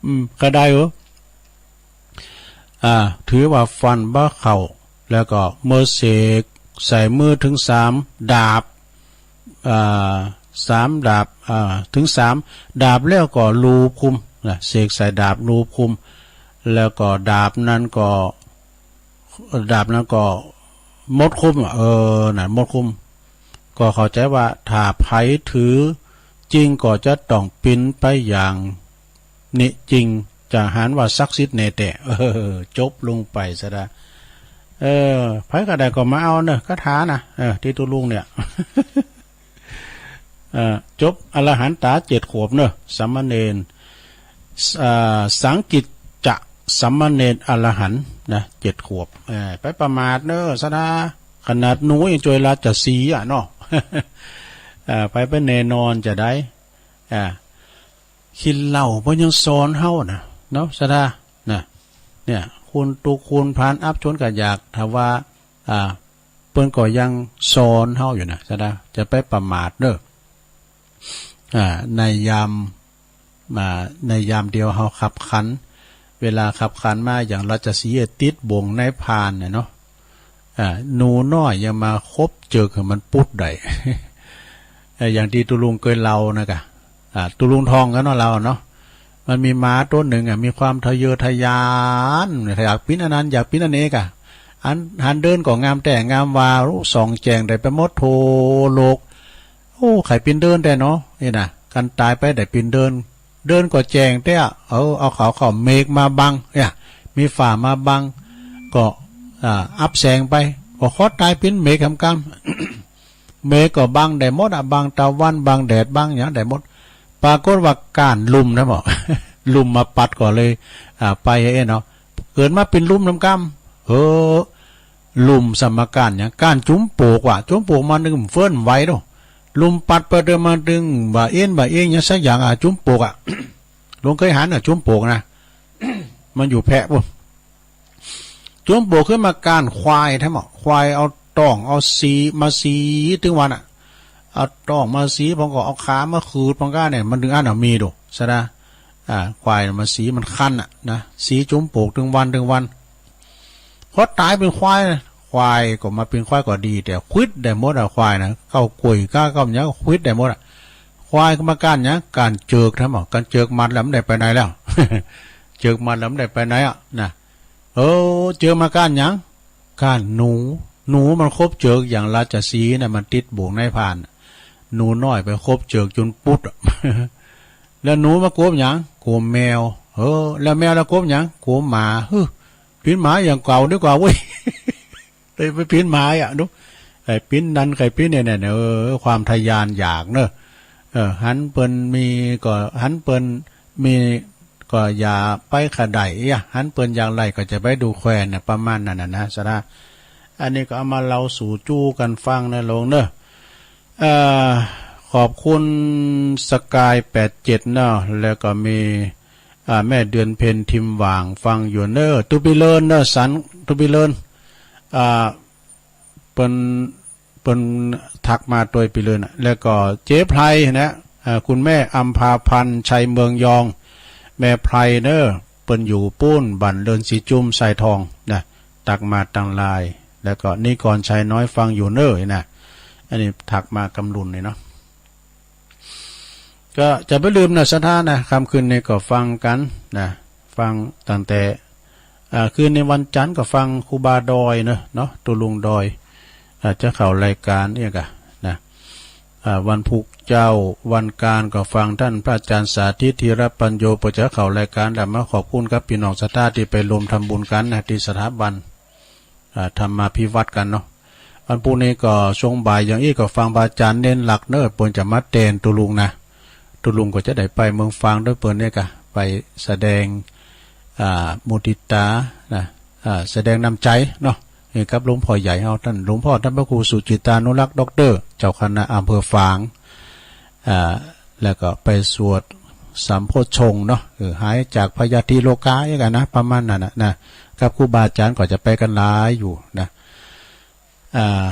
อืม ก็ได้เหรอ อ่า ถือว่าฟันบ่เข้า แล้วก็เมื่อเสกใส่มือถึงสามดาบ อ่า สามดาบ อ่า ถึงสามดาบแล้วก็ลูบคุมนะ เสกใส่ดาบลูบคุม แล้วก็ดาบนั้นก็ ดาบนั้นก็หมดคุมอะ เออ นั่นหมดคุม ก็เข้าใจว่าถ้าใผถือจริงก็จะต้องปินไปอย่างนี้จริง จะหันว่าศักดิ์สิทธิ์แน่แต๊ เออ จบลงไปซะละ เออ ใผก็ได้ก็มาเอาเนอะ คาถานะ เออ ตี้ตุ๊ลุงเนี่ย เอ่อ จบอรหันตาเจ็ดขวบเนอะ สามเณร อ่า สังกิจจะสามเณรอรหันต์นะ เจ็ดขวบ เอ่อ ไปประมาทเนอะ สะดา ขนาดหนูยังจ่วยราชสีห์อะเนาะ เอ่อ ไปเป็นแน่นอนจะได้ อ่า กินเหล้าเปิ้นยังสอนเฮานะ เนาะ สะดา นะ เนี่ย คุณตุกคุณพานอับชวนก็อยาก ถ้าว่า อ่า เปิ้นก็ยังสอนเฮาอยู่นะ สะดา จะไปประมาทเนอะ อ่า ในยาม อ่า ในยามเดียวเฮาคับขัน เวลาคับขันมาอย่างราชสีห์ติดบ่วงนายพรานเนี่ยเนาะ อ่า หนูน้อยยังมาคบเจิกหื้อมันปุ๊ดได้ เอ่อ อย่างตี้ตุ๊ลุงเกยเล่านะกะ อ่า ตุ๊ลุงทองก็เนาะเล่าเนาะ มันมีหมาตัวหนึ่งอ่ะ มีความทะเยอทะยาน อยากปิ๊นอันนั้น อยากปิ๊นอันนี้กะ อันหันเดินก็งามแต๊งามว่า โอ้ ส่องแจ้งได้ไปหมดทั่วโลก โอ้ ใค่ปิ๊นเดินแต๊เนาะ นี่นะ กันต๋ายไปได้ปิ๊นเดิน เดินก็แจ้งแต๊ เออ เอาเขา เขาเมฆมาบัง เนี่ย มีฟ้ามาบัง ก็ อ่า อับแสงไป ก็ขอต๋ายปิ๊นเมฆกำกำ เมฆก็บังได้หมดอะ บังตะวัน บังแดด บังหยังได้หมด ปรากฏว่าก้านลุ่มนะหมอ ลุ่มมาปัดก็เลย อ่า ไปเองเนาะ เกิดมาปิ๊นลุ่มนำกำ เออ ลุ่มสมก้านหยัง ก้านจุมปลูกว่ะ จุมปลูกมันนึ่งเฟิ่นไหวเนาะ ลุ่มปัดไปเดินมาดึง บ่าเอ็นบ่าเอ็นหยังสักอย่างอะ จุมปลูกอะ ลุงเคยหันอะ จุมปลูกนะ มันอยู่แพะปุ๊บ จุมปลูกขึ้นมาก้านควายแท้หมอ ควายเอาต้องเอาสีมาสีตึงวันอะ เอาต้องมาสี ผมก็เอาขามาขูด ผมก็เนี่ย มันถึงอันเอามีดู สะดา อ่า ควายมาสีมันคันอะนะ สีจุมปลูกตึงวันตึงวัน พอต๋ายปิ๊นควายนะ ควายก็มาปิ๊นควายก็ดี แต่ควิดได้หมดอะ ควายนะ เก้ากล้วยก้าเก้าหยังก็ควิดได้หมดอะ ควายก็มาก้านหยัง ก้านเจิกแท้หมอ ก้านเจิกมัดแล้วมันได้ไปไหนแล้ว เจิกมัดแล้วมันได้ไปไหนอะนะ เออ เจิกมาก้านหยัง ก้านหนู หนูมันคบเจิกอย่างราชสีห์นะ มันติดบ่วงนายพราน หนูน้อยไปคบเจิกจนปุ๊ดอะ แล้วหนูมากัวหยัง กัวแมว เออ แล้วแมวแล้วกัวหยัง กัวหมา ฮึ ปิ๊นหมาอย่างเก่าดีกว่าเว้ย ไป ไปปิ๊นหมาอะ ดู ใค่ปิ๊นนั้น ใค่ปิ๊นเนี่ย เนี่ย เออ ความทะยานอยากเนอะ เออ หันเปิ้นมีก็ หันเปิ้นมีก็อย่าไปขะใด้อะ หันเปิ้นอยากไล่ก็จะไปดูแควนเนี่ย ประมาณนั้นน่ะนะ สะดา อันนี้ก็เอามาเล่าสู่จู้กันฟังนะลุงเนอะ เอ่อ ขอบคุณสกายแปดเจ็ดเนาะ แล้วก็มี อ่า แม่เดือนเพ็ญทิมหว่างฟังอยู่เนอะ ตุ๊ปีเลินเนอะ สัน ตุ๊ปีเลิน อ่า เปิ้น เปิ้นทักมาตวยปีเลินน่ะ แล้วก็เจ๊ไพรนะ อ่า คุณแม่อัมพาพันธ์ ชัยเมืองยอง แม่ไพรเนอะ เปิ้นอยู่ปู้น บ้านเลินสีจุม สายทองนะ ทักมาตังไลน์ แล้วก็นิกรชัยน้อยฟังอยู่เน้อนะ อันนี้ทักมากำลุนนี่เนาะ ก็จะไปลืมนะศรัทธานะ ค่ำคืนนี้ก็ฟังกันนะ ฟังตั้งแต่ อ่า คืนในวันจันทร์ก็ฟังครูบาดอยเนอะ เนาะ ตุลุงดอย อ่า จะเข้ารายการเนี่ยกะนะ อ่า วันพุธเจ้า วันการก็ฟังท่านพระอาจารย์สาธิตธีรปัญโญ เพื่อจะเข้ารายการ แล้วมาขอบคุณกับพี่น้องศรัทธาที่ไปร่วมทำบุญกันนะ ที่สถาบัน อ่า ธรรมาภิวัตน์กันเนาะ วันพุธนี้ก็ช่วงบ่ายอย่างอี้ก็ฟังพระอาจารย์เน้นหลักเนอะ เปิ้นจะมาแตนตุลุงนะ ตุลุงก็จะได้ไปเมืองฝางด้วยเปิ้นเนี่ยกะ ไปแสดง อ่า มุทิตานะ อ่า แสดงน้ำใจเนาะ ให้กับหลวงพ่อใหญ่เฮา ท่านหลวงพ่อท่านพระครูสุจิตานุรักษ์ด็อกเตอร์ เจ้าคณะอำเภอฝาง อ่า แล้วก็ไปสวดสัมโพชฌงค์เนาะ เออ หายจากพยาธิโรคาอย่างนั้นนะ ประมาณนั้นนะ นะ กับครูบาอาจารย์ก็จะไปกันหลายอยู่นะ อ่า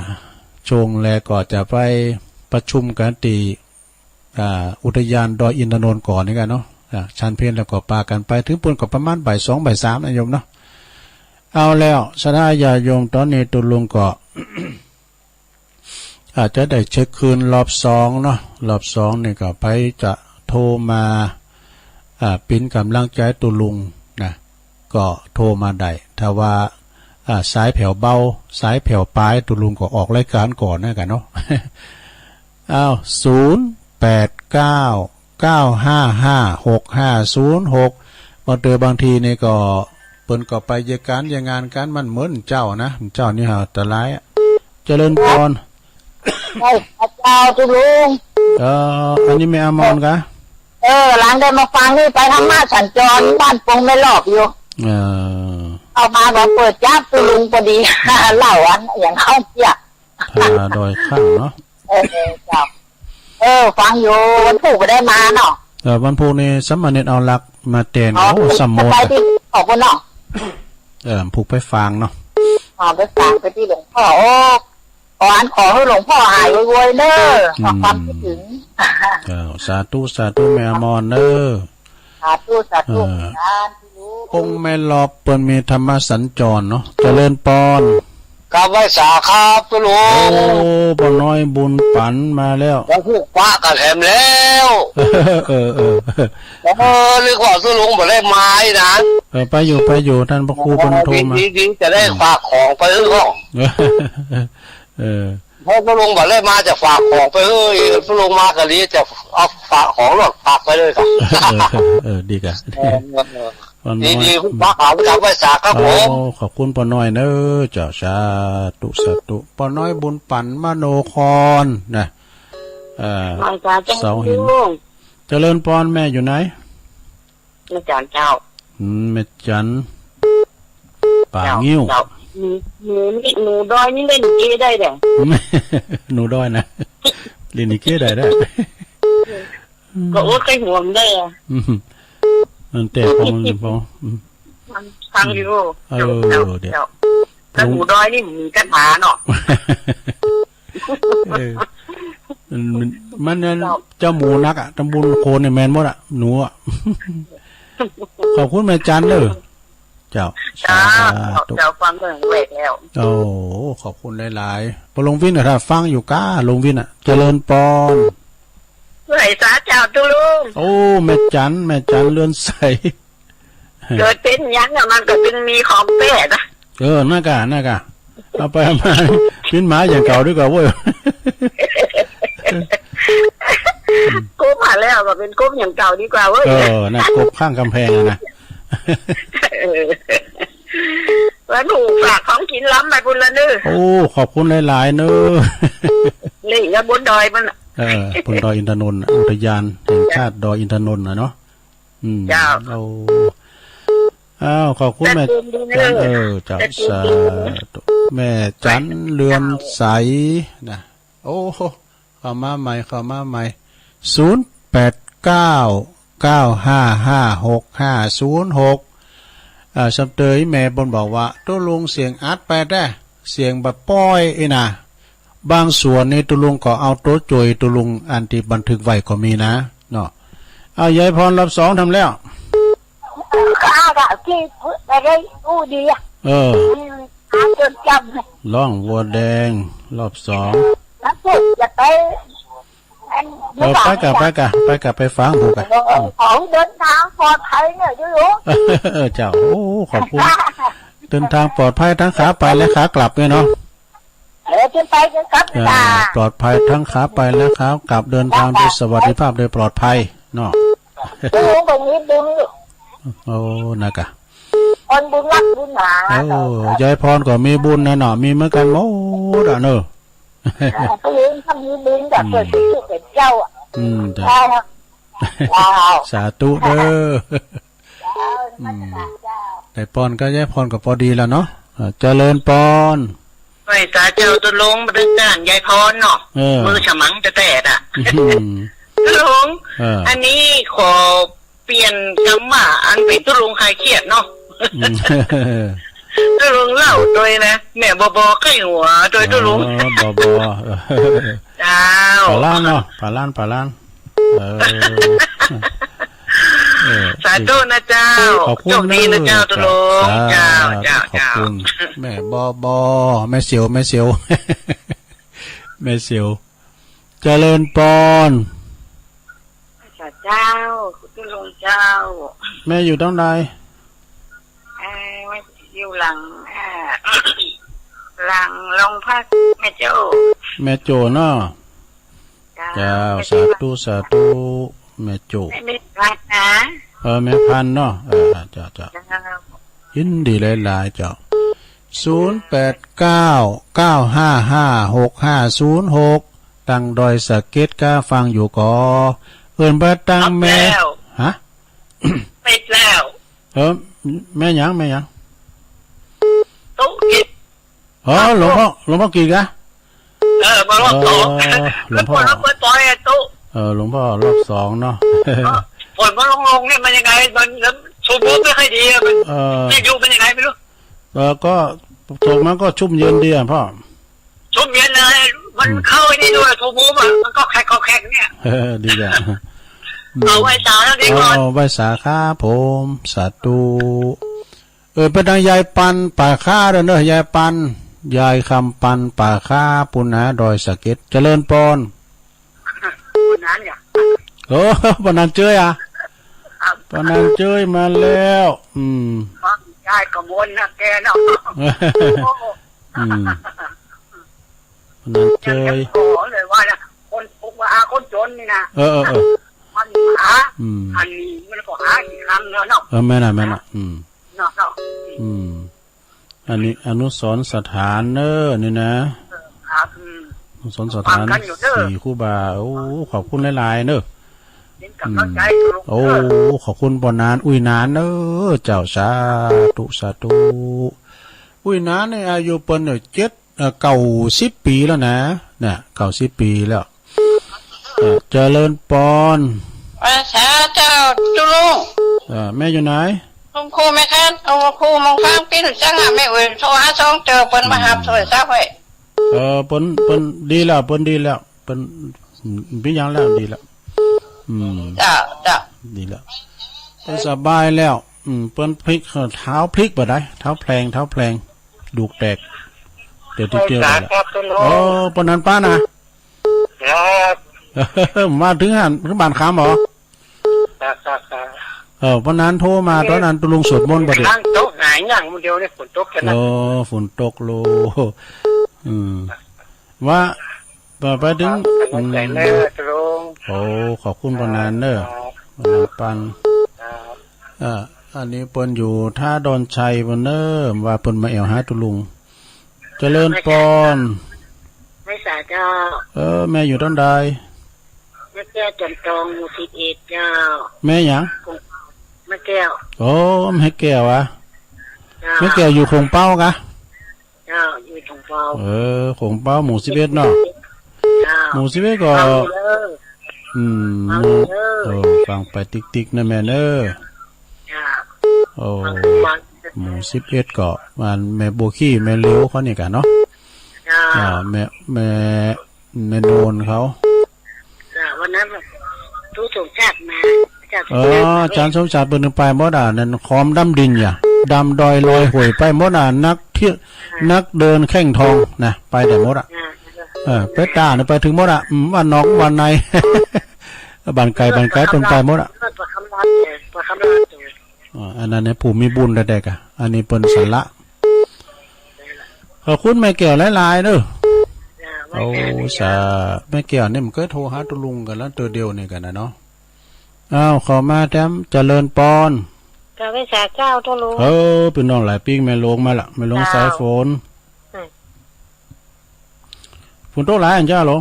ช่วงแรกก็จะไปประชุมกันที่ อ่า อุทยานดอยอินทนนท์ก่อนนี่กันเนาะ อ่า ฉันเพลแล้วก็ปากันไป ถึงปุ้นก็ประมาณบ่ายสองบ่ายสามนะโยมเนาะ เอาแล้ว ศรัทธาญาติโยม ตอนนี้ตุลุงก็ อาจจะได้เช็คคืนรอบสองเนาะ รอบสองนี่ก็ไผจะโทรมา อ่า เป็นกำลังใจตุลุงนะ ก็โทรมาได้ ถ้าว่า อ่า สายแผ่วเบา สายแผ่วปลาย ตุลุงก็ออกรายการก่อนนะกันเนาะ อ้าว ศูนย์แปดเก้า เก้าห้าห้า หกห้าศูนย์หก บางเทื่อบางทีนี่ก็ เปิ้นก็ไปเยียะการเยียะงานกัน มันเหมือนเจ้านะ เจ้านี่หาอันตรายอะ เจริญพร ใช่พระเจ้าตุลุง เอ่อ อันนี้แม่อมรกะ เออ หลังได้มาฟังนี่ไปธรรมะสัญจรบ้านปงแม่หลอบอยู่ เออ เอามาบอกเปิดจับตุลุงพอดี เล่าอันอย่างเขาเจีย ผาดอยข้างเนาะ เออ เจ้า เออ ฟังอยู่ วันพุธก็ได้มาเนาะ เออ วันพุธนี่สามเณรเอาหลักมาแตน อ๋อ โอ้ สามโมง ไปที่ ขอบคุณเนาะ เออ ผูกไปฝางเนาะ อ๋อ ไปฝางไปที่หลวงพ่อ โอ้ ขออันขอให้หลวงพ่อหายไวๆเนอะ อืม ขอความคิดถึง เออ สาธุ สาธุ แม่อมรเนอะ สาธุ สาธุ เออ สาธุ องค์แม่หลอบเปิ้นมีธรรมสัญจรเนาะ เจริญพร ครับ ไหว้สาครับตุลุง โอ้ ป้าน้อยบุญปันมาแล้ว แล้วผูกปะกันแถมแล้ว เออ เออ เออ เออ นึกว่าตุลุงบ่ได้มาอีกนะ เออ ไปอยู่ ไปอยู่ ท่านพระครูเปิ้นโทรมา ดี ดี ดี จะได้ อืม ฝากของไปให้ห้อง เออ เพราะพระลุงบอกเลยมาจะฝากของไปเฮ้ย พระลุงมาก็ดีจะเอาฝากของรถฝากไปเลยครับ เออ เออ ดีกะ เออ เออ เออ ป้าน้อย ดี ดี คุณพระขาวครับ ไหว้สาครับผม โอ้ ขอบคุณป้าน้อยเนอะ เจ้า สาธุ สาธุ ป้าน้อยบุญปันมโนครนะ เอ่อ ไหว้สาเจ้า เสาหิน ลุง เจริญพร แม่อยู่ไหน แม่จันเจ้า อืม แม่จัน ป่า เจ้า งิ้ว เจ้า หนู หนูนี่ หนูดอยนี่เล่นลิเกได้เด้อ หนูดอยนะ เล่นลิเกได้เด้อ ก็โอ๊ตใครห่วงได้อะ อืม มันแต่พอมันพอ อืม ฟัง ฟังอยู่ เออ เจ้า เดี๋ยว เจ้า แล้วหนูดอยนี่มีคาถาเนาะ เออ มัน มันนั่น เจ้า เจ้าหมูนักอะ ตำบลโคนเนี่ยแม่นหมดอะ หนูอะ ขอบคุณแม่จันเด้อ เจ้า เจ้า สาธุ เจ้า ฟังเรื่องแรกแล้ว โอ้ ขอบคุณหลายๆ ป้าลุงวินน่ะ ถ้าฟังอยู่ก้า ลุงวินน่ะ เจริญพร ไหว้สาเจ้าตุลุง โอ้ แม่จัน แม่จันเรือนใส เกิดเป็นหยังอะ มันก็จึงมีของแปลกนะ เออ นั่นกะ นั่นกะ เอาไปเอามา ปิ้นหมาอย่างเก่าดีกว่าเว้ย กบหาแล้วก็เป็นกบอย่างเก่าดีกว่าเว้ย เออ น่ะ กบข้างกำแพงอะนะ เออ แล้วหนูฝากของกินล้ำไปบุญละเนอะ โอ้ ขอบคุณหลายๆ เนอะ นี่แล้วบนดอยมันน่ะ เออ บนดอยอินทนนท์น่ะ อุทยานแห่งชาติดอยอินทนนท์น่ะเนาะ อืม เจ้า โอ้ อ้าว ขอบคุณแม่ ขอบคุณดีนะ จัน เออ เจ้า ขอบคุณดีนะ สาธุ แม่จันเรือนใสนะ โอ้ เข้ามาใหม่ เข้ามาใหม่ ศูนย์แปดเก้า เก้าห้าห้า หกห้าศูนย์หก อ่า สำเตยแม่บนบอกว่า ตุลุงเสียงอัดไปแด้ เสียงแบบป้อยอีน่ะ บางส่วนนี่ตุลุงก็เอาตัวจ่วยตุลุงอันที่บันทึกไว้ก็มีนะ เนาะ เอายายพรรอบสองทำแล้ว ข้าก็คิดไปได้อู้ดีอะ เออ อืม อาจจะ จำ ล่องวัวแดง รอบสอง แล้วผมจะไป อัน เออ ไปกะ ไปกะ ไปกะ ไปฟังผูกกะ เออ อืม ขอให้เดินทางปลอดภัยเนี่ย โยโย่ เออ เจ้า โอ้ ขอบคุณ เดินทางปลอดภัยทั้งขาไปและขากลับเนี่ยเนาะ เออ เดินไปเดินกลับ อ่า จ้า ปลอดภัยทั้งขาไปและขากลับ เดินทางโดยสวัสดิภาพโดยปลอดภัยเนาะ โยโย่ก็มีบุญอยู่ โอ้ นะกะ คนบุญรักบุญหนา โอ้ ยายพรก็มีบุญนะเนาะ มีเหมือนกันหมดอะเนอะ เออ คนอื่นก็มีบุญแต่ อืม เกิดเป็นลูกเป็นเจ้าอะ อืม จ้ะ ได้ครับ ว้าว สาธุเด้อ เจ้า นมัสการเจ้า อืม แต่ปอนก็ยายพรก็พอดีแล้วเนาะ อ่า เจริญปอน ไหว้สาเจ้าตุลงมาด้วยจ้างยายพรเนาะ เออ มือฉมังแต่แต่อะ อืม ตุลง เออ อันนี้ขอเปลี่ยนคำว่าอันเป็นตุลงคลายเครียดเนาะ อืม ตุลงเล่าโดยนะ แม่บอบอไข้หัวโดยตุลง อ๋อ บอบอ เจ้า ปาล้านเนาะ ปาล้าน ปาล้าน เออ เออ สาธุนะเจ้า ขอบคุณ โชคดีนะเจ้า เนอะ ตุลง เจ้า เจ้า เจ้า ขอบคุณ เจ้า แม่บอบอ แม่เสียว แม่เสียว แม่เสียว เจริญปอน สาเจ้า ตุลงเจ้า แม่อยู่ตรงใด เอ่อ อยู่หลัง เอ่อ หลังโรงพักแม่โจ้ แม่โจ้เนาะ เจ้า เจ้า สาธุ สาธุ แม่โจ้ แม่ แม่พันธุ์นะ เออ แม่พันธุ์เนาะ เออ เจ้า เจ้า เจ้า ยินดีหลายๆ เจ้า ศูนย์แปดเก้า เก้าห้าห้า หกห้าศูนย์หก ตังดอยสะเก็ด กาฟังอยู่ก่อ เอิ้นไปตังแม่ รับแล้ว ฮะ ปิดแล้ว เออ แม่หยัง แม่หยัง ตุ๊กฤทธิ์ อ๋อ หลวงพ่อ หลวงพ่อกิจกะ เออ มารอบสอง เออ หลวงพ่อ เปิด เปิดปล่อยไอ้ตุ๊ เออ หลวงพ่อรอบสองเนาะ เออ ฝนมันลงๆเนี่ยมันยังไง มัน มัน สูบบุหรี่ไม่ค่อยดีอะ มัน เออ ไม่รู้มันยังไงไม่รู้ เออ ก็ สูบมันก็ชุ่มเย็นดีอะพ่อ ชุ่มเย็นเลย มัน อืม เข้าไอ้นี่ด้วย สูบบุหรี่อะ มันก็แขกๆเนี่ย เออ ดีจ้ะ เอาไหว้สาแล้วดีก่อน เอาไหว้สาครับผม สาธุ เออ ไปตังยายปันป่าค้าเด้อเนอะ ยายปัน ยายคำปันป่าค้า ปุณณาดอยสะเก็ด เจริญปอน ปุณณาเนี่ย โอ้ ปานนั้นเจ้ยอะ ครับ ปานนั้นเจ้ยมาแล้ว อืม ยายก็มนนะแกเนาะ โอ้ อืม ปานนั้นเจ้ย ยังขอเลยว่านะ คนทุกข์ว่าคนจนนี่นะ เออ เออ เออ มันหา อืม อันนี้มันก็หาอีกครั้งเนาะ เออ แม่นน่ะ แม่นน่ะ อืม เนาะ เนาะ อืม อันนี้อนุสรณ์สถานเนอะนี่นะ ครับ อืม อนุสรณ์สถาน ฟังกันอยู่เด้อ สี่ครูบา โอ้ ขอบคุณหลายๆเนอะ เป็นกำลังใจ อืม ลูก โอ้ เด้อ ขอบคุณปอนาน อุ้ยนานเนอะ เจ้า สาธุ สาธุ อุ้ยนานนี่อายุเปิ้นเนี่ยเจ็ด เอ่อ เก้าสิบปีแล้วนะ เนี่ย เก้าสิบปีแล้ว เอ่อ เจริญปอน ว่าสาเจ้าจุลุง เอ่อ แม่อยู่ไหน คุณครูแม่ค้า เอาครูมองฟังปิ้นจังอะ แม่เอ๋ย โทรหาสองเจ้า เปิ้นมาหับโทรศัพท์ไว้ เออ เปิ้น เปิ้นดีแล้ว เปิ้นดีแล้ว เปิ้น เปิ้นยังแล้ว ดีแล้ว อืม จ้ะ จ้ะ ดีแล้ว เปิ้นสบายแล้ว อืม เปิ้นพลิก เท้าพลิกบ่ได้ เท้าแพลง เท้าแพลง ดูกแตก เดี๋ยวที่เจอกันแหละ ครับ โอ้ ปานนั้นป้านะ ครับ มาถึงหั้น ถึงบ้านคำเหรอ ครับ ครับ ครับ เออ วันนั้นโทรมา ตอนนั้นตุลุงสวดมนต์บ่ดิ นั่งโต๊ะหงายหลังมื้อเดียวนี่ ฝนตกแค่นั้น โอ้ ฝนตกโล อืม ว่า ต่อไปถึง ครับ กำลังใจเนอะ อืม ตุลุง โอ้ ขอบคุณปานนั้นเนอะ ครับ ปานนั้นปัน ครับ เอ่อ อันนี้เปิ้นอยู่ท่าดอนชัยเปิ้นเนอะ ว่าเปิ้นมาแอ่วหาตุลุง เจริญปอน ไหว้สาเจ้า เออ แม่อยู่ตรงใด แม่แก้ว จันทอง หมู่สิบเอ็ด เจ้า แม่หยัง แม่แก้ว โอ้ แม่แก้วอะ เจ้า แม่แก้วอยู่โขงเป๊ากะ เจ้า อยู่โขงเป๊า เออ โขงเป๊า หมู่สิบเอ็ดเนาะ เจ้า หมู่สิบเอ็ดก็ ฟังเด้อ อืม ฟังเด้อ เออ ฟังไปติ๊กๆนะแม่เนอะ เจ้า โอ้ ฟังทุกวัน หมู่สิบเอ็ดก็ บ้านแม่บัวขี้ แม่เหลียวเขานี่กะเนาะ เจ้า อ่า แม่ แม่ แม่โนนเขา เจ้า วันนั้น ตู้สมศักดิ์มา เจ้า เออ อาจารย์สมศักดิ์เปิ้นไปหมดอะ นั่นขอมดำดินอย่า ดำดอยลอยห้วยไปหมดอะ นัก ที่นักเดินแข้งทองนะ ไปได้หมดอ่ะ เออ ไปตาเนี่ยไปถึงหมดอ่ะ อืม บ้านนอกบ้านใน บ้านไกลบ้านไกลเปิ้นไปหมดอ่ะ อ่า อันนั้นเนี่ยผู้มีบุญแท้ๆ กะ อันนี้เปิ้นสละ ขอบคุณแม่แก้วหลายๆ เด้อ โอ้ สา แม่แก้วนี่มันเคยโทรหาตุลุงกันแล้วเตื้อเดียวนี่กันนะเนาะ อ้าว เข้ามาแถม เจริญปอน กราบไหว้สาเจ้าตุลุง เออ พี่น้องหลายปิ้ง แม่หลวงมาละ แม่หลวงสายฝน อืม ฝนตกหลายอันเจ้าหลวง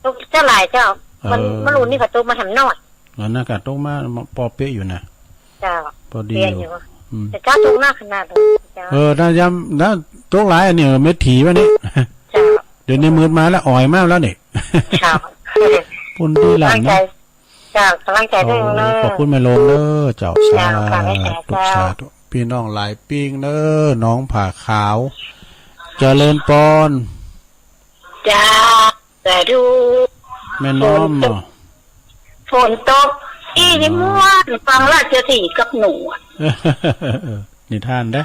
ตกเจ้าหลายเจ้า มัน เออ มันรุ่นนี้ก็ตกมาแหมน้อย อันนั้นก็ตกมาปอเปี๊ยะอยู่นะ เจ้า พอดี เปี๊ยะอยู่ อยู่ อืม แต่เจ้าตกหนักขนาดเลยเจ้า เออ น่ายาม น่าตกหลายอันนี้ เม็ดถี่วะนี่ เจ้า เดี๋ยวนี้มืดมาแล้ว อ่อยมาแล้วนี่ เจ้า ฝนดีหลัง ตั้งใจ นะ เจ้า กำลังใจด้วยนะ โอ้ ขอบคุณแม่หลวงเด้อ เจ้า เจ้า สาธุ ขอบคุณเจ้า สาธุ พี่น้องหลายปิ้งเด้อ น้องผาขาว เจริญปอน จ้า สาธุ แม่น้อมเนาะ ฝนตก อีนี่ม่วน ฟังราชสีห์กับหนูอะ นิทานเด้อ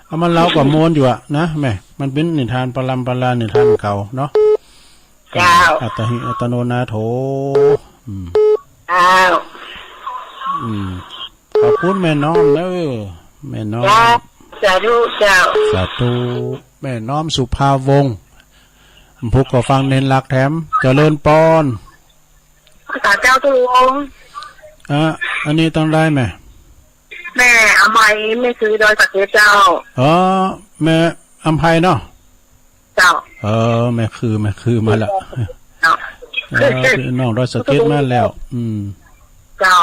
เอามาเล่าก็ม่วนอยู่อะนะแม่ มันเป็นนิทานปรำปรานิทานเก่าเนาะ เจ้า อัตตหิอัตโนนาโถ อืม อ้าว อืม ขอบคุณแม่น้อมเด้อ แม่น้อม เจ้า สาธุเจ้า สาธุ แม่น้อมสุภาวงศ์ ผู้ก่อฟังเน้นรักแถม เจริญปอน สาเจ้าตุลุง อ่ะ อันนี้ต้องได้ไหม แม่อำไพ แม่คือดอยสะเก็ดเจ้า อ๋อ แม่อำไพเนาะ เจ้า เออ แม่คือ แม่คือมาละ เจ้า เออ พี่น้องดอยสะเก็ดมาแล้ว อืม เจ้า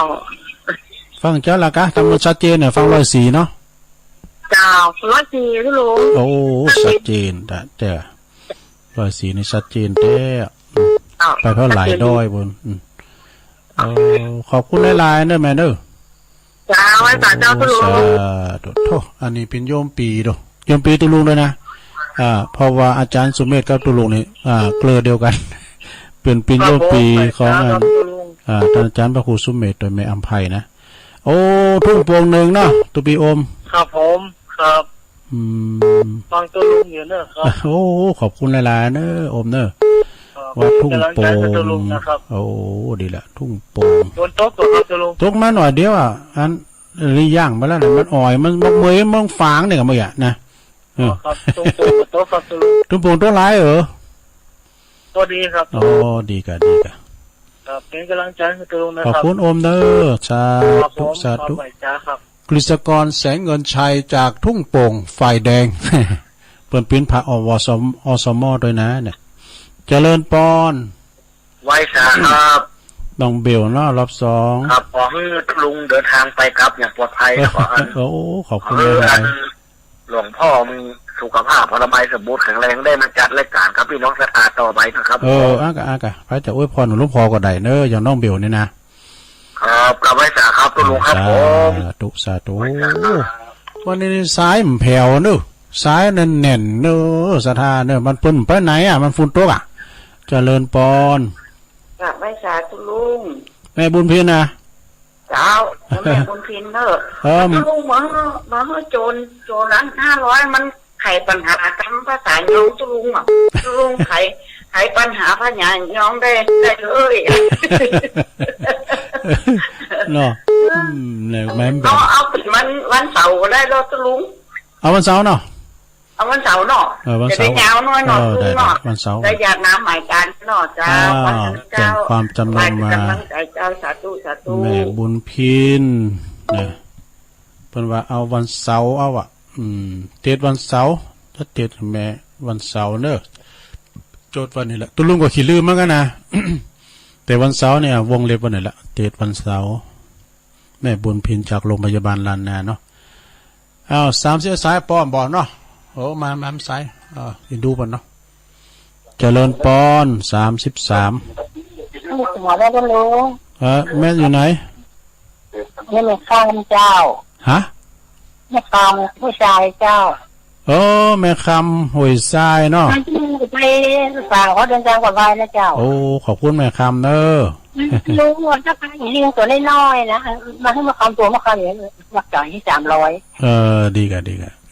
ฟังเจ้าละกะ ทำมันชัดเจนเนี่ย ฟังร้อยสี่เนาะ เจ้า ร้อยสี่ตุลุง โอ้ ชัดเจน แต่ แต่ ร้อยสี่นี่ชัดเจนแท้ อืม เจ้า ไปเพราะหลายดอยบน อืม เออ ขอบคุณหลายๆ เด้อแม่เด้อ เจ้า ไหว้สาเจ้าตุลุง สาธุ โธ่ อันนี้เป็นโยมปีเด้อ โยมปีตุลุงด้วยนะ อ่า เพราะว่าอาจารย์สุเมธกับตุลุงนี่ อ่า เกลอเดียวกัน เป็น เป็นโยมปีของ ครับผม อ่า ครับตุลุง อ่า ท่านอาจารย์พระครูสุเมธโดยแม่อำไพนะ โอ้ ทุ่งโป่งหนึ่งเนาะ ตุปีโอม ครับผม ครับ อืม ฟังตุลุงอยู่เนอะครับ โอ้ ขอบคุณหลายๆ เนอะ โอมเนอะ ครับ วัดทุ่งโป่ง เป็นกำลังใจให้ตุลุงนะครับ โอ้ ดีละ ทุ่งโป่ง ฝนตกเหรอครับตุลุง ตกมาหน่อยเดียวอ่ะ อัน หรือย่างไปแล้วเนี่ย มันอ่อย มัน มันเมยมันฝางเนี่ยกับเมยอะนะ เออ อ๋อครับ ทุ่งโป่งตกครับตุลุง ทุ่งโป่งตกหลายเหรอ ก็ดีครับ อ๋อ ดีกะ ดีกะ ครับ เป็นกำลังใจให้ตุลุงนะครับ ขอบคุณโอมเด้อ สาธุ ครับผม สาธุ ขอบคุณจ้าครับ กฤษกรแสงเงินชัยจากทุ่งโป่งฝ่ายแดง เปิ้นปิ้นพระ อวสม อสม ด้วยนะเนี่ย เจริญปอน ไหว้สาครับ น้องเบลเนาะ รอบสอง ครับ ขอให้ลุงเดินทางไปกลับอย่างปลอดภัย ขออัน โอ้ ขอบคุณ ขอให้ หลายๆ อัน หลวงพ่อมีสุขภาพพลามัยสมบูรณ์แข็งแรงได้มาจัดรายการกับพี่น้องศรัทธาต่อไปนะครับ เออ อากะ อากะ ไปจะอวยพรหลวงพ่อก็ได้เนอะ อย่างน้องเบลนี่นะ ครับ กราบไหว้สาครับ ตุลุงครับผม สาธุ สาธุ ไหว้สาครับ วันนี้นี่สายมันแผ่วเนอะ สายแน่นๆ เนอะ ศรัทธาเนอะ มันเปิ้นไปไหนอ่ะ มันฝนตกอ่ะ เจริญปอน กราบไหว้สาตุลุง แม่บุญเพ็ญนะ เจ้า แม่บุญเพ็ญเนอะ เออ ตุลุง มาเฮา มาเฮาโจร โจรละห้าร้อย มันไขปัญหากำภาษายองตุลุงอ่ะ ตุลุงไข ไขปัญหาภาษายองได้ ได้เลย เนาะ อืม เนี่ย แม่น เอา เอาเป็นวัน วันเสาร์ก็ได้เนาะตุลุง เอาวันเสาร์เนาะ เอาวันเสาร์เนาะ เออ วันเสาร์ จะได้ยาวหน่อยเนาะ เออ ลุงเนาะ ได้ ได้ วันเสาร์ ได้หยาดน้ำหมายการเนาะ เจ้า อ่า วันเสาร์เจ้า แจ้งความจำนงมา ไหว้เป็นกำลังใจเจ้า สาธุ สาธุ แม่บุญพินนะ เปิ้นว่าเอาวันเสาร์เอาอะ อืม เทศน์วันเสาร์ ถ้าเทศน์แม่วันเสาร์เนอะ จดวันนี้แหละ ตุลุงก็ขี้ลืมเหมือนกันนะ แต่วันเสาร์เนี่ย วงเล็บวันนี้แหละ เทศน์วันเสาร์ แม่บุญพินจากโรงพยาบาลล้านนาเนาะ อ้าว สามสิบสายป้อมบ่เนาะ โอ้ มา มาสาย อ่า ดูก่อนเนาะ เจริญปอน สามสิบสาม หัวได้ก็รู้ เออ แม่อยู่ไหน นี่แม่คำเจ้า ฮะ แม่คำผู้ชายเจ้า เออ แม่คำห้วยทรายเนาะ ไปฝากเขาเดินทางปลอดภัยนะเจ้า โอ้ ขอบคุณแม่คำเนอะ รู้ว่าถ้าไปเลี้ยงตัวน้อยๆนะ มาให้มาคำตัวมาคำอย่างนี้ มาจ่ายที่สามร้อย เออ ดีกะ ดีกะ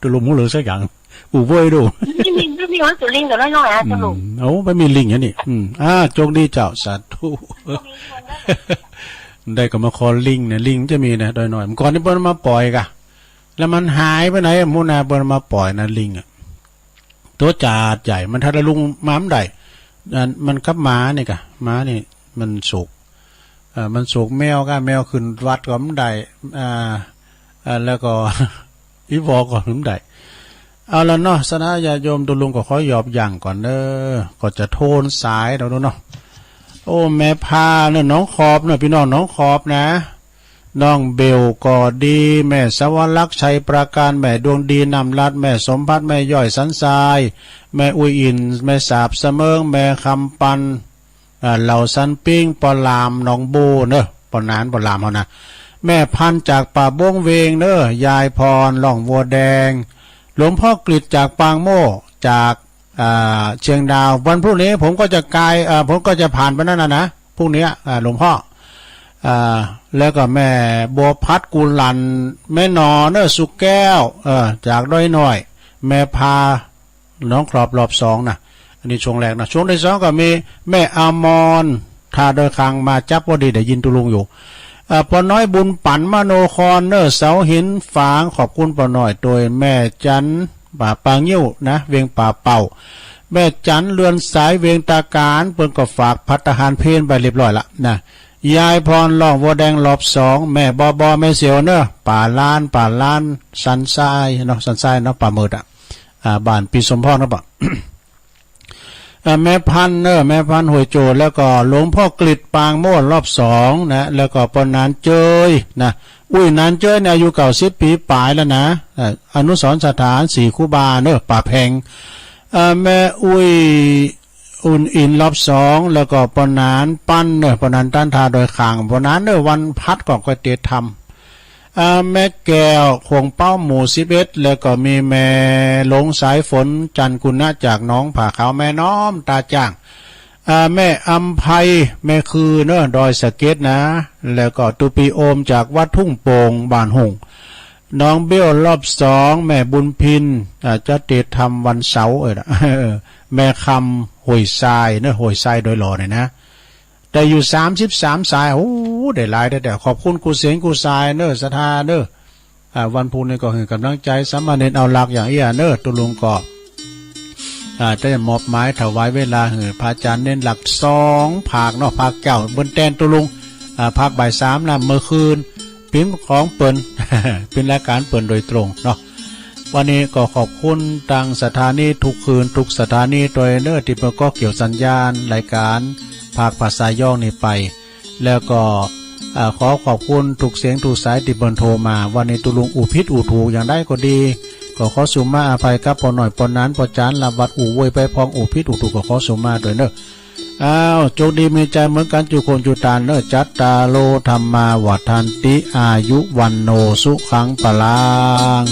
တူလူမူလူစက်ကန် ဥဝိုင်းတို့ မီးမီးမီးမီးဝဲတူလင်းတို့နော်နော်အဲတူလူ อืม โอ้ ไม่มีลิงอันนี้ อืม อ่า โชคดีเจ้า สาธุ ได้ก็มาขอลิงนะ ลิงจะมีนะ โดยหน่อย เมื่อก่อนนี่เปิ้นมาปล่อยกะ แล้วมันหายไปไหน หมู่นาเปิ้นมาปล่อยนะ ลิงอะ ตัวจาดใหญ่ มันถ้าได้ลุงมามันได้ อัน มันกับหมานี่กะ หมานี่ มันสุก เอ่อ มันสุก แมวกะ แมวขึ้นวัดก็มันได้ อ่า อ่า แล้วก็ อีวอก็มันได้ เอาละเนาะ สนะญาติโยม ตูลุงก็ขอหยอบย่างก่อนเด้อ ก็จะโทนสายแล้วเนาะ โอ้ แม่พาเนาะ หนองขอบเนาะ พี่น้องหนองขอบนะ น้องเบลก็ดี แม่สวรักษ์ชัยประการ แม่ดวงดี น้ำลัด แม่สมพัฒน์ แม่ย่อย สันทราย แม่อุยอิน แม่สาบ เสมิง แม่คำปัน อ่า เหล่าสันปิ้ง ปอลาม หนองบูเนอะ ปอนาน ปอลามเขานะ แม่พันธุ์จากป่าบ้งเวงเนอะ ยายพร หล่องวัวแดง หลวงพ่อกฤษจากปางโม่ จาก อ่า เชียงดาว วันพรุ่งนี้ผมก็จะกาย อ่า ผมก็จะผ่านไปนั่นน่ะนะ พรุ่งนี้ อ่า หลวงพ่อ อ่า แล้วก็แม่บัวพัด กุลัน แม่หนอเนอะ สุแก้ว เออ จากดอยน้อย แม่พา หนองขอบรอบสองนะ อันนี้ช่วงแรกนะ ช่วงที่สองก็มีแม่อมร ท่าดอยคาง มาจับพอดี ได้ยินตูลุงอยู่ เอ่อ ป้อน้อยบุญปัน มโนคอนเนอะ เสาหินฝาง ขอบคุณป้อน้อย โดยแม่จัน ป่าปางงิ้วนะ เวียงป่าเป่า แม่จัน เรือนสาย เวียงตาการ เปิ้นก็ฝากภัตตาหารเพลไปเรียบร้อยละนะ ยายพร หล่องวัวแดงรอบสอง แม่บอบอ แม่เสียวเนอะ ป่าล้าน ป่าล้าน สันทรายเนาะ สันทรายเนาะ ป่าเมิดอะ อ่า บ้านปีสมพรเนาะปะ อ่า แม่พันธุ์เนอะ แม่พันธุ์ห้วยโจ แล้วก็หลวงพ่อกฤษ ปางโม่ รอบสองนะ แล้วก็ป้อนานเจยนะ อุ้ย นานเจยเนี่ยอายุเก้าสิบปีปลายแล้วนะ อ่า อนุสรณ์สถาน สี่ครูบาเนอะ ป่าแพง อ่า แม่อุ้ย อุ่นอิน รอบสอง แล้วก็ป้อนานปั้นเนอะ ป้อนานต้านทาดอยคาง ป้อนานเนอะ วันพัดก็ก๋วยเตี๋ยวทำ อ่า แม่แก้ว ขวงเป้า หมู่สิบเอ็ด แล้วก็มีแม่หลงสายฝน จันทร์กุณะ จากหนองผาขาว แม่น้อม ตาจ้าง อ่า แม่อำไพ แม่คือเนอะ ดอยสะเก็ดนะ แล้วก็ตุปีโอม จากวัดทุ่งโป่ง บ้านหุ่ง น้องเบี้ยว รอบสอง แม่บุญพิน อ่า จะเตรียมทำวันเสาร์ เออนะ แม่คำ ห้วยทรายเนอะ ห้วยทราย ดอยหล่อเนี่ยนะ ได้อยู่สามสิบสามสาย โอ้ ได้หลายแท้ๆ ขอบคุณครูเสง ครูทรายเนอะ ศรัทธาเนอะ อ่า วันพุธนี้ก็หื้อกำลังใจสามเณรเอาหลักอย่างอี้อะเนอะ ตูลุงก็ อ่า ได้มอบหมายถวายเวลาหื้อพระอาจารย์เณรหลักสองภาคเนาะ ภาคเจ๊าเปิ้นแตนตูลุง อ่า ภาคบ่ายสามนะ เมื่อคืน เปิ้นของเปิ้น เปิ้นรายการเปิ้นโดยตรงเนาะ วันนี้ก็ขอบคุณตังศรัทธานีทุกคืนทุกศรัทธานีโดยเนอะ ตี้เปิ้นก็เกี่ยวสัญญาณรายการภาคภาษาย้องนี้ไป แล้วก็ อ่า ขอขอบคุณทุกเสียงทุกสายตี้เปิ้นโทรมา วันนี้ตูลุงอู้ผิดอู้ถูกอย่างใดก็ดี ก็ขอสุมาอภัยกับป้อน้อย ป้อนาน ป้อจาน ลาวัด อู้โวยไปพอง อู้ผิดอู้ถูกก็ขอสุมาด้วยเนอะ อ้าว โชคดีมีชัยเหมือนกันจุคนจุตานเนอะ จัตตาโร ธัมมา วัฑฒันติ อายุ วัณโณ สุขัง พลัง